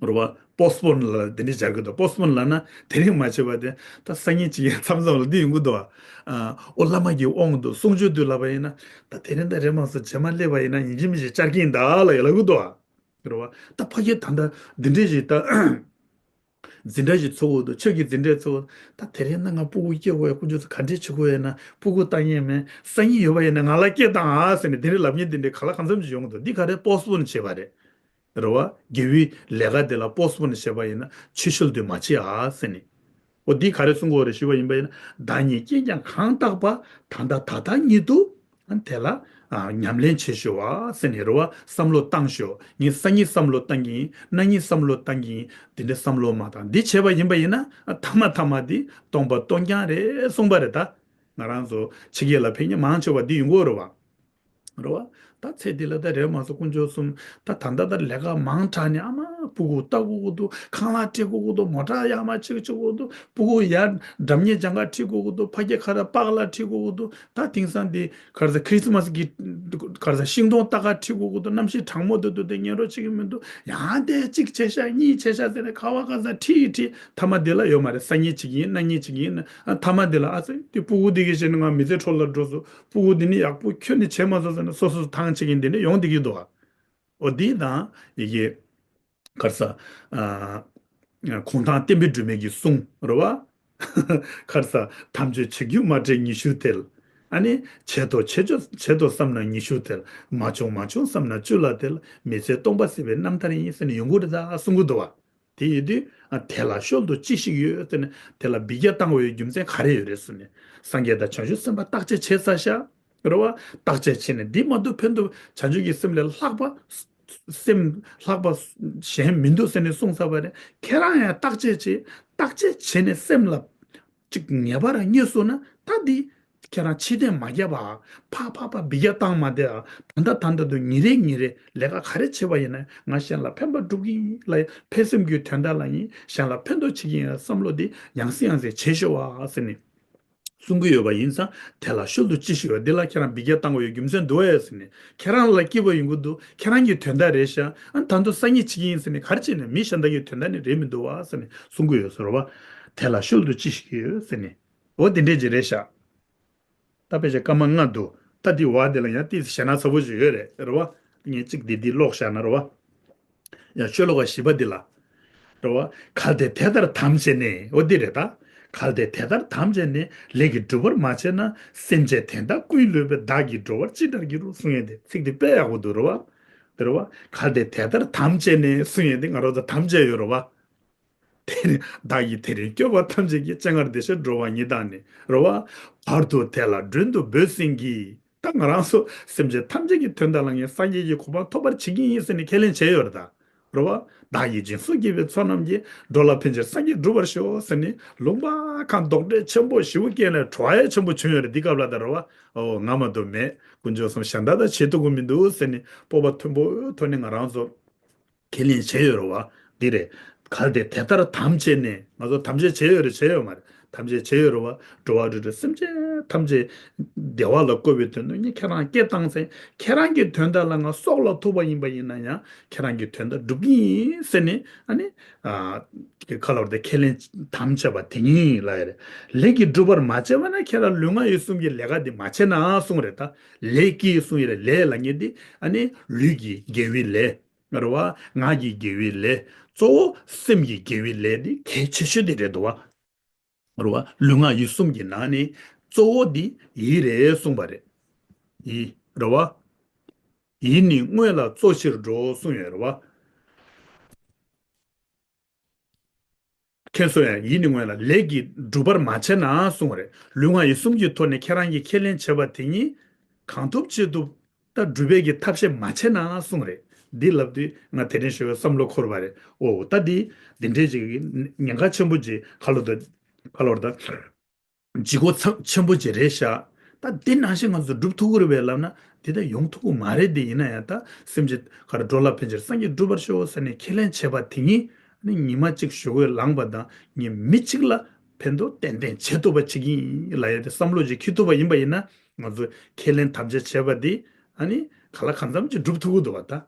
རེད་བ། པོ་སི་པོན་ལ་འདི་འདྲ་སྦྱར་གི་འདུག་པོ་སི་པོན་ལབ་ན་དེ་རིང་མ་བྱེད་པ་དེ་ད་སང་ཉིན་བྱེད་ཀྱི་མཚམས་མཚམས་ལ་འདི་ཡོང་གི་འདུག་བ། ཨ། ཨོ་བླ་མ་གིས་དབང་འདུག་གསུང་ཆོས་འདུག་ལབ་པ་ཡིན་ན། ད་དེ་རིང་ད་རེད་མ་སོང་། རྗེས་མ་སླེབས་པ་ཡིན་ན་ཡིན་གཅིག་མིན་གཅིག་བཅར་གྱི་ཡིན་ད་ལབ་ཡ་ལབ་གི་འདུག་བ། རེད་བ། ད་ཕ་གིར་ད་ལྟ་འདི་འདྲ་ཞིག་ད་འཛིན་གྲྭ་ཞིག་ཚོགས་དགོས་འདུག་ཆོས་ཀྱི་འཛིན་གྲྭ་ཚོགས། ད་དེ་རིང་ན་ང་སྤུ་གུ་སྐྱེ་དགོས་ཡ། དཀོན་མཆོག་ཚོ་ག་འདྲས་བྱེད་དགོས་ཡ་ན་སྤུ་གུ་ལྟ་མཁན་མེད། སང་ཉིན་ཡོད་པ་ཡིན་ན་ང་ལ་སྐྱེ་དང་ཨ་ཟེར་ནས་དེ་རིང་ལབ་མཁན་དེ་འདྲའི་ག་ལ་གང་འཚམ་ཞིག་ཡོང་གི་འདུག་འདི་ག་རེ་པོ་སི་པོན་བྱས་པ་རེད། རེད་བ། དགེ་བའི་ལས་ཀ་དེ་ལ་པོ་སི་པོན་བྱས་པ་ཡིན་ན་ཕྱི་བཤོལ་དུ་མ་བྱེད་ཨ་ཟེར་ནས། འོ་འདི་ག་རེ་གསུང་གི་ཡོད་རེད་ཞུས་པ་ཡིན་པ་ཡིན་ན། བདག་ཉིད་ཀྱིས་ཀྱང་གང་བརྟགས་པ། ད་ལྟ་ད་ལྟ་ཉིད་དུ་དེ་ལ་ཨ་ཉམས་ལེན་བྱེད་ཤོག་ཨ་ཟེར་ནས་རེད་བ། བསམ་བློ་བཏང་ཤོག་ངས་སང་ཉིན་བསམ་བློ་བཏང་གི་ཡིན། གནངས་ཉིན་བསམ་བློ་བཏང་གི་ཡིན། འདི་འདྲ་བསམ་བློ་མ་བཏང་། འདི་བྱས་པ་ཡིན་པ་ཡིན་ན་ཨ་མཐའ་མ་མཐའ་མ་འདི་སྟོང་པ་སྟོང་རྐྱང་རེད་གསུངས་པ་རེད་ད། ང་རང་ཚོ་ཕྱི་རྒྱལ་ལ་ཕེབས་མཁན་མང་ཆེ་བ་འདི་ཡོང་གི་ཡོད་རེད་བ། རེད་བ། ད་ཚེ་འདི་ལ་ད་རེད་མ་སོང་དཀོན་མཆོག་གསུམ། ད་ད་ལྟ་ད་ལས་ཀ་མང་དྲགས་ནས་ཨ་མ་སྤུ་གུ་ལྟ་དགོས་ཀྱི་འདུག་ཁང་གླ་སྤྲད་དགོས་ཀྱི་འདུག་མོ་ཊ་ཡག་མ་གཅིག་གཅིག་དགོས་འདུག་སྤུ་གུ་ཡར་འགྲམ་ཉེ་ལྗང་ཁ་ཁྲིད་དགོས་ཀྱི་འདུག་ཕ་གི་ཁ་ད་པགས་ལ་ཁྲིད་དགོས་ཀྱི་འདུག་ད་དེང་སང་འདི་ག་རེ་ཟེར་ཁྲིས་མ་སི་གི་ག་རེ་ཟེར་ཤིང་སྡོང་ལྟ་ག་ཁྲིད་དགོས་ཀྱི་འདུག་གནམ་གཤིས་གྲང་མོ་འདུག་འདུག་དེ་ཉན་རོགས་བྱེད་ཀྱི་མི་འདུག་ཡང་དེ་གཅིག་བྱས་ཤག་གཉིས་བྱས་ཤག་ཟེར་ནས་ཁ་བ་ཁ་ས་ཁྲིད་ཁྲིད་མཐའ་མ་དེ་ལ་ཡོད་མ་རེད། སང་ཉིན་བྱེད་ཀྱི་ཡིན། གནངས་ཉིན་བྱེད་ཀྱི་ཡིན། ཨ་མཐའ་མ་དེ་ལ་ཨ་ཙི་དེ་སྤུ་གུ་དེ་གི་བྱས་ནས་ང་མི་ཚེ་འཕྲོ་བརླག་འགྲོ་སོང་། སྤུ་གུ་འདི་ནི་ཡག་པོ་ཁྱོན་ནས་བྱས་མ་སོང་ཟེར་ནས་སོ་སོ་ཐང་ཆད་མཁན་འདི་འདྲ་ཡོང་བསྡད་ཀྱི་འདུག་ཨ། འོ་འདི་དང་ཡི་གེ་ག་རེ་ཟེར། ཨ། གུང་ཐང་བསྟན་པའི་སྒྲོན་མེ་གི་གསུང་རེད་བ། ག་རེ་ཟེར། དམ་ཆོས་བྱེད་རྒྱུ་མ་དྲན་ཉི་ཤུ་དེར། ཨ་ནི་བྱེད་དོ་བྱེད་ཆོག་བྱེད་དོ་བསམ་ན་ཉི་ཤུ་དེར། མ་བྱུང་མ་བྱུང་བསམ་ན་བཅུ་ལ་དེར། མི་ཚེ་སྟོང་པ་སྲིད་པའི་རྣམ་ཐར་ཡིན་ཟེར་ནས་ཡོང་གི་རེད་ད་གསུང་གི་འདུག་བ། དེ་ཡིན་དུས་ཨ་དེ་ལ་ཤུལ་དུ་ཅི་ཞིག་ཡོད་ཟེར་ནས་དེ་ལ་འབུད་རྒྱག་བཏང་བའི་རྒྱུ་མཚན་ག་རེ་ཡོད་རེད་ཟེར་ནས། སངས་རྒྱས་དང་བྱང་ཆུབ་སེམས་དཔའ་བརྟག་དཔྱད་བྱས་ཚར་ཤག་རེད་བ། བརྟག་དཔྱད་བྱས་ནས་འདི་མ་གཏོགས་ཕན་ཐོགས་བྱང་ཆུབ་ཀྱི་སེམས་ལས་ལྷག་པ་སེམས་ལྷག་པ་གཞན་མི་འདུག་ཟེར་ནས་གསུངས་ཚར་བ་རེད། ཁྱེད་རང་ཡང་བརྟག་དཔྱད་བྱེད། བརྟག་དཔྱད་བྱས་ནས་སེམས་ལ་ཅིག་ངེས་པ་རང་རྙེད་སོང་ན་ད་འདི་ཁྱེད་རང་ཕྱི་བལྟས་མ་རྒྱབ་པ། ཕ་ཕ་ཕ་འབུད་རྒྱག་བཏང་མ་བསྡད་ཨ། ད་ལྟ་ད་ལྟ་དུ་ཉིན་རེ་ཉིན་རེ་ལས་ཀ་ག་རེ་བྱེད་པ་ཡིན་ན་ང་གཞན་ལ་ཕན་པ་སྒྲུབ་ཀྱི་ཡིན་ལ་ཕན་སེམས་ཀྱི་དོན་དག་ལ་ཡིན། གཞན་ལ་ཕན་ཐོགས་བྱེད་ཀྱི་ཡིན་ལ་བསམ་བློ་འདི་ཡང་སེ་ཡང་སེ་བྱེད་ཤོག་ཨ་ཟེར་ནས། གསུང་གི་ཡོད་པ་ཡིན་ཙང་དེ་ལ་ཤུལ་དུ་ཅི་ཞིག་ཡོད། འདི་ལ་ཁྱེད་རང་འབུད་རྒྱག་བཏང་དགོས་ཡོད་རྒྱུ་མཚན་འདུག་ཨེ་ཟེར་ནས། ཁྱེད་རང་ལ་སྐྱིད་པོ་ཡོང་གི་འདུག་ཁྱེད་རང་གི་དོན་དག་རེད་ཤག་ཨ་ད་དུང་སང་ཉིན་བྱེད་ཀྱི་ཡིན་ཟེར་ནས་ག་རེ་བྱས་ནས་མི་གཞན་དག་གི་དོན་དག་ནི་རེད་མི་འདུག་བ་ཟེར་ནས་གསུང་གི་ཡོད་ཟེར་བ། དེ་ལ་ཤུལ་དུ་ཅི་ཞིག་ཡོད་ཟེར་ནས། འོ་དེ་འདྲས་ཅིག་རེད་ཤག་ད་དཔེ་ཆ་སྐར་མ་ལྔ་འདུག་ད་འདི་བ་དེ་ལ་ཡང་ཏིས་ཞེ་ན་ཚ་པོ་ཞིག་ཡོད་རེད་རེད་བ། ངས་གཅིག་འདི་འདི་ཀློག་བཞག་ན་རེད་བ། ཡང་ཤོ་ལོ་ཀ་བཞི་པ་འདི་ལ། རེད་བ། གལ་ཏེ་དེ་ལྟར་དམ་བཅས་ནས། འོ་འདི་རེད་ད། གལ་ཏེ་དེ་ལྟར་དམ་བཅས་ནས་ལས་ཀྱིས་སྒྲུབ་པར་མ་བྱས་ན། སེམས་ཅན་དེ་དག་ཀུན་བསླུས་པས། བདག་གིས་འགྲོ་བར་ཅི་འདྲར་འགྱུར་རོ་གསུང་ཡས་དེ་ཚིག་འདི་དཔེ་ཡག་པོ་འདུག་རེད་བ། དེ་རེད་བ། གལ་ཏེ་དེ་ལྟར་དམ་བཅས་ནས་གསུང་ཡས་དེ་ང་རང་ཚོ་དམ་བཅས་ཡོད་རེད་བ། དེ་ནི་བདག་གིས་དེ་རིང་སྐྱོབ་པ་ཐམས་ཅད་ཀྱི། སྤྱན་སྔར་བདེ་གཤེགས་འགྲོ་བ་ཉིད་དང་ནི། རེད་བ། བར་དུ་དེ་ལ་མགྲོན་དུ་བོས་ཟིན་གྱིས། ད་ང་རང་ཚོ་སེམས་ཅན་ཐམས་ཅད་ཀྱི་དོན་དག་ལ་ངས་སངས་རྒྱས་ཀྱི་གོ་འཕང་ཐོབ་པར་བྱེད་ཀྱི་ཡིན་ཟེར་ནས་ཁས་ལེན་བྱས་ཡོད་རེད་ད། རེད་བ། བདག་གིས་སྦྱིན་སོགས་བགྱིས་པའི་ཚོགས་རྣམས་ཀྱིས། འགྲོ་ལ་ཕན་ཕྱིར་སངས་རྒྱས་འགྲུབ་པར་ཤོག་ཟེར་ནས་ལུང་པ་གང་རྡོག་ཁྲེས་ཆེན་པོ་ཞེ་པོ་བསྐྱལ་ནས་བྲོ་བ་ཆེན་པོ་བྱུང་ཡོད་རེད་འདི་སྐབས་ལ་ད་རེད་བ། ཨོ་ང་མ་གཏོགས་མེད། དཀོན་མཆོག་གསུམ་གཞན་དག་ད་བྱེད་ཐུབ་ཀྱི་མི་འདུག་ཟེར་ནས་སྤོབས་པ་མཐོན་པོའི་ཐོག་ནས་ང་རང་ཚོ་ཁས་ལེན་བྱས་ཡོད་རེད་བ། འདི་རེད། གལ་ཏེ་དེ་ལྟར་དམ་བཅས་ནས། ང་ཚོ་དམ་བཅས་བྱས་ཡོད་རེད་བྱས་ཡོད་མ་རེད། དམ་བཅས་བྱས་ཡོད་རེད་བ། འགྲོ་བ་རིགས་དྲུག་སེམས་ཅན་ཐམས་ཅད་བདེ་བ་ལ་བཀོད་པའི་དོན་དུ་ངས་ཁྱེད་རང་སྐད་བཏང་ཚེ་ཁྱེད་རང་གི་དོན་དག་ལ་ང་སྲོག་ལ་ཐུག་པ་ཡིན་པ་ཡིན་ན་ཡང་ཁྱེད་རང་གི་དོན་དག་སྒྲུབ་ཀྱི་ཡིན་ཟེར་ནས་ཨ་ནི་ཨ་ཁ་ལོར་དེ་ཁས་ལེན་དམ་བཅས་པ་དེ་ཉིད་ལ་ཡ་རེད། ལས་ཀྱིས་སྒྲུབ་པར་མ་བྱས་པ་ན་ཁྱེད་རང་ལུས་ངག་ཡིད་གསུམ་གྱི་ལས་ཀ་འདི་མ་བྱས་ན་གསུངས་རེད་ད། ལས་ཀྱིས་གསུངས་ཡ་རེད། ལས་ལ་ངེས་འདི་ཨ་ནི་ལུས་ཀྱི་དགེ་བའི་ལས། རེད་བ། ངག་གི་དགེ་བའི་ལས། གཙོ་བོ་སེམས་ཀྱི་དགེ་བའི་ལས་འདི་གལ་ཆེ་ཤོས་དེ་རེད་འདུག་བ། རེད་བ། ལུས་ངག་ཡིད་གསུམ་གྱི་ནང་ནས་གཙོ་བོ་འདི་ཡིད་རེད་གསུངས་པ་རེད། ཡིད་རེད་བ། ཡིད་ནི་དངོས་ལ་གཙོ་ཆེར་འགྲོ་གསུངས་ཡོད་རེད་བ། མཁྱེན་སོང་ཡང་ཡིད་ནི་དངོས་ལ་ལས་ཀྱིས་སྒྲུབ་པར་མ་བྱས་ན་གསུངས་པ་རེད། ལུས་ངག་ཡིད་གསུམ་གྱི་ཐོག་ནས་ཁྱེད་རང་གིས་ཁས་ལེན་བྱས་པ་དེ་ཉིད་གང་ཐུབ་ཅི་ཐུབ་ད་སྒྲུབ་པའི་གི་ཐབས་ཤེས་མ་བྱས་ན་གསུངས་རེད། འདི་ལབ་དུས་ང་དེ་རིང་ཞུ་བའི་བསམ་བློ་འཁོར་བ་རེད། ཨོ་ད་འདི་འདི་འདྲའི་ཅིག་ཉེན་ཁ་ཆེན་པོ་ཅིག་ཁ་ལོ་ད་ཁ་ལོར་ད་ལྗིད་ཁོག་ཚབས་ཆེན་པོ་ཅིག་རེད་ཤག་ད་འདི་ནང་བཞིན་ང་ཚོ་སྒྲུབ་ཐུབ་ཀྱི་རེད་པས་ལབ་ན་འདི་ད་ཡོང་ཐུབ་ཀྱི་མ་རེད། འདི་ཡིན་ན་ཡང་ད་སེམས་ཅན་ག་རེ་འགྲོ་ལ་ཕན་ཕྱིར་སངས་རྒྱས་འགྲུབ་པར་ཤོག་ཟེར་ནས་ཁས་ལེན་བྱས་པ་དེ་ཉིད་ནི་ཉི་མ་གཅིག་ཞོགས་ཀས་ལངས་པ་དང་ངས་མི་གཅིག་ལ་ཕན་ཐོགས་ཏན་ཏན་བྱེད་ཐུབ་པ་བྱེད་ཀྱི་ཡིན་ལབ་ཡ་དེ་བསམ་བློ་ཅིག་འཁྱེར་ཐུབ་པ་ཡིན་པ་ཡིན་ན་ང་ཚོ་ཁས་ལེན་དམ་བཅའ་བྱས་པ་འདི་ཨ་ནི་ག་ལ་གང་འཚམ་ཅིག་སྒྲུབ་ཐུབ་ཀྱི་འདུག་བ་ད།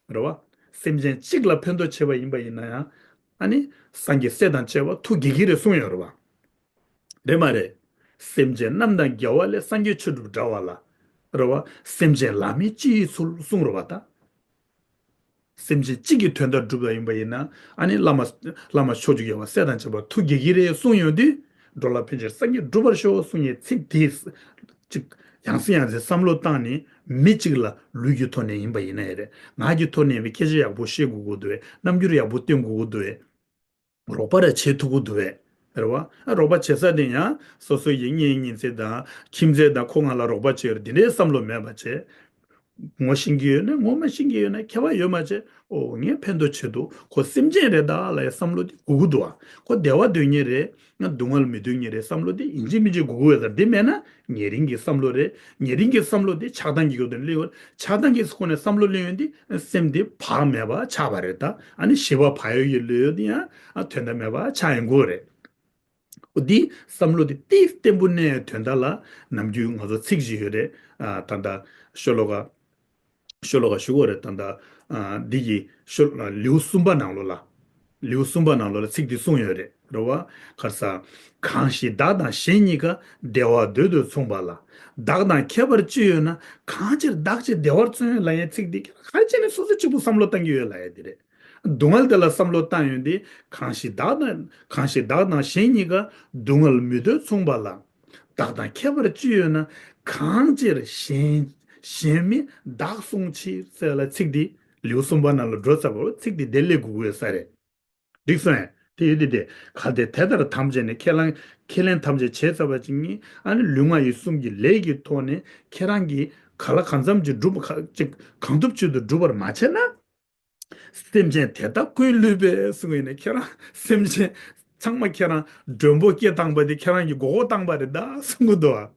རེད་བ། སེམས་ཅན་གཅིག་ལ་ཕན་ཐོགས་བྱས་པ་ཡིན་པ་ཡིན་ན་ཡང་ཨ་ནི་སངས་རྒྱས་སྲས་དང་བཅས་པ་ཐུགས་དགྱེས་ཀྱི་རེད་གསུངས་ཡོད་རེད་བ། རེད་མ་རེད། སེམས་ཅན་རྣམས་དང་རྒྱལ་བ་ལས། སངས་རྒྱས་ཆོས་སྒྲུབ་འདྲ་བ་ལ། རེད་བ། སེམས་ཅན་ལ་མི་ཅི་ཡི་ཚུལ་གསུངས་རེད་བ་ད། སེམས་ཅན་གཅིག་གི་དོན་དག་སྒྲུབ་པ་ཡིན་པ་ཡིན་ན་ཨ་ནི་བླ་མ་བླ་མ་ཕྱོགས་བཅུའི་རྒྱལ་བ་སྲས་དང་བཅས་པ་ཐུགས་དགྱེས་ཀྱི་རེད་གསུངས་ཡོང་དུས་འགྲོ་ལ་ཕན་ཕྱིར་སངས་རྒྱས་འགྲུབ་པར་ཤོག་གསུངས་ཡའི་ཚིག་དེ་གཅིག་ཡང་སེ་ཡང་སེ་བསམ་བློ་བཏང་ནས་མི་གཅིག་ལ་ལུས་ཀྱི་ཐོག་ནས་ཡིན་པ་ཡིན་ན་ཡང་རེད། ངག་གི་ཐོག་ནས་ཡིན་པའི་སྐད་ཆ་ཡག་པོ་བཤད་དགོས་ཀྱི་འདུག་བས། རྣམ་འགྱུར་ཡག་པོ་སྟོན་དགོས་ཀྱི་འདུག་བས། རོགས་པ་ར་བྱེད་ཐུབ་ཀྱི་འདུག་བས། རེད་བ། ཨ་རོགས་པ་བྱེད་ས་དེ་ཡང་སོ་སོ་ཡི་གཉེན་ཉེ་ཚན་དང་ཁྱིམ་མཚེས་དང་ཁོ་ང་ལ་རོགས་པ་བྱེད་ཡོད་རེད། འདི་འདྲའི་བསམ་བློ་མེད་པ་བྱས། ངོ་ཤེས་ཀྱི་ཡོད་ན་ངོ་མ་ཤེས་ཀྱི་ཡོད་ན་ཁྱད་པར་ཡོད་མ་ཆེ། ཨོ་ངའི་ཕན་ཐོགས་ཆེད་དུ་ཁོ་སེམས་ཅན་རེད་ད་ལབ་ཡ་བསམ་བློ་དེ་དགོས་ཀྱི་འདུག་ཨ། ཁོ་བདེ་བ་འདོད་མཁན་རེད། ང་སྡུག་བསྔལ་མི་འདོད་མཁན་རེད་བསམ་བློ་དེ་ཡིན་གཅིག་མིན་གཅིག་དགོས་ཀྱི་ཡོད་ད། དེ་མེད་ན་ཉེ་རིང་གི་བསམ་བློ་རེད། ཉེ་རིང་གི་བསམ་བློ་དེ་ཆགས་སྡང་གི་སྒོ་ནས་སླེབས་ཡོང་། ཆགས་སྡང་གི་སྒོ་ནས་བསམ་བློ་སླེབས་ཡོང་དུས་སེམས་དེ་བག་མེད་པ་ཆགས་པ་རེད་ད། ཨ་ནི་ཞི་བ་བག་ཡོད་ཀྱི་ལོས་ཡོད་དེ་ཡང་ཨ་དོན་དག་མེད་པ་ཆགས་ཡོང་གི་རེད། འོ་འདི་བསམ་བློ་དེ་ཏིས་བརྟན་པོ་གནས་དོན་དག་ལ་ནམ་རྒྱུན་ང་ཚོ་ཚིག་ཅིག་ཡོད་རེད། ཨ་ད་ལྟ་ཤོ་ལོ་ཀ་ཤོ་ལོ་ཀ་ཞུ་གོ་རེད། ད་ལྟ་ཨ་འདི་གི་ཤོ་ལེའུ་གསུམ་པ་ནང་ལོགས་ལ། ལེའུ་གསུམ་པ་ནང་ལོགས་ལ་ཚིག་འདི་གསུངས་ཡོད་རེད། རེད་བ། ག་རེ་ཟེར། གང་ཞིག་བདག་དང་གཞན་གཉིས་ཀ་བདེ་བ་འདོད་དུ་མཚུངས་པ་ལ། བདག་དང་ཁྱད་པར་ཅི་ཡོད་ན། གང་ཕྱིར་བདག་ཅེས་བདེ་བར་བརྩོན་ལབ་ཡའི་ཚིག་འདི་ག་རེ་བྱས་ནས་སོ་སོ་གཅིག་པུ་བསམ་བློ་བཏང་གི་ཡོད་ལབ་ཡ་འདི་རེད། སྡུག་བསྔལ་དེ་ལ་བསམ་བློ་བཏང་ཡོང་དུས་གང་ཞིག་བདག་དང་གང་ཞིག་བདག་དང་གཞན་གཉིས་ཀ་སྡུག་བསྔལ་མི་འདོད་མཚུངས་པ་ལ། བདག་དང་ཁྱད་པར་ཅི་ཡོད་ན། གང་ཕྱིར་གཞན་གཞན་མི་བདག་བསྲུང་ཕྱིར་ཟེར་ལ་ཚིག་འདི་ལེའུ་གསུམ་པ་ནང་ལ་འགྲོ་ཚར་བ་ཚིག་འདི་དེ་སླེབས་དགོས་ཀྱི་ཡོད་ས་རེད། འགྲིག་སོང་ངས། དེ་ཡོད་དེ་དེ་གལ་ཏེ་དེ་ལྟར་ཐམས་ཅད་ནི། ཁས་བླངས་ཁས་ལེན་ཐམས་ཅད་བྱས་ཚར་བ་ཅིག་ནི་ཨ་ནི་ལུས་ངག་ཡིད་གསུམ་གྱི་ལས་ཀྱི་ཐོག་ནས་ཁྱེད་རང་གིས་ག་ལ་གང་འཚམ་ཅིག་སྒྲུབ་ཁ་ཅིག་གང་ཐུབ་ཅིག་ཏུ་སྒྲུབ་པར་མ་བྱས་ན། སེམས་ཅན་དེ་དག་ཀུན་བསླུས་པས་གསུངས་ཡོད་ནས་ཁྱེད་རང་སེམས་ཅན་ཚང་མ་ཁྱེད་རང་མགྲོན་པོ་སྐད་བཏང་པ་དེ་ཁྱེད་རང་གིས་མགོ་སྐོར་བཏང་པ་རེད་ད་གསུང་གི་འདུག་ཨ།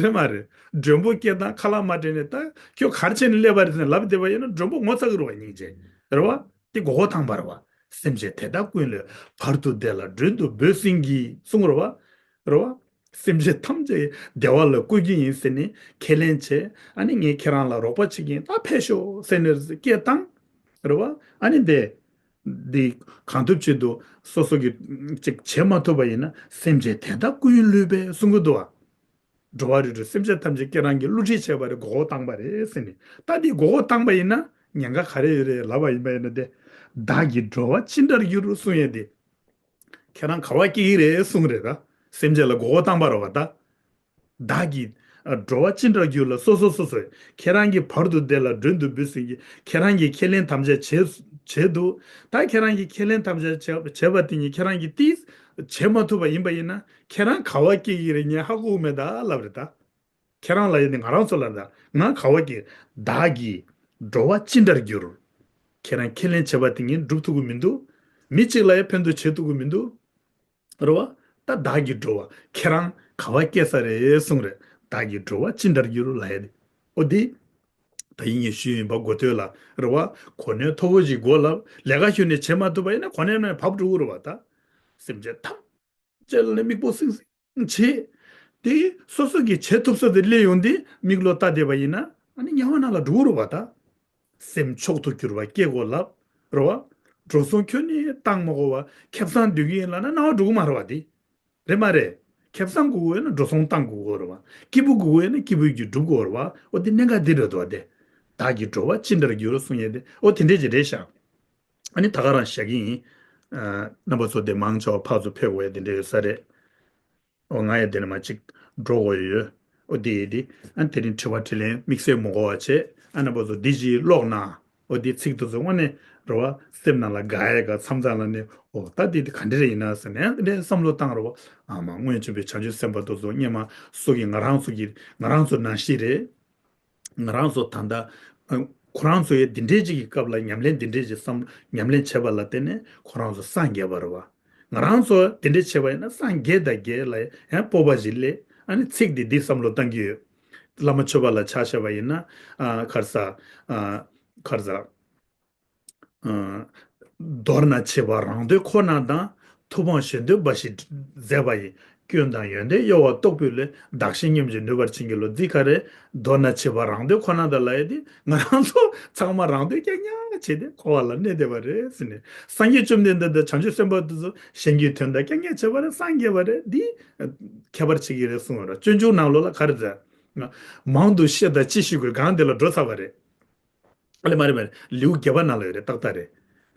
རེད་མ་རེད། མགྲོན་པོ་སྐད་བཏང་ཁ་ལག་མ་སྤྲད་ནས་ད་ཁྱོད་ག་རེ་བྱས་ནས་སླེབས་པ་རེད་ཟེར་ནས་ལབ་བསྡད་པ་ཡིན་ན་མགྲོན་པོ་ངོ་ཚ་གི་རེད་བ། སྙིང་རྗེ་རེད་བ། དེ་མགོ་སྐོར་བཏང་པ་རེད་བ། སེམས་ཅན་དེ་དག་ཀུན་བསླུས་བར་དུ་བདེ་ལ་མགྲོན་དུ་འབོད་ཟིན་གྱིས་གསུང་རེད་བ། རེད་བ། སེམས་ཅན་ཐམས་ཅད་བདེ་བ་ལ་བཀོད་ཀྱི་ཡིན་ཟེར་ནས་ཁས་ལེན་བྱས། ཨ་ནི་ངས་ཁྱེད་རང་ལ་རོགས་པ་བྱེད་ཀྱི་ཡིན། ད་ཕེབས་ཤོག་ཟེར་ནས་སྐད་བཏང་། རེད་བ། ཨ་ནི་དེ་འདི་གང་ཐུབ་ཅིག་ཏུ་སོ་སོ་གིས་ཅིག་བྱེད་མ་ཐུབ་པ་ཡིན་ན་སེམས་ཅན་དེ་དག་ཀུན་བསླུས་པས་གསུང་གི་འདུག་བ། འགྲོ་བ་རིགས་དྲུག་སེམས་ཅན་ཐམས་ཅད་ཁྱེད་རང་གིས་བསླུ་བྲིད་བྱས་པ་རེད། མགོ་སྐོར་བཏང་པ་རེད་ཟེར་ནས། ད་འདི་མགོ་སྐོར་བཏང་པ་ཡིན་ན་ཉེན་ཁ་ག་རེ་ཡོད་རེད་ལབ་པ་ཡིན་པ་ཡིན་ན། དེ་བདག་གིས་འགྲོ་བ་ཅི་འདྲར་འགྱུར་གསུང་ཡས་དེ། ཁྱེད་རང་ག་བ་སྐྱེ་གི་རེད་གསུང་རེད་ད། སེམས་ཅན་ལ་མགོ་སྐོར་བཏང་པ་རེད་བ་ད། བདག་གིས་ཨ་འགྲོ་བ་ཅི་འདྲར་འགྱུར་ལ་སོ་སོ་སོ་སོས་ཁྱེད་རང་གི་བར་དུ་བདེ་ལ་མགྲོན་དུ་འབོད་ཟིན་གྱི། ཁྱེད་རང་གིས་ཁས་ལེན་དམ་བཅའ་བྱས་བྱས་འདུག་ད་ཁྱེད་རང་གིས་ཁས་ལེན་དམ་བཅའ་བྱས་བྱས་པ་དེ་ཉིད་ཁྱེད་རང་གིས་ཏིས་བྱེད་མ་ཐུབ་པ་ཡིན་པ་ཡིན་ན་ཁྱེད་རང་ག་བ་སྐྱེ་གི་རེད་ངས་ཧ་གོ་གི་མེད་ད་ལབ་རེད་ད། ཁྱེད་རང་ལབ་ཡས་དེ་ང་རང་ཚོ་ལ་རེད་ད། ང་ག་བ་སྐྱེ། བདག་གིས་འགྲོ་བ་ཅི་འདྲར་འགྱུར། ཁྱེད་རང་ཁས་ལེན་བྱས་པ་དེ་ངས་སྒྲུབ་ཐུབ་ཀྱི་མི་འདུག་མི་གཅིག་ལ་ཡང་ཕན་ཐོགས་བྱེད་ཐུབ་ཀྱི་མི་འདུག་རེད་བ། ད་བདག་གིས་འགྲོ་བ་ཁྱེད་རང་ག་བ་སྐྱེ་ས་རེད་གསུངས་རེད། བདག་གིས་འགྲོ་བ་ཅི་འདྲར་འགྱུར་ལབ་ཡ་དེ། ཨོ་དེ། ད་ཡིན་ངས་ཞུས་ཡིན་པ་གོ་ཐོས་ལ་རེད་བ། གོ་གནས་མཐོ་བོ་ཞིག་དགོས་ལབ་ལས་ཀ་ཞུས་ནས་བྱེད་མ་ཐུབ་པ་ཡིན་ན་གོ་གནས་ནས་བབས་འགྲོ་གི་རེད་བ་ད། སེམས་ཅན་ཐམས་ཅད་ལ་མིག་སྤུ་སིང་སིང་བྱེད། དེ་སོ་སོ་གིས་བྱེད་ཐུབ་ས་དེ་སླེབས་ཡོང་དུས་མིག་ལོག་ལྟ་བསྡད་པ་ཡིན་ན་ཨ་ནི་དམྱལ་བ་ནང་ལ་འགྲོ་གི་རེད་བ་ད། སེམས་མཆོག་ཏུ་གྱུར་པ་སྐྱེ་དགོས་ལབ། རེད་བ། འགྲོ་སོང་ཁྱོན་ནས་བཏང་མ་དགོས་པ་ཁེ་བཟང་འདོད་ཀྱི་ཡིན་ལབ་ན་སྣང་བ་འགྲོ་གི་མ་རེད་བ་དེ། རེད་མ་རེད། ཁེ་བཟང་དགོས་ཀྱི་ཡོད་ན་འགྲོ་སོང་བཏང་དགོས་ཀྱི་རེད་བ། སྐྱིད་པོ་དགོས་ཀྱི་ཡོད་ན་སྐྱིད་པོའི་རྒྱུ་སྒྲུབ་དགོས་རེད་བ། ཨོ་དེ་གནད་འགག་འདི་རེད་འདུག་བ་དེ། བདག་གིས་འགྲོ་བ་ཅི་འདྲར་འགྱུར་གསུང་ཡས་དེ་ཨོ་དེ་འདྲས་ཅིག་རེད་ཤག་ཨ་ནི་ད་ག་རང་བཞག་གི་ཡིན། ཨ་རྣམ་པ་ཚོ་དེ་མང་ཆེ་བ་ཕར་ཚུར་ཕེབས་དགོས་ཡས་དེ་འདྲས་ཡོད་ས་རེད། ཨོ་ང་ཡང་དེ་ནས་མར་ཅིག་འགྲོ་དགོས་ཡོད། ཨོ་དེ་ཡིན་དེ། ཨ་ནི་དེ་རིང་དྲི་བ་དྲིས་ལན་དམིགས་བསལ་མི་དགོས་པ་བྱས། ཨ་རྣམ་པ་ཚོ་འདི་ཅིག་ཀློག་ན། ཨོ་དེ་ཚིག་དེ་ཚོ་དངོས་གནས་རེད་བ། སེམས་ནང་ལ་དགའ་ཡས་ག་མཚམས་མཚམས་ལ་ནི་ཨོ་ད་དེ་དེ་ག་འདྲ་རེད་ཡིན་ན་ཟེར་ནས་དེ་འདྲའི་བསམ་བློ་བཏང་རེད་བ། ཨ་མ་སྔོན་བྱོན་པའི་བྱང་ཆུབ་སེམས་དཔའ་དེ་ཚོ་སྔོན་མ་སུ་གིས་ང་རང་ཚོ་གིས་ང་རང་ཚོ་ནང་བཞིན་རེད། ང་རང་ཚོ་ད་ལྟ་ཨ་ཁོ་རང་ཚོ་ཡི་འདི་འདྲའི་ཅིག་གི་སྐབས་ལ་ཉམས་ལེན་འདི་འདྲའི་ཅིག་བསམ་ཉམས་ལེན་བྱེད་པ་ལ་བརྟེན་ནས་ཁོ་རང་ཚོ་སངས་རྒྱས་པ་རེད་བ། ང་རང་ཚོ་དེ་འདྲ་བྱས་པ་ཡིན་ན་སངས་རྒྱས་དང་རྒྱས་ལ་ཡང་སྤོབས་པ་ཞིག་སླེབས། ཨ་ནི་ཚིག་འདི་འདི་བསམ་བློ་བཏང་གི་ཡོད། བླ་མ་མཆོད་པ་ལ་ཆ་བཞག་པ་ཡིན་ན་ཨ་ག་རེ་ཟ། ཨ་ག་རེ་ཟ། ཨ་མདོར་ན་བྱེད་པ་རང་འདོད་ཁོ་ན་དང་། ཐུབ་དབང་གཞན་འདོད་འབའ་ཞིག་མཛད་པ་ཡི། སྐྱོན་དང་ཡོན་ཏན་གཡོ་བ་རྟོག་པའི་བློས། བདག་གཞན་མཉམ་བརྗེར་ནུས་པར་བྱིན་གྱིས་རློབས། འདི་ག་རེ། མདོར་ན་བྱེད་པ་རང་འདོད་ཁོ་ན་དང་ལབ་ཡས་དེ་ང་རང་ཚོ་ཚང་མ་རང་འདོད་རྐྱང་རྐྱང་བྱས་ཏེ་འཁོར་བ་ལ་གནས་བསྡད་པ་རེད་ཟེར་ནས། སངས་རྒྱས་བཅོམ་ལྡན་འདས་དང་བྱང་ཆུབ་སེམས་དཔའ་དེ་ཚོ་གཞན་གྱི་དོན་དག་རྐྱང་རྐྱང་བྱས་པ་རེད། སངས་རྒྱས་པ་རེད། འདི་ཁྱད་པར་ཕྱེ་གི་རེད་གསུངས་པ་རེད། སྤྱོད་འཇུག་ནང་ལོགས་ལ་ག་རེ་ཟེར། མང་དུ་བཤད་དང་ཅི་ཞིག་དགོས། གང་དེ་ལ་འགྲོ་ཚར་བ་རེད། ཨ་ལེ་མ་རེད་མ་རེད། ལེའུ་བརྒྱད་པ་ནང་ལ་ཡོད་རེད། ཏག་ཏག་རེད།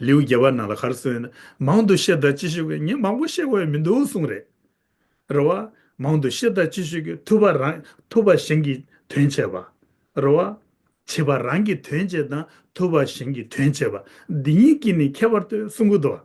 ལེའུ་བརྒྱད་པ་ནང་ལ་ག་རེ་གསུངས་ཡོད་ན། མང་དུ་བཤད་དང་ཅི་ཞིག་དགོས། ངས་མང་པོ་བཤད་དགོས་ཡ་མི་འདུག་གསུངས་རེད། རེད་བ། མང་དུ་བཤད་དང་ཅི་ཞིག་དགོས། ཐུབ་པ་རང་ཐུབ་པ་གཞན་གྱི་དོན་བྱེད་པ། རེད་བ། བྱེད་པ་རང་གི་དོན་བྱེད་དང་ཐུབ་པ་གཞན་གྱི་དོན་བྱེད་པ། འདི་གཉིས་ཀྱིས་ནི་ཁྱད་པར་ལྟོས་གསུང་གི་འདུག་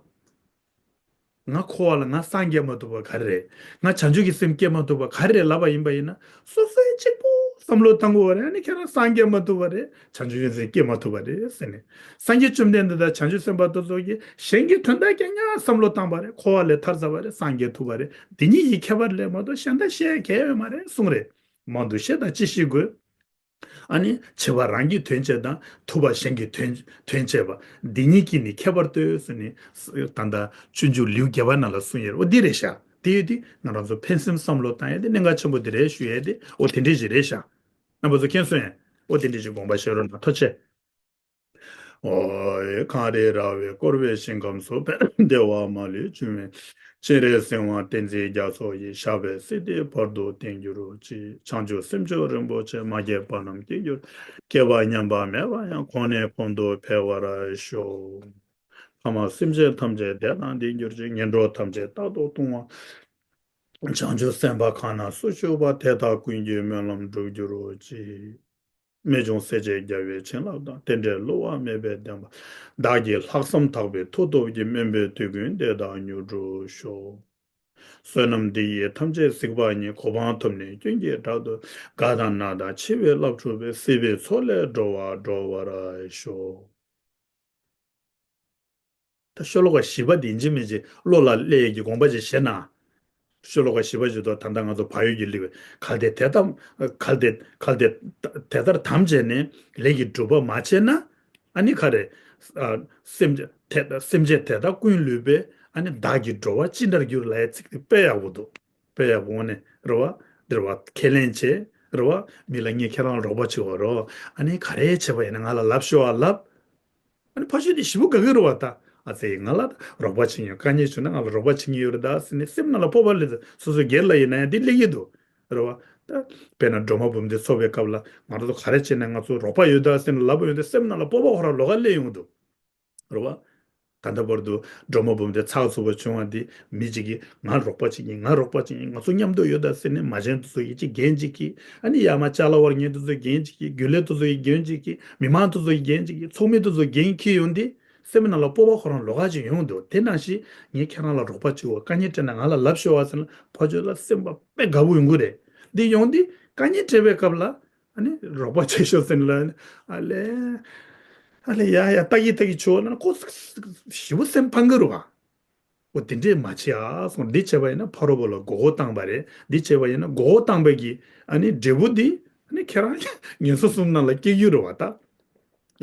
བ། ང་འཁོར་བ་ལ་ང་སངས་རྒྱས་མ་ཐུབ་པ་ག་རེ་རེད། ང་བྱང་ཆུབ་ཀྱི་སེམས་སྐྱེ་མ་ཐུབ་པ་ག་རེ་རེད་ལབ་པ་ཡིན་པ་ཡིན་ན། སོ་སོའི་གཅིག་པུ་ བསམ་བློ་བཏང་དགོས་པ་རེད། ཨ་ནི་ཁྱེད་རང་སངས་རྒྱས་མ་ཐུབ་པ་རེད། བྱང་ཆུབ་ཡོན་ཏན་སྐྱེ་མ་ཐུབ་པ་རེད་ཟེར་ནས། སངས་རྒྱས་བཅོམ་ལྡན་འདས་དང་བྱང་ཆུབ་སེམས་དཔའ་དེ་ཚོ་གིས་གཞན་གྱི་དོན་དག་རྐྱང་རྐྱང་བསམ་བློ་བཏང་པ་རེད། འཁོར་བ་ལས་ཐར་ཚར་བ་རེད། སངས་རྒྱས་ཐུབ་པ་རེད། འདི་གཉིས་ཀྱི་ཁྱད་པར་ལས་མ་གཏོགས་གཞན་དག་བཤད་གལ་ཡོད་མ་རེད་གསུངས་རེད། མང་དུ་བཤད་དང་ཅི་ཞིག་དགོས། ཨ་ནི་བྱས་པ་རང་གི་དོན་བྱེད་དང་ཐུབ་པ་གཞན་གྱི་དོན་དོན་བྱེད་པ། འདི་གཉིས་ཀྱི་ནི་ཁྱད་པར་ལྟོས་ཟེར་ནས། ད་ལྟ་སྤྱོད་འཇུག་ལེའུ་བརྒྱད་པ་ནང་ལ་གསུངས་ཡོད་རེད། འོ་འདི་རེད་ཤག་དེ་ཡོད་དེ་ང་རང་ཚོ་ཕན་སེམས་བསམ་བློ་བཏང་ཡས་དེ་གནད་འགག་ཆེན་པོ་དེ་རེད་ཞུ་ཡས་དེ། འོ་དེ་འདྲས་ཞིག་རེད་ཤག་རྣམ་པ་ཚོ་མཁྱེན་སོང་ངས། འོ་དེ་འདྲས་ཞིག་དགོངས་པ་བཞེས་རོགས་གནང་། ཐུགས་རྗེ་ཆེ། ཨོ་ཡེ། གངས་རི་ར་བས་བསྐོར་བའི་ཞིང་ཁམས་སུ། བདེ་བ་མ་ལུས་འབྱུང་བའི། སྤྱན་རས་གཟིགས་དབང་བསྟན་འཛིན་རྒྱ་མཚོ་ཡི། ཞབས་པད་སྲིད་མཐའི་བར་དུ་བརྟན་གྱུར་ཅིག་བྱང་ཆུབ་སེམས་མཆོག་རིན་པོ་ཆེ། མ་སྐྱེས་པ་རྣམས་སྐྱེ་གྱུར། སྐྱེས་པ་ཉམས་པ་མེད་པ་ཡང་། གོང་ནས་གོང་དུ་འཕེལ་བར་ཤོག་ཐ་མ་སེམས་ཅན་ཐམས་ཅད་བདེ་དང་ལྡན་གྱུར་ཅིག་ངན་འགྲོ་ཐམས་ཅད་རྟག་ཏུ་ལྟུང་བ། བྱང་ཆུབ་སེམས་དཔའ་གང་ན་སུ་བཞུགས་པ། དེ་དག་ཀུན་གྱི་སྨོན་ལམ་འགྲུབ་གྱུར་ཅིག་རྨད་བྱུང་སྲས་བཅས་རྒྱལ་བའི་བྱིན་རླབས་དང་། རྟེན་འབྲེལ་བསླུ་བ་མེད་པའི་བདེན་པ། བདག་གི་ལྷག་བསམ་དག་པའི་མཐུ་སྟོབས་ཀྱིས། སྨོན་པའི་དུས་ཀུན་བདེ་དང་མྱུར་འགྲུབ་ཤོག་བསོད་ནམས་འདི་ཡིས་ཐམས་ཅད་གཟིགས་པ་ཉིད། གོ་འཕང་ཐོབ་ནས་ཀུན་གྱི་བདག་ཏུ། རྒ་དང་ན་དང་འཆི་བའི་རླབས་འཁྲུགས་པའི། སྲིད་པའི་མཚོ་ལས་འགྲོ་བ་སྒྲོལ་བར་ཤོག་ད་ཤོ་ལོ་ཀ་བཞི་པ་འདི་ཡིན་གཅིག་མིན་གཅིག་བློ་ལ་སླེབས་ཡས་ཀྱི་དགོངས་པ་ཅིག་བཞེས་ན། ཤོ་ལོ་ཀ་བཞི་པ་བརྗོད་དུས་ད་ལྟ་ང་ཚོ་བག་ཡོད་ཀྱི་ལུས་པའི་གལ་ཏེ་དེ་ལྟ། གལ་ཏེ་གལ་ཏེ་དེ་ལྟར་དམ་བཅས་ནས་ལས་ཀྱི་སྒྲུབ་པ་མ་བྱས་ན། ཨ་ནི་ག་རེ། ཨ། སེམས་ཅན་དེ་སེམས་ཅན་དེ་དག་ཀུན་བསླུས་པའི། ཨ་ནི་བདག་གི་འགྲོ་བ་ཅི་འདྲར་འགྱུར་ལབ་ཡས་ཚིག་དེ་དཔེ་ཡག་པོ་འདུག་དཔེ་ཡག་པོ་ངོ་ནས་རེད་བ། འདིར་བ་ཁས་ལེན་བྱས་རེད་བ། མི་ལ་ངས་ཁྱེད་རང་ལ་རོགས་པ་བྱེད་དགོས་རེད་བ། ཨ་ནི་ག་རེ་བྱས་པ་ཡིན་ན་ང་ལ་ལབ་ཤོག་ཨ་ལབ། ཨ་ནི་ཕ་ཆོས་དེ་ཞེ་པོ་དགའ་གི་རེད་བ་ད། ཨ་ཙི་ང་ལ་རོགས་པ་བྱེད་མཁན་དཀའ་ངལ་བྱུང་ན་ང་ལ་རོགས་པ་བྱེད་མཁན་ཡོད་རེད་ད་ཟེར་ནས་སེམས་ནང་ལ་སྤོབས་པ་སླེབས། སོ་སོ་སྒེར་ལ་ཡིན་ན་ཡང་འདི་སླེབས་ཀྱི་འདུག་རེད་བ། ད་དཔེར་ན་སྒྲོལ་མ་འབུམ་སྡེ་ཚོགས་པའི་སྐབས་ལ་ང་རང་ཚོ་ག་རེ་བྱས་ན་ང་ཚོ་རོགས་པ་ཡོད་ད་ཟེར་ནས་ལབ་པ་ཡོད་དུས་སེམས་ནང་ལ་སྤོབས་པ་ཁོ་རང་ལོགས་ཀ་སླེབས་ཡོང་གི་འདུག་རེད་བ། ད་ལྟ་བར་དུ་སྒྲོལ་མ་འབུམ་སྡེ་ཚགས་ཚུད་པོ་བྱུང་བ་འདི་མི་གཅིག་གིས་ང་རོགས་པ་བྱེད་ཀྱིན་ང་རོགས་པ་བྱེད་ཀྱིན་ང་ཚོ་མཉམ་དུ་ཡོད་ད་ཟེར་ནས་མ་བྱན་དེ་ཚོ་ཡིན་གཅིག་འགན་གཅིག་གིས། ཨ་ནི་ཡར་མར་ཅ་ལག་དབོར་མཁན་དེ་ཚོ་འགན་གཅིག་གིས། རྒྱུན་ལས་དེ་ཚོ་ཡི་འགན་གཅིག་གིས། མི་མང་དེ་ཚོ་འགན་གཅིག་གིས། ཚོགས་མི་དེ་ཚོ་འགན་འཁྱེར་ཡོང་དུས་སེམས་ནང་ལ་སྤོབས་པ་ཁོ་རང་ལོགས་ཀ་ཅིག་ཡོང་འདུག་དེ་ནང་བཞིན་ངས་ཁྱེད་རང་ལ་རོགས་པ་བྱེད་དགོས། དཀའ་ངལ་འཕྲད་ན་ང་ལ་ལབ་ཤོག་ཨ་ཟེར་ན་ཕ་ཆོས་ལ་སེམས་པ་དཔེ་དགའ་པོ་ཡོང་གི་རེད། འདི་ཡོང་དུས་དཀའ་ངལ་འཕྲད་པའི་སྐབས་ལ། ཨ་ནི་རོགས་པ་བྱེད་ཤོག་ཟེར་ལ། ཨ་ལས། ཨ་ལས་ཡ་ཡ་ལྟ་གི་ལྟ་གི་ཆོག་ལ་ཁོ་ཞེ་པོ་སེམས་ཕངས་གི་རུ་ག་འོ་དེ་འདྲས་མ་བྱེད་ཨ་སོང་། འདི་བྱས་པ་ཡིན་ན་ཕ་རོལ་པོ་ལ་མགོ་སྐོར་བཏང་པ་རེད། འདི་བྱས་པ་ཡིན་ན་མགོ་སྐོར་བཏང་པའི་གི་ཨ་ནི་འབྲས་བུ་འདི་ཨ་ནི་ཁྱེད་རང་ངན་སོང་གསུམ་ནང་ལ་སྐྱེ་རྒྱུ་རེད་བ་ད།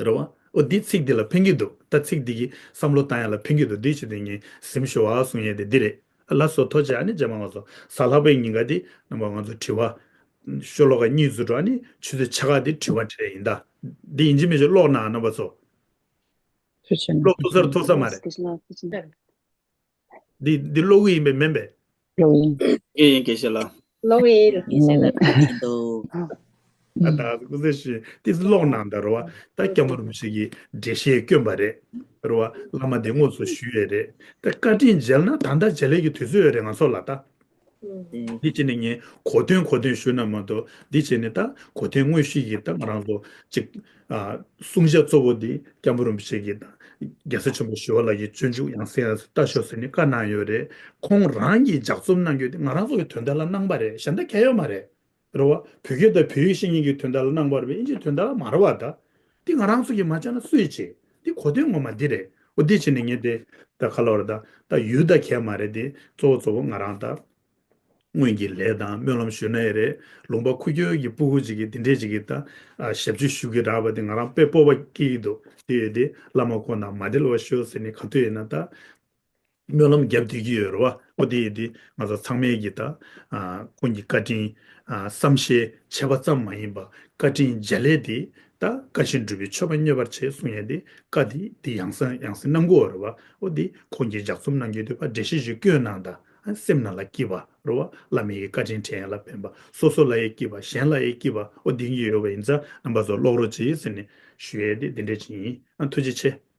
རེད་བ། འོ་འདི་ཚིག་འདི་ལ་ཕན་གི་འདུག་ད་ཚིག་འདི་གི་བསམ་བློ་བཏང་ཡ་ལ་ཕན་གི་འདུག་འདི་བྱེད་དུས་ངས་གཟིམ་ཤོག་ཨ་གསུང་ཡས་དེ་འདི་རེད། ལགས་སོ་ཐུགས་རྗེ་ཆེ། ཨ་ནི་རྗེས་མ་ང་ཚོ་གཟའ་ལྷག་པའི་ཉིན་ཀ་འདི་རྣམ་པ་ང་ཚོ་དྲི་བ་ཤོ་ལོ་ཀ་གཉིས་ཚོ་འགྲོ། ཨ་ནི་ཆུ་ཚོད་ཕྱེད་ཀ་འདི་དྲི་བ་དྲི་ཡ་ཡིན་ད། འདི་ཡིན་གཅིག་མིན་གཅིག་ཀློག་གནང་རྣམ་པ་ཚོ། ཐུགས་རྗེ་ཆེ། ཀློག་ཐུབ་ས་རུ་ཐུབ་ས་མ་རེད། འདི་འདི་ཀློག་གི་ཡིན་པས་མིན་པས། ཀློག་ཡིན། ཡིན་ཡིན་དགེ་བཤེས་ལགས། ཀློག་ཡིན། ཡིན་ཡིན། ཨ་ད་སྐུ་ཚེ་ཞུ་ཏིས་ཀློག་གནང་ད་རོ་བ། ད་སྐྱབས་མགོན་རིན་པོ་ཆེ་གི་འགྲེལ་བཤད་བསྐྱོན་པ་རེད། རོ་བ་བླ་མ་དེ་དངོས་སུ་ཞུས་ཡོད་རེད། ད་བཀའ་དྲིན་འཇལ་ན་ད་ལྟ་འཇལ་ལས་ཀྱི་དུས་ཚོད་ཡོད་རེད་ང་ཚོ་ལ་ད། འདི་བྱས་ནས་ངས་གོ་དོན་གོ་དོན་ཞུས་ན་མ་གཏོགས་འདི་བྱས་ནས་ད་གོ་དོན་དངོས་གཞི་གི་ད་ང་རང་ཚོ་གཅིག་ཨ། གསུང་བཤད་གཙོ་བོ་འདི་སྐྱབས་མགོན་རིན་པོ་ཆེ་གིས་དང་རྒྱལ་སྲས་ཆེན་པོ་ཞི་བ་ལྷ་གིས་སྤྱོད་འཇུག་ཡང་སེ་ཡང་སེ་ལྟ་ཤོག་ཟེར་ནས་བཀའ་གནང་ཡོད་རེད། ཁོང་རང་གིས་ལྗགས་རྩོམ་གནང་རྒྱུ་དེ་ང་རང་ཚོ་གི་དོན་དག་ལ་གནང་པ་རེད། གཞན་དག་གལ་ཡོད་མ་རེད། རེད་བ། བོད་སྐད་དང་བོད་ཡིག་ཤེས་མཁན་གྱི་དོན་དག་ལ་གནང་པ་རེད་པས། ཨིན་ཇིའི་དོན་དག་ལ་མ་རེད་བ་ད། འདི་ང་རང་ཚོ་གིས་མ་བྱས་ན་སུས་བྱེད། འདི་གོ་དོན་ངོ་མ་འདི་རེད། འོ་འདི་བྱས་ནས་ངས་དེ་ད་ག་ལ་བར་ད་ད་ཡུལ་ད་གལ་མ་རེད་དེ་གཙོ་བོ་གཙོ་བོ་ང་རང་ད། སྔོན་གྱི་ལས་དང་སྨོན་ལམ་ཞུས་ན་ཡང་རེད། ལུང་པ་ཁུག་ཀྱོག་གི་སྤུ་གུ་ཅིག་གིས་འདི་འདྲས་ཅིག་གིས་ད་ཞབས་ཕྱི་ཞུ་གི་རག་པ་དེ་ང་རང་དཔེ་སྤོབས་པ་སྐྱེ་གི་འདུག་དེ་ཡོད་དེ་བླ་མ་ཁོང་དང་མ་འབྲལ་བར་ཤོག་ཟེར་ནས་ག་དུས་ཡིན་ན་ད་སྨོན་ལམ་རྒྱབ་བསྡད་ཀྱི་ཡོད་རེད་བ། ཨོ་དེ་ཡོད་དེ་ང་ཚོ་ཚང་མས་ཀྱི་ད་ཁོང་གི་བཀའ་དྲིན་བསམ་ཤེས་བྱས་པ་ཙམ་མ་ཡིན་པ་བཀའ་དྲིན་འཇལ་ལས་དེ་ད་བཀའ་བཞིན་སྒྲུབ་པའི་མཆོད་པ་བསྙེན་པར་བྱེད་གསུང་ཡས་དེ་བཀའ་དེ་དེ་ཡང་སེ་ཡང་སེ་གནང་དགོས་རེད་བ། ཨོ་དེ་ཁོང་གི་ལྗགས་རྩོམ་གནང་རྒྱུ་དེ་ཕར་འགྲེལ་བཤད་ཞིག་བསྐྱོན་གནང་ད། སེམས་ནང་ལ་སྐྱིད་པ་རེད་བ། བླ་མའི་བཀའ་དྲིན་དྲན་ཡ་ལ་ཕན་པ། སོ་སོ་ལ་ཡང་སྐྱིད་པ། གཞན་ལ་ཡང་སྐྱིད་པ། ཨོ་འདི་གཉིས་ཡོད་པ་ཡིན་ཙང་རྣམ་པ་ཚོ་ཀློག་རོགས་གྱིས་ཟེར་ནས་ཞུ་ཡས་དེ་འདི་འདྲས་ཅིག་ཡིན། ཨ་ཐུགས་རྗེ་ཆེ།